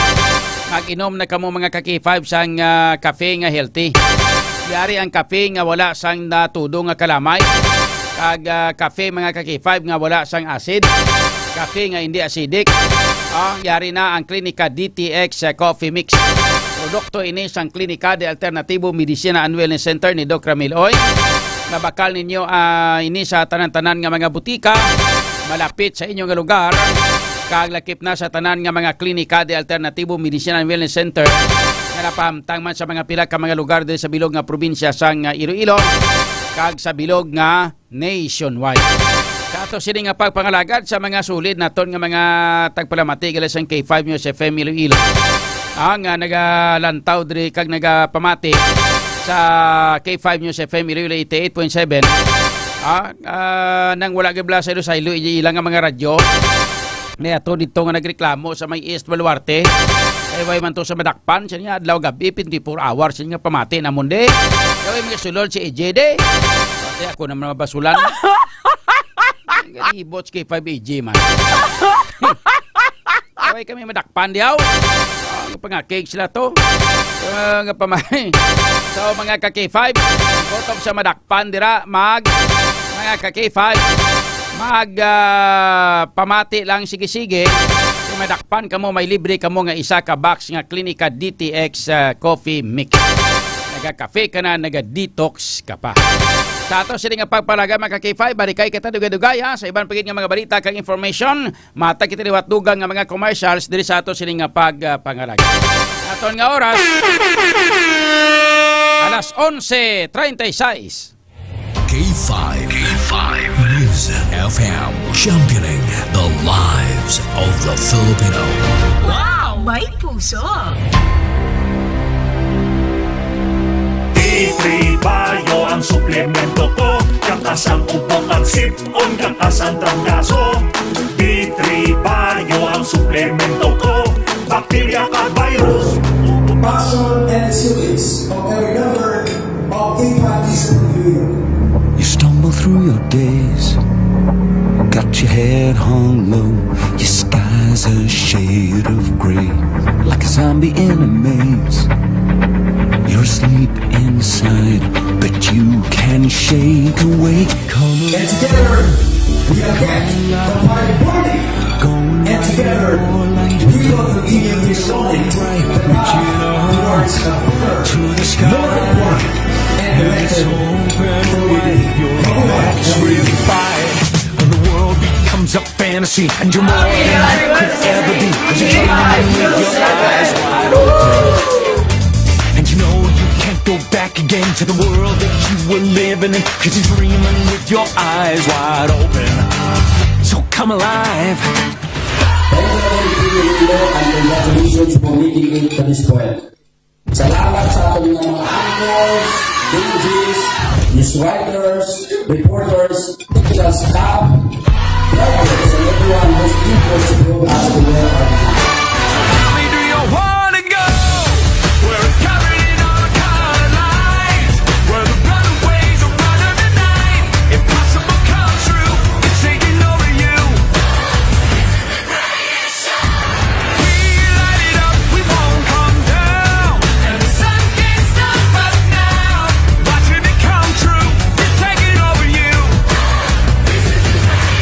mag-inom na kamo, mga ka K five, sang, ah, kape nga healthy. Yari ang kape nga wala sang natudo nga kalamay, kag, ah, kape, mga ka K five, nga wala sang acid, kape nga indi acidic. Ah, yari na ang Klinika D T X, ah, Coffee Mix. Produkto ini sang Klinika de Alternativo Medicina and Wellness Center ni Doc Ramil Oy. Mabakal ninyo, ah, ini sa tanan-tanan nga mga butika malapit sa inyo nga lugar. Kag lakip na sa tanan nga mga Klinika de Alternativo Medicina and Wellness Center nga napahamtang man sa mga pila ka mga lugar diri sa bilog nga probinsya sang, ah, Iloilo kag sa bilog nga nationwide. Sa ato sini nga pagpangalagad sa mga sulid naton nga mga tagpalamati gali sang K five News F M Iloilo, ang, ah, nagalantaw diri kag nagapamati sa K five News F M Iloilo eighty-eight point seven, ah, ah, nang wala gid bala sa ilo-sa-ilo ila nga mga radyo, Ni ato dito nga nagreklamo sa may East Baluarte. Kay way man to sa madakpan, siya niya adlaw gabi, twenty-four hours, siya nga pamati na mundi. Kay way mga sulod si A J D. Pati ako na mga basulan. Galibot si K five A J man. Kay way kami madakpan diyaw. Ang pangakig sila to. Mga pamati. So, mga ka K five, bottom sa madakpan dira, mag, mga ka K five, mag, ah, pamati lang sige-sige. Kung madakpan kamo, may libre kamo nga isa ka box nga Klinika D T X, ah, Coffee Mix. Naga-cafe ka na, naga-detox ka pa. Sa ato sini nga pagpalaga, mga ka K five, barikay kita dugay-dugay, ha, sa iban pa gid nga mga balita kag information. Matag kita liwat dugang nga mga commercials diri sa ato sini nga pagpangalaga. Aton nga oras, alas onse treinta y seis. K five. K five News F M, championing the lives of the Filipino. Wow! May puso! D three Bio ang suplemento ko. Katas ang ubo kag sip-on, katas ang trangkaso. D three Bio ang suplemento ko. Bakterya kag virus. Passion and its feelings of every member of K five Eastern Union. You stumble through your days, got your head hung low, your sky's a shade of gray, like a zombie in a maze. You're asleep inside, but you can shake awake. Come And together, we are back. The party party. And together, we will continue this morning the path towards a better, more important, and better community. Come on, everybody. When the world becomes a fantasy and you're more than you could ever be, 'cause you're dreaming with your eyes wide open. And you know you can't go back again to the world that you were living in, 'cause you're dreaming with your eyes wide open. So come alive. Thank you, Lord, and congratulations for making it to this point. Salamat sa aton nga mga actors, D Js, news writers, reporters, technical staff, drivers, and everyone who's equal to bring us to where are we now. Tell me, do you wanna go where it's covered in all the color lines, where the runaways are running the night? Impossible comes true, it's taking over you. We light it up, we won't come down. And the sun can't stop us now. Watching it come true, it's taking over you. This is your night.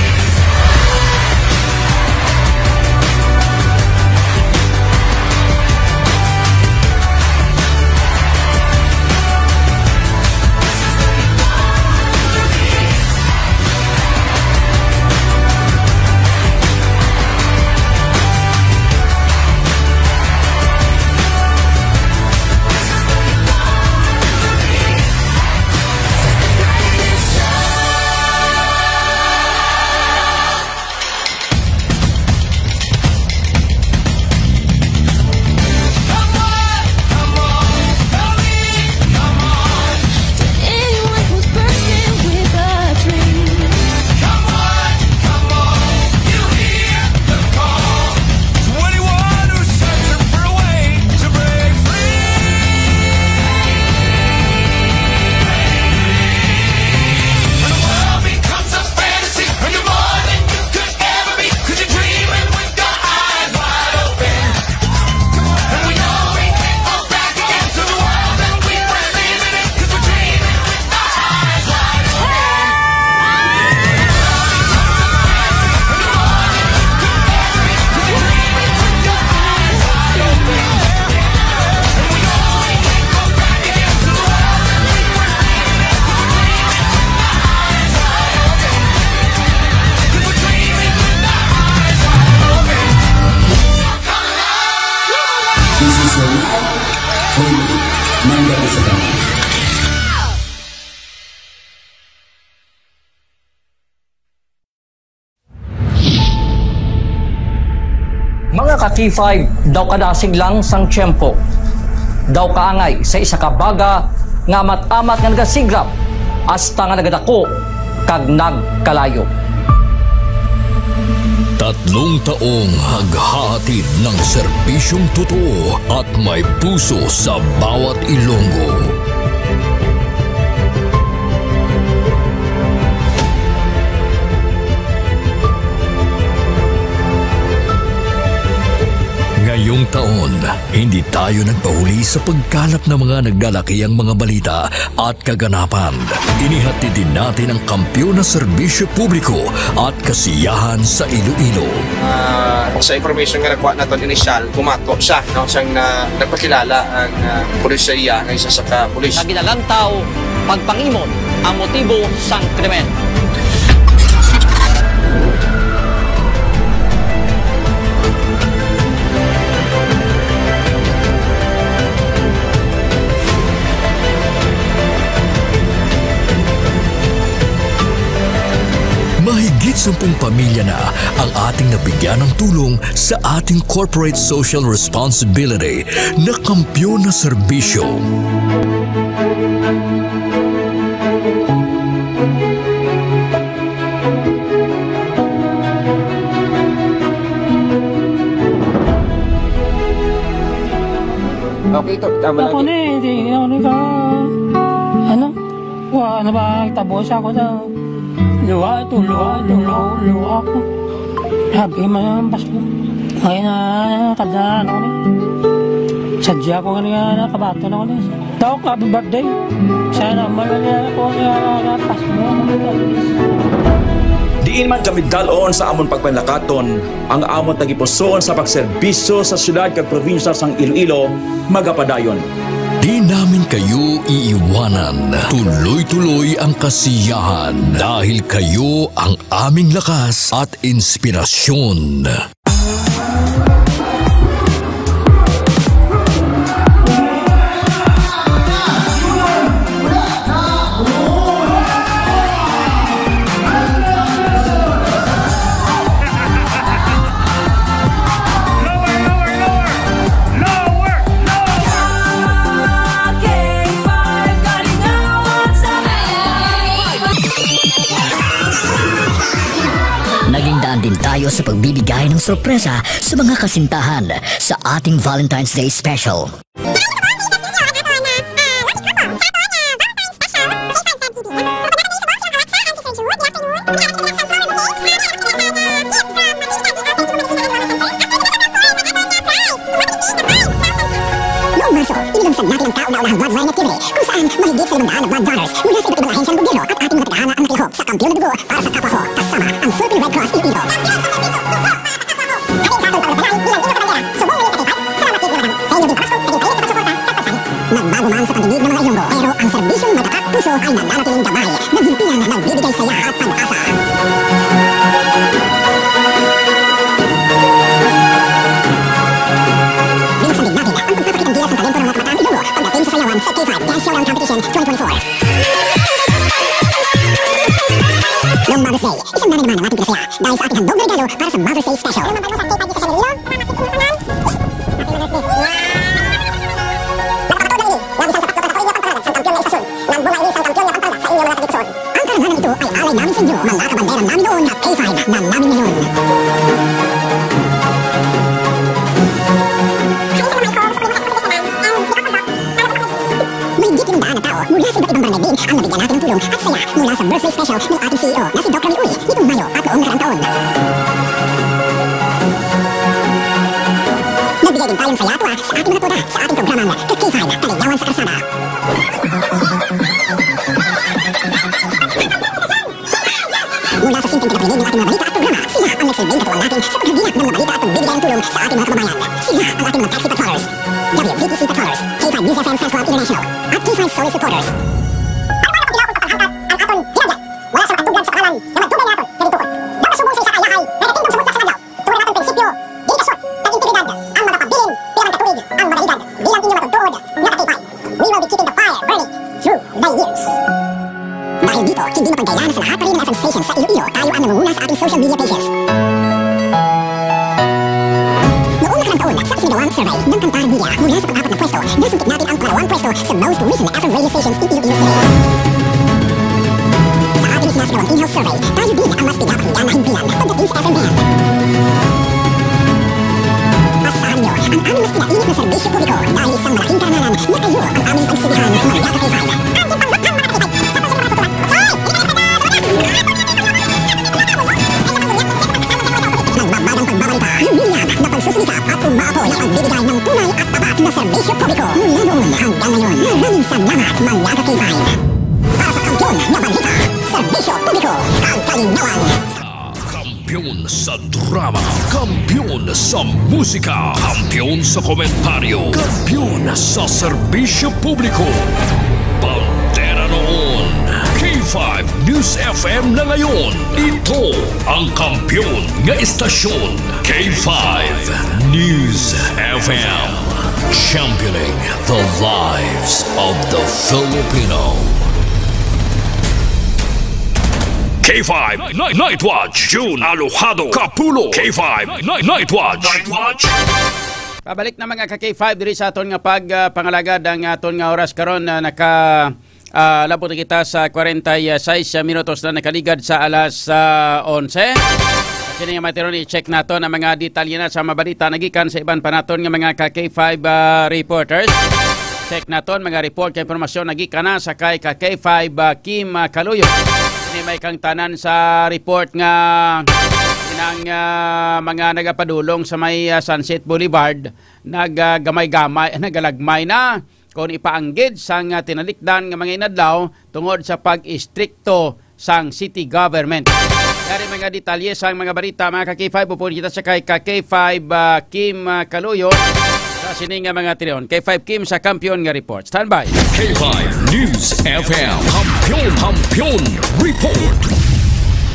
Hoy, nandito sa kanya. Mga ka-K five, daw kadasig lang sang tiyempo. Daw kaangay sa isa ka baga nga amat-amat nga nagasigrap hasta nga nagadako kag nagkalayo. Tatlong taong naghahatid ng serbisyong totoo at may puso sa bawat Ilonggo. Ngayong taon, hindi tayo nagpahuli sa pagkalat ng mga naglalakihang mga balita at kaganapan. Inihatid din natin ang kampiyon na serbisyo publiko at kasiyahan sa Iloilo. Ah, sa information nga nakuha naton inisyal, bumato siya, no, sang na, nagpakilala ang, ah, pulis sa iya nga isa sa ka pulis. Sa ginalantaw, pagpangimot ang motibo sang krimen. Mahigit sampung pamilya na ang ating nabigyan ng tulong sa ating corporate social responsibility na kampiyon na serbisyo. Okay, to. Tama lang. Ako ni, hindi ako ni ka, ano? Wa na ba, tabo siya ko daw. Luha to, luha, luha, luha ko. Happy man ang Pasko. Ngayon na, tanda na ako ni. Sadya ko nga nga, nakabato na ako ni. Dok, happy birthday. Sana mahal niya ako nga, nga, nga, Pasko. Diin man kami dalon sa amon pagpanlakaton, ang amon tagipusoon sa pagserbisyo sa siyudad kag probinsya sang Iloilo magapadayon. Di namin kayo iiwanan. Tuloy-tuloy ang kasiyahan dahil kayo ang aming lakas at inspirasyon. Lower, lower, lower! Lower, lower! Naging daan din tayo sa pagbibigay ng sorpresa sa mga kasintahan sa ating Valentine's Day Special. Noong Marso, inilunsad natin ang kauna-unahang blood running activity, kung saan mahigit sa limang daan na blood donors mula sa iba't ibang ahensya ng gobyerno at ating mga tagahanga ang nakilahok sa kampiyon na dugo para sa kapwa ko, kasama ang Philippine Red Cross Iloilo. Nagbago man sa pagdinig ng mga Ilonggo, pero ang serbisyong madakak puso ay nananatiling gabay, naghimpilan, nagbibigay saya at pag-asa. Binuksan din natin ang pagpapakitang gilas ng talento ng mga kabataan Ilonggo pagdating sa sayawan sa K five Dance Showdown Competition twenty twenty-four. Noong Mother's Day, isang nanay naman ang ating pinasaya dahil sa ating handog na regalo para sa Mother's Day Special. Nakapatuloy ini, labis ang sa pagpapatuloy niya pagpalagat sa kampiyon nga istasyon. Nagbunga ini sang kampiyon nga pagpalagat sa inyo mga tagipusoon. Ang karangalan ito ay alay namin sa inyo, mga kabandera namin noon na K five na namin ngayon. Mahigit limang daan na tao mula sa iba't ibang barangay din ang nabigyan natin ng tulong at saya mula sa birthday special ng ating C E O na si Doc Rami Uy nitong Mayo at noong nakaraang taon. Nagbigay din tayong saya at tuwa sa ating mga poda sa ating programang K five Kaligawan sa Karsada. Mula sa simpleng tagapakinig ng ating mga balita at programa, sila ang nagsilbing katuwang natin sa paghaginak ng mga balita at pagbibigay ng tulong sa ating mga kababayan. Sila ang ating mga taxi patrollers, W V T C patrollers, K five News F M Fans Club International, at K five Story supporters. Ang mga kapila kung pagpahangkat ang aton hinagyan mula sa mga tugyan sa pangalan nga magdugay nga aton nga gintuon. Daw subong sa isa ka yahay nga nagtindog sa bugtang sa langaw. Tungod ang aton prinsipyo, dedikasyon, kag integridad, ang magapabilin pila man ka tuig ang mga edad bilang inyo matutuod nga ka-K five. We will be keeping the fire burning through the years. Dahil dito, hindi mapagdayaan sa lahat pa rin ng F M stations sa Iloilo, tayo ang nangunguna sa ating social media pages. Noong nakaraang taon, sa isinagawang survey ng Kantahan Media, mula sa pang-apat na pwesto, nasungkit natin ang pangalawang pwesto sa most recent F M radio stations in Iloilo City. Sa ating Sa Kawantinhaw Survey, tayo din ang mas pinakahinggan na himpilan pagdating sa F M M. Asahan niyo ang aming mas pinainit na serbisyo publiko dahil isang malaking karangalan na kayo ang aming pagsulihan, mga taga-K five. Nagbabagang pagbabalita, humilihan na pagsusumikap at umaapoy na pagbibigay ng tunay at tapat na serbisyo publiko mula noon hanggang ngayon. Maraming salamat, mga taga-K five. Para sa kampiyon na balita, serbisyo publiko, kag kalinawan. Kampiyon sa drama, kampiyon sa musika, kampiyon sa komentaryo, kampiyon sa serbisyo publiko. Bandera noon, K five News F M na ngayon. Ito ang kampiyon nga istasyon, K five News F M. Championing the lives of the Filipino. K five Night, Night Watch, June Alojado Kapulo. K five Night, Night Watch. Night Watch. Pabalik na, mga ka K five, diri sa aton nga pag, ah, pangalagad ang aton nga oras karon, ah, naka, ah, labot na kita sa kwarenta y seis minutos na nakaligad sa alas, ah, onse. Kini nga, mga tiron, i-check nato ang mga detalye na sa mga balita nagikan sa iban pa naton nga mga ka K five, ah, reporters. Check naton mga report kay impormasyon nagikan na sa kay ka K five, ah, Kim, ah, Kaluyo. Ini may kangtanan sa report nga inang, ah, mga nagapadulong sa may, ah, Sunset Boulevard nagagamay-gamay, nagalagmay na kon ipaanggid sang, ah, tinalikdan nga mga inadlaw tungod sa pag-istrikto sang city government. Yari mga detalye sang mga balita, mga ka K five, upod kita sa kay ka K five, ah, Kim, ah, Kaluyo sa sini nga mga tiron. K five Kim sa kampiyon nga report. Standby. K five News F M. Kampiyon, kampiyon report.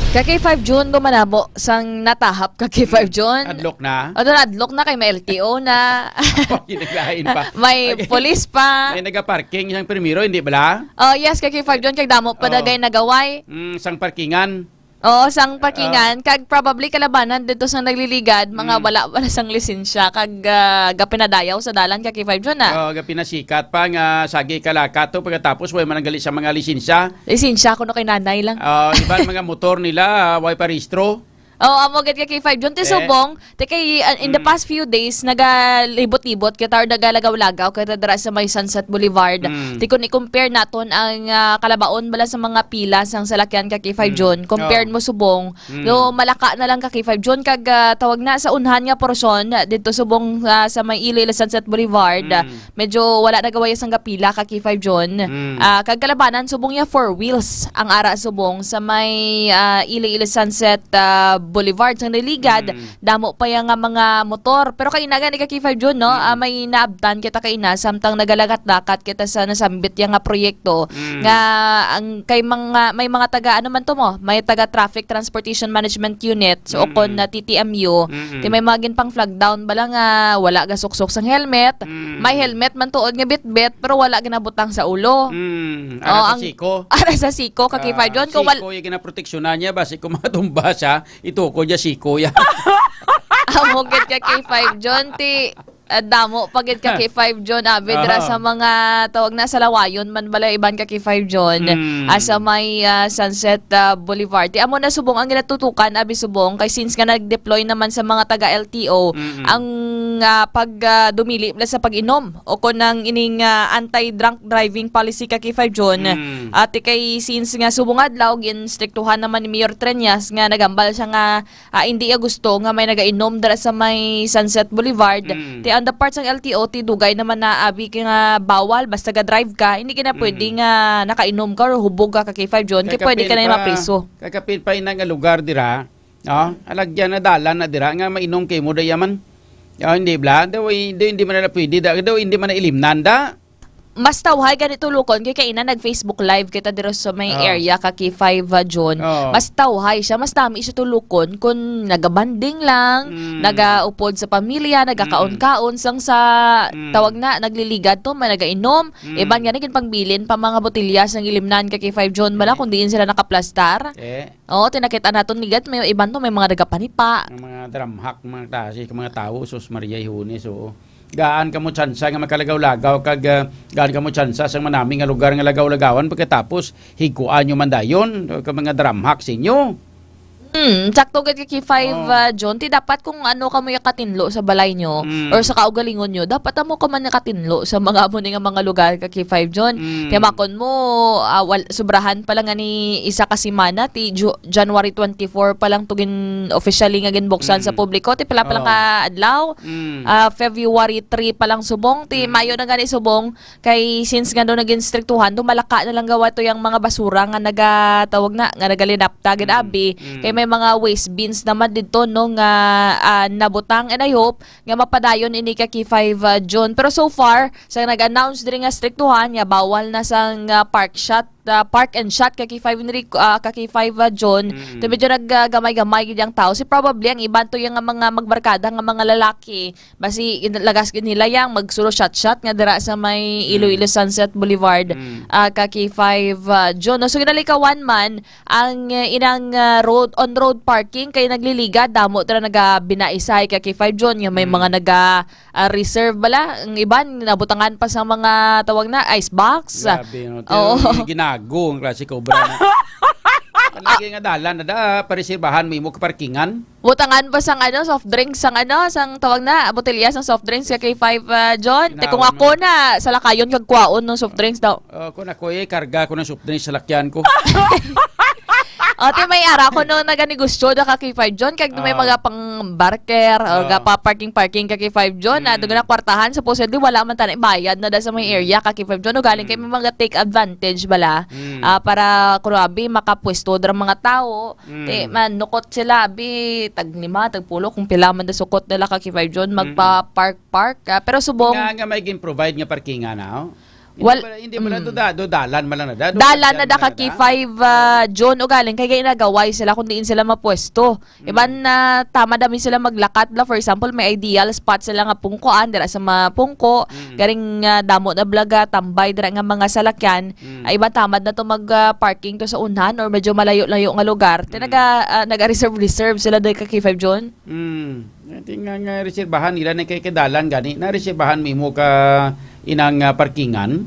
Ka K five June, gumanabo sang natahap ka K five June. Adlok na? O, doon adlok na kay may L T O na. Ginaglain pa. May Agi-, police pa. May nagaparking sang primero, hindi bala? Oh, yes, ka K five June, kay damo pa Oo. dagay nagaway. Mm, sang parkingan. Oo, sang Ah. parkingan. Kag probably kalabanan dito sa nagliligad, mga Mm. wala, wala sang lisensya. Kag, ah, gapinadayaw sa dalan ka K five June, ah. Oo, gapinasikat pa nga sagi kalakato pagkatapos way man ang gali sa mga lisensya. Lisensya ko no kay nanay lang. Ah, iban mga motor nila, ah, way pa rehistro. Oo, amo gid ka K five June. Ti Eh. Subong, ti kay, ah, in the Mm. past few days, nagalibot-libot kita or nagalagaw-lagaw kita dira sa may Sunset Boulevard. Mm. Ti kung i-compare naton ang, ah, kalabaon bala sa mga pila sang salakyan ka K five Mm. June, compared Oo. mo subong, Mm. no, malaka na lang ka K five June, kag, ah, tawag na sa unhan nga porsyon, ah, dito subong, ah, sa may Iloilo Sunset Boulevard, ah, Mm. medyo wala nagaway sang gapila ka K five June. Mm. Ah, kag kalabanan subong ya four wheels ang ara subong sa may, ah, Iloilo Sunset, ah, Boulevard. Sa naligad, Mm. damo pa ya nga mga motor. Pero kaina gani ka K five June, no? Mm. Ah, may naabtan kita kaina, samtang nagalakat-lakat kita sa nasambit ya nga proyekto. Mm. Nga ang kay mga, may mga taga, ano man to mo? May taga Traffic Transportation Management Unit, so, o kon Mm. na T T M U. Mm-mm. Ti may mga ginpang flag down bala nga wala gasuksok sang helmet. Mm. May helmet man tuod nga bitbit, pero wala ginabutang sa ulo. Mm. Oh, Ara sa ang siko. Ara sa siko, ka K five Ah, June. Kung wal- siko, yung ginaproteksyonan niya, basi kung matumba siya, ito ko niya siko ya. Amo gid ka K five June, ti, ah, damo pa gid ka K five June, abi, dira Aha. sa mga tawag na sa lawayon man bala iban ka K five June. Mm. Ah, sa may, ah, Sunset, ah, Boulevard. Ti amo na subong ang ginatutukan, abi, subong, kay since nga nag-deploy naman sa mga taga L T O Mm-mm. ang, ah, pag, ah, dumili bala sa pag-inom o kon ang ining, ah, anti-drunk driving policy ka K five June. Mm. Ati kay since nga subong adlaw, ginstriktuhan naman ni Mayor Treñas nga nagambal siya nga, ah, hindi iya gusto nga may nagainom dira sa may Sunset Boulevard. Mm. Ti on the part sang L T O, ti dugay naman na abi kay nga bawal, basta ga-drive ka, hindi ka na pwede Mm. nga nakainom ka or hubog ka ka K five June, kay pwede ka na Kakapin pa, mapriso. kakapin pa ina nga lugar dira, no? Alagyan na dalan na dira nga mainom kay mo da yaman. Oh, hindi bla, daw, hindi, hindi man na pwede da, daw, hindi man na ilimnan da. Mas tawhay gani tulukon kay kaina nag-Facebook Live kita dira sa may Ah. area ka K five, ah, June. Oo. Mas tawhay siya, mas nami siya tulukon kung nagabanding lang, Mm. nagaupod sa pamilya, nagakaon-kaon, sang sa Mm. tawag na, nagliligad to, may nagainom, Mm. iban gani ginpangbilin pa mga botelya sang ilimnan ka K five June bala Eh. kung diin sila nakaplastar. Eh. Oo, tinakit-an naton ligad, may iban to, may mga nagapanipa. Ang mga dramhak, mga klase, mga tao, sus, Maria, Hunes, oo. Gaan kamo tsansa nga makalagaw-lagaw kag, ah, gaan kamo tsansa sa manami nga lugar nga lagaw-lagawan, pagkatapos higkuan nyo man dayon ka mga dramhak sa inyo. Hmm, sakto gid ka K five, Oh. ah, John. Ti dapat kung ano kamo yung katinlo sa balay nyo Mm. or sa kaugalingon nyo, dapat amo ka man nakatinlo sa mga amo ni nga mga lugar ka K five, John. Mm. Timakon mo, ah, wal-, sobrahan pa lang nga ni isa ka semana, ti Ju-, January twenty-four pa lang to gin-, officially nga ginbuksan sa Mm. publiko. Ti pila pa lang Oh. ka adlaw. Mm. Ah, February three pa lang subong. Ti Mm. Mayo na gani subong. Kay since nga daw naging striktuhan, do malaka na lang gawa to yung mga basura nga nagatawag na, nga nagalinapta gid Mm, abi. mm. Kay may mga waste bins naman dito, no, nga, ah, nabutang. And I hope nga mapadayon ini ka K five, ah, June. Pero so far, sa nag-announce diri nga striktuhan, nga bawal na sang, ah, park shot, ah, park and shot ka K five ni Rico, ah, ka K five, ah, June. Mm. To medyo naggamay-gamay gid ang tao. Si probably ang iban to yung mga magbarkada nga mga lalaki. Basi, gin-, lagas gid nila yang magsuro shot-shot nga dira sa may Mm. Iloilo Sunset Boulevard, Mm. ah, ka K five, ah, June. No, so, ginalikawan man ang, eh, inang, ah, road, on-road parking kay nagliligad. Damo tira nagabinaisay ka K five June. Yung may Mm. mga naga, ah, reserve bala. Ang iban, nabutangan pa sa mga tawag na ice box. Grabe, no? Oo. Pero ginago ang klase ka obra na. Lagi nga dalan na da, pareserbahan mo imo kaparkingan. Butangan pa sang ano, soft drinks, sang ano, sang tawag na, botelya sang soft drinks ka K five, ah, John. Te, kung Ginawa ako mo. Na, salakayon kag kwaon ng soft drinks daw. Oh, kung ako eh, karga ko ng soft drinks sa lakyan ko. O, te, may ara ko nung naganegosyo da ka K five, John, kag may Ah. mga pang barker, o, Ah. ga pa parking-parking ka K five, John, na Mm. doon na kwartahan, supposedly, wala man tanay bayad na da sa may Mm. area ka K five, John, o galing kay Mm. may mga take advantage bala, Mm. ah, para, grabe, makapwesto dra mga tao, Mm. Ti, manukot sila, abi, tag lima, tag pulo, kung pila man da sukot nila ka K five June, Mm. magpa-park-park. Ah, pero subong Nga, nga may gin-provide nga parkingan, ah, oh. Hindi Wal-, pala, hindi pala, mm. do da-, do dalan man lang na da, do Dalan na parkingan da man ka lang na da. K five, ah, June, ugaling, kay ginagaway sila kung diin sila mapwesto. Mm. Iban na tama dami sila maglakat, bla, for example, may ideal spot sila nga pungkuan, dira sa mapungko, Mm. garing, ah, damo na blaga, tambay, dira nga mga salakyan, Mm. Ay, iban tamad na to mag, ah, parking to sa unhan or medyo malayo-layo nga lugar. Ti Mm. naga, ah, naga-reserve-reserve sila dahil ka K five June? Mm. I think nga, nga reserbahan nila na kay kadalan gani. Na reserbahan mo imo ka inang, ah, parkingan.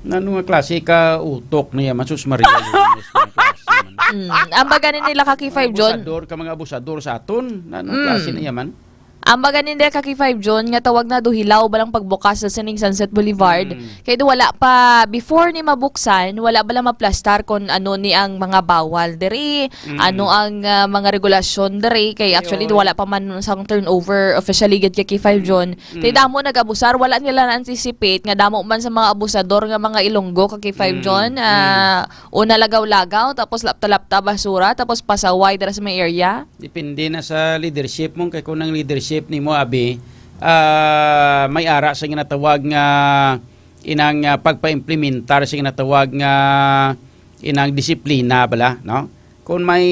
Ano nga klase ka utok niya? Masus Maria, Lunes, mga klase man. Mm. Ang baga ni nila ka K five June? Abusador ka, mga abusador sa aton. Ano Mm. klase na yaman? Ang baga ni ka K five June nga tawag na do hilaw ba lang pagbukas sa sining Sunset Boulevard? Mm. Kay do wala pa, before ni mabuksan, wala ba lang maplastar kung ano ni ang mga bawal diri, Mm. ano ang, ah, mga regulasyon diri. Kay Ay, actually, oo. do wala pa man sang turnover officially gid kay K five Mm. June. Mm. Kay damo nag-abusar, wala nila na-anticipate nga damo man sa mga abusador nga mga Ilonggo ka K five Mm. June. Mm. Ah, una lagaw-lagaw, tapos lapta-lapta basura, tapos pasaway dira sa may area. Depende na sa leadership mo. Kay kung ang leadership nimo, abi, ah, may ara sa ginatawag nga inang, ah, pagpaimplementar sa ginatawag nga inang disiplina bala, no? Kung may,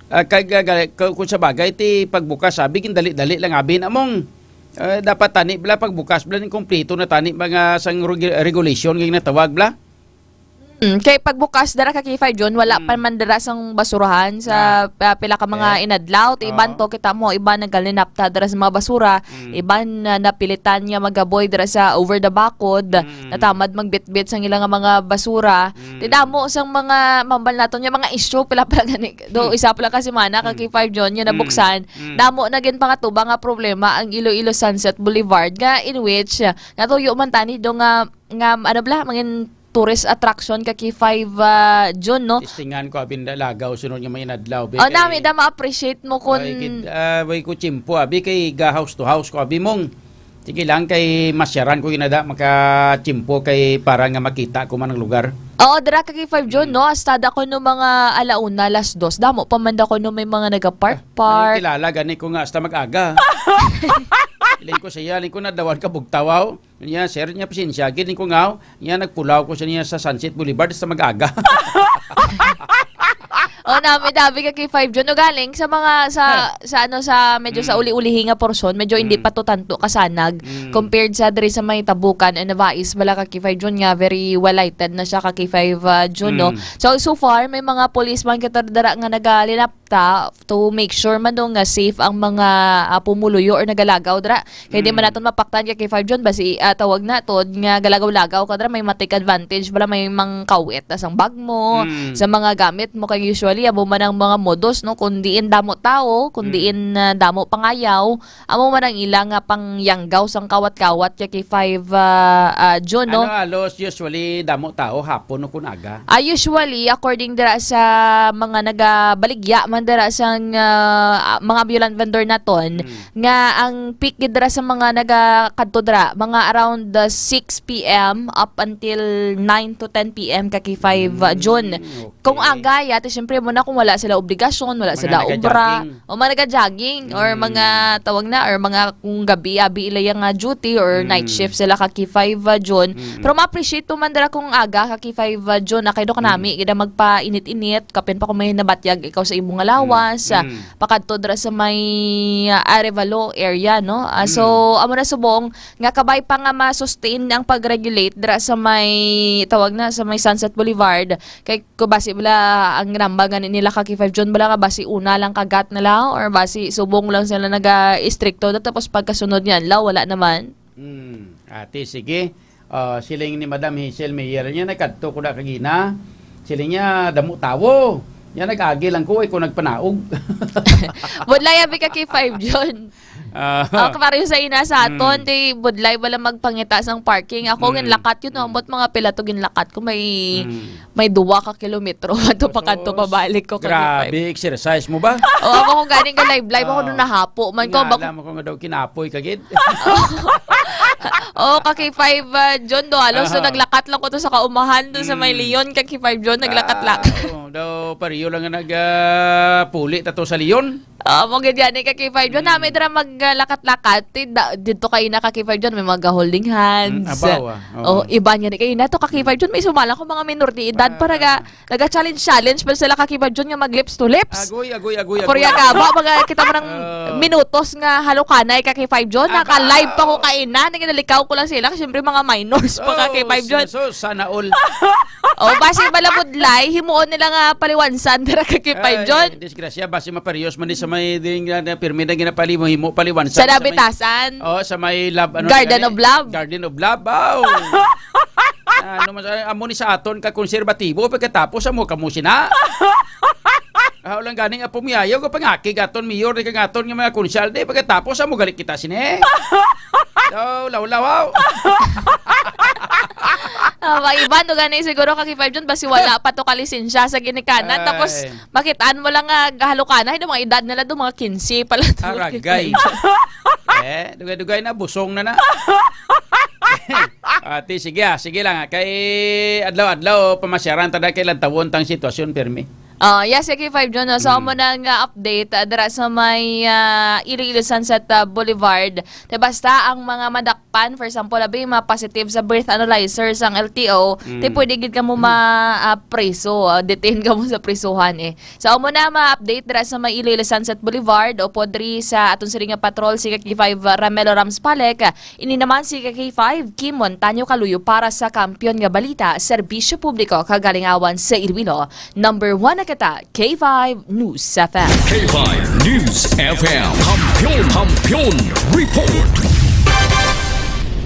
ah, kag-, kag-, kung sa bagay, ti pagbukas, abi, gindali-dali lang, abi, na mong, ah, dapat tani bala, pagbukas bala, ning kompleto na tani, mga sang reg-, regulation nga ginatawag bala. Mm, kay pagbukas dara ka K five June, wala Mm. pa man dara sang basurahan sa, Ah. ah, pila ka mga Eh. inadlaw. Ti iban Oo. to, kita mo, iban nagalinapta dara sa mga basura, Mm. iban na napilitan nga magaboy dara sa over the bakod, Mm. natamad magbitbit sang ila nga mga basura. Mm. Ti damo sang mga mambal naton nga mga issue, pila pa lang gani. Do, Mm. isa pa lang ka semana ka Mm. K five June nga Mm. nabuksan. Mm. Damo na gid pangatuba nga problema ang Iloilo Sunset Boulevard, nga in which, ah, natuyo man tani do nga, nga, ano bala, mangin tourist attraction ka K five, ah, June, no? Testingan ko, abin da lagaw, sunod nga mga inadlaw, be, Oh, kay nami, da ma-appreciate mo kun Ay, gid, ah, way ko tiyempo, abi, kay ga house to house ko, abi, mong. Sige lang, kay masyaran ko ginada, maka tiyempo, kay para nga makita ko man ang lugar. Oo, dira ka K five June, Mm. no? Hasta da ko no mga alauna, alas dos. Damo pa man da ko no may mga nagapark-park. Ay, kilala, gani ko nga, hasta mag-aga. Iling ko siya, iling ko nadawan ka bugtawaw. Niya, sir, niya, pasensya gid ko nga, niya, nagpulaw ko sa niya sa Sunset Boulevard sa mag-aga. O, nami, dabi ka K five June. O, galing sa mga, sa, Ah. sa, ano, sa medyo sa Mm. uli-ulihi nga porsyon, medyo hindi Mm. pa to tanto kasanag Mm. compared sa diri sa may Tabukan and Navais, bala ka K five June nga, very well lighted na siya ka K five, ah, June, no? Mm. So, so far, may mga policeman kita dara nga nagalinap ta to make sure man daw nga safe ang mga, ah, pumuluyo or nagalagaw dira. Kay di man Mm. naton mapaktan kay K five John, basi, ah, tawag na to, nga galagaw-lagaw ka dira, may ma-take advantage bala, may mangkawit na sang bag mo, Mm. sa mga gamit mo. Kay usually, amo man ang mga modus, no? Kung diin damo tao, kung Mm. diin, ah, damo pangayaw, amo man ang ila nga pangyanggaw sang kawat-kawat kay K five, ah, ah, John, no? Ano, halos usually damo tao, hapon o kun aga? Ah, usually, according dira sa mga nagabaligya man dira sang, ah, mga ambulant vendor naton, Mm. nga ang peak gid dira sa mga nagakadto dira, mga around the six p m up until nine to ten p m ka K five, ah, June. Mm, Kung okay. aga, yati, siyempre, mo na kung wala sila obligasyon, wala Mga sila obra, nagajogging. o mga nagajogging, or Mm. mga tawag na, or mga kung gabi, abi ila yung, ah, duty or night Mm. shift sila ka K five, ah, June. Mm. Pero ma-appreciate to man dira kung aga ka K five, ah, June, na kayo ka nami, Mm. gid ang magpainit-init, kapin pa kung may nabatyag ikaw sa imong lawas, ah, Mm. pakadto dira sa may, ah, Arevalo area, no? Ah, so, Mm. amo na subong nga kabay pa nga ma-sustain ang pag-regulate dira sa may, tawag na, sa may Sunset Boulevard. Kay ko basi bala ang ginambag gani nila ka K five June, bala nga basi una lang kagat nila or basi subong lang sila naga-istrikto na, tapos pagkasunod niyan la, wala naman. Hmm. Ate, sige. Ah, siling ni Madam Hazel Meyer niya, nagkadto ko na kagina. Siling niya, damo tawo. Niya, nag-agi lang ko, ay ko nagpanaog. Budlay abi ka K five June. Ah. Oh, kapareho sa ina sa aton, Mm. di budlay wala magpangita sang parking. Ako, Mm. ginlakat yun, Mm. ambot mga pila to ginlakat ko. May, Mm. may duwa ka kilometro. Ato pa kadto, Sus, pabalik ko kag grabe, K five. Exercise mo ba? Oh, ako kung ganing ka live-live, ako Ah. doon nahapo man ko. Nga, Bako alam ako nga daw kinapoy ka gid. Oh, ka K five, ah, John, do, halos Aha. naglakat lang ko to sa kaumahan, doon sa may Mm. Leon, ka K five John, naglakat lang. Ah, oo, daw, pariyo lang nga nag, ah, puli ta to sa Leon. Ah, mo gid yan, eh, ka K five John. Mm. Nami dira maglakat-lakat. Ti-, da-, dito kayo na ka K five John, may mga holding hands. Mm, abaw, ah. Oo. Oh, iba niya ni kayo na to, ka K five John. May sumala ko mga minor de edad Ah, para ga, ah. naga-challenge-challenge pa sila ka K five John nga mag-lips to lips. Agoy, agoy, agoy, agoy. Korea ka ba? Mga kita mo ng Oh. minutos nga halukanay ka K five John. Aba. Naka-live pa ko kaina. Naginalikaw ko lang sila. Kasi syempre mga minors pa ka Oh, K five John. so, sana all. Oh, basi bala budlay, himuon nila nga paliwansan dira ka K five Ay, John. Disgrasya, basi maparios man ni sa may ding, ah, na pirmi na ginapalimo, himo paliwansan Sa sa may Nabitasan. Oh, sa may love, ano Garden na of gani? Love. Garden of Love, aw. Ano man sa, amo ni sa aton ka konserbatibo, pagkatapos amo kamo sina. Aw lang ganing apo miyayo, ko pangakig aton mayor, di kag aton nga mga konsyalde, pagkatapos amo gali kita sini. Daw, lawlawaw. Ah, mga iba, no, gani siguro ka K five John, basi wala pa to kalisensya sa ginikanan. Ay. Tapos, makitaan mo lang nga gahalukan na, yung mga edad nila do, mga quince pala to. Aragay. Eh, dugay-dugay na, busong na na. Ate, sige, ah, sige lang, ah. Kay adlaw-adlaw, pamasyaran ta na kay lantawon tang sitwasyon, pirmi. Ah, yes, sige, K five John, no? So, Mm. amo na nga update, ah, dira sa may, ah, Iloilo Sunset, ah, Boulevard. Te basta ang mga madakpan, for example, abi, mga positive sa breath analyzer sang L T O, te Mm. pwede gid ka mo Mm. ma-, ah, preso, ah, detain ka mo sa prisuhan, eh. So, amo na ma-update dira sa may Iloilo Sunset Boulevard o podri sa aton siring nga patrol, si K five Ramelo Rams Palek. Ini naman si K five Kim Montaño Kaluyo para sa Kampiyon nga Balita, Serbisyo Publiko, Kagalingawan sa Iloilo. Number one na kita, K five News F M. K five News F M. Kampiyon, Kampiyon Report.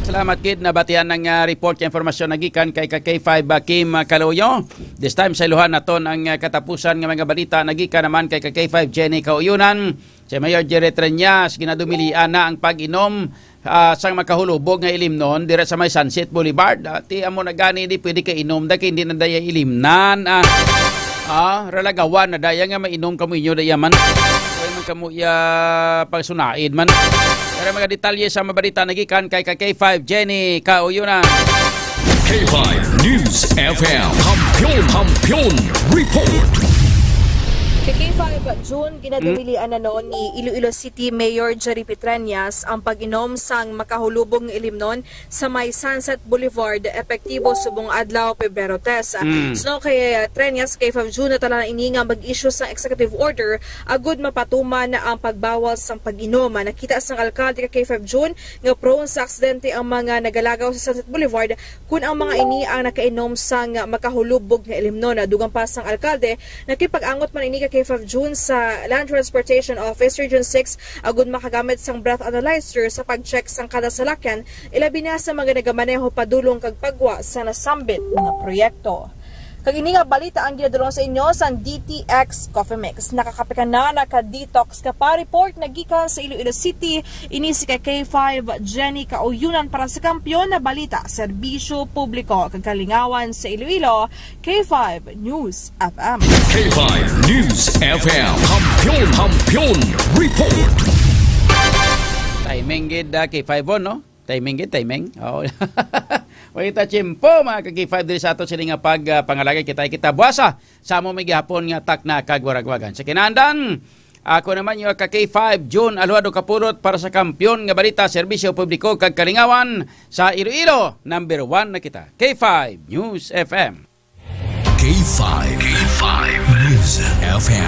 Salamat gid, nabatian ang, ah, report kay impormasyon nagikan kay ka K five, ah, Kim, ah, Kaluyo. This time, sa iluhan naton ang, ah, katapusan nga mga balita nagikan naman kay ka K five Jenny Kauyunan. Si Mayor Jerry Treñas, ginadumilian na ang pag-inom, ah, sang makahulubog nga ilimnon dira sa may Sunset Boulevard. Ah, ti amo na gani, di pwede ka inom da kay hindi na daya ilimnan. Ah, ah, ralagawan na daya nga mainom kamo inyo daya man. Kaya man kamo iya pagsunaid man. Pero mga detalye sa mabalita nagikan kay ka K five Jenny Kauyunan. K five News F M. Kampiyon, Kampiyon Report. Kay K five June, ginadumilian na noon ni Iloilo City Mayor Jerry Petreñas ang pag-inom sang makahulubong nga ilimnon sa may Sunset Boulevard, epektibo subong adlaw, Pebrero tres. Mm. Suno kay, uh, Treñas, K five June, natala na ini nga mag-issue sang executive order agud mapatuman ang pagbawal sang pag-inom. Nakita sang alkalde ka K five June nga prone sa aksidente ang mga nagalagaw sa Sunset Boulevard kun ang mga ini ang nakainom sang makahulubog nga ilimnon. Dugang pa sang alkalde, nakipag-angot man ini ka K five June sa Land Transportation Office Region six agud makagamit sang breath analyzer sa pag-check sang kada salakyan, ilabi na sa mga nagamaneho padulong kag pagwa sa nasambit nga proyekto. Kag ini nga balita ang ginadulong sa inyo sang D T X Coffee Mix. Nakakape ka na, naka-detox ka pa. Report na gikan sa Iloilo City. Ini si K five Jenny Kauyunan para sa Kampiyon na Balita, Serbisyo Publiko kag Kalingawan sa Iloilo, K five News F M. K five News F M. Kampiyon, Kampiyon Report. Timing gid, ah, K five, no? Timing gid, timing. Oo. Wala ta tiyempo, mga ka-K five, diri sa ato sini nga pag, ah, pangalagay kita, kita buwasa sa amo may gihapon nga takna kag waragwagan. Sa kinahanglan, ako naman yung ka-K five, June Alwado Kapulot para sa Kampiyon nga Balita, Serbisyo Publiko kag Kalingawan sa Iloilo. Number one na kita. K five News F M. K five, K five News F M.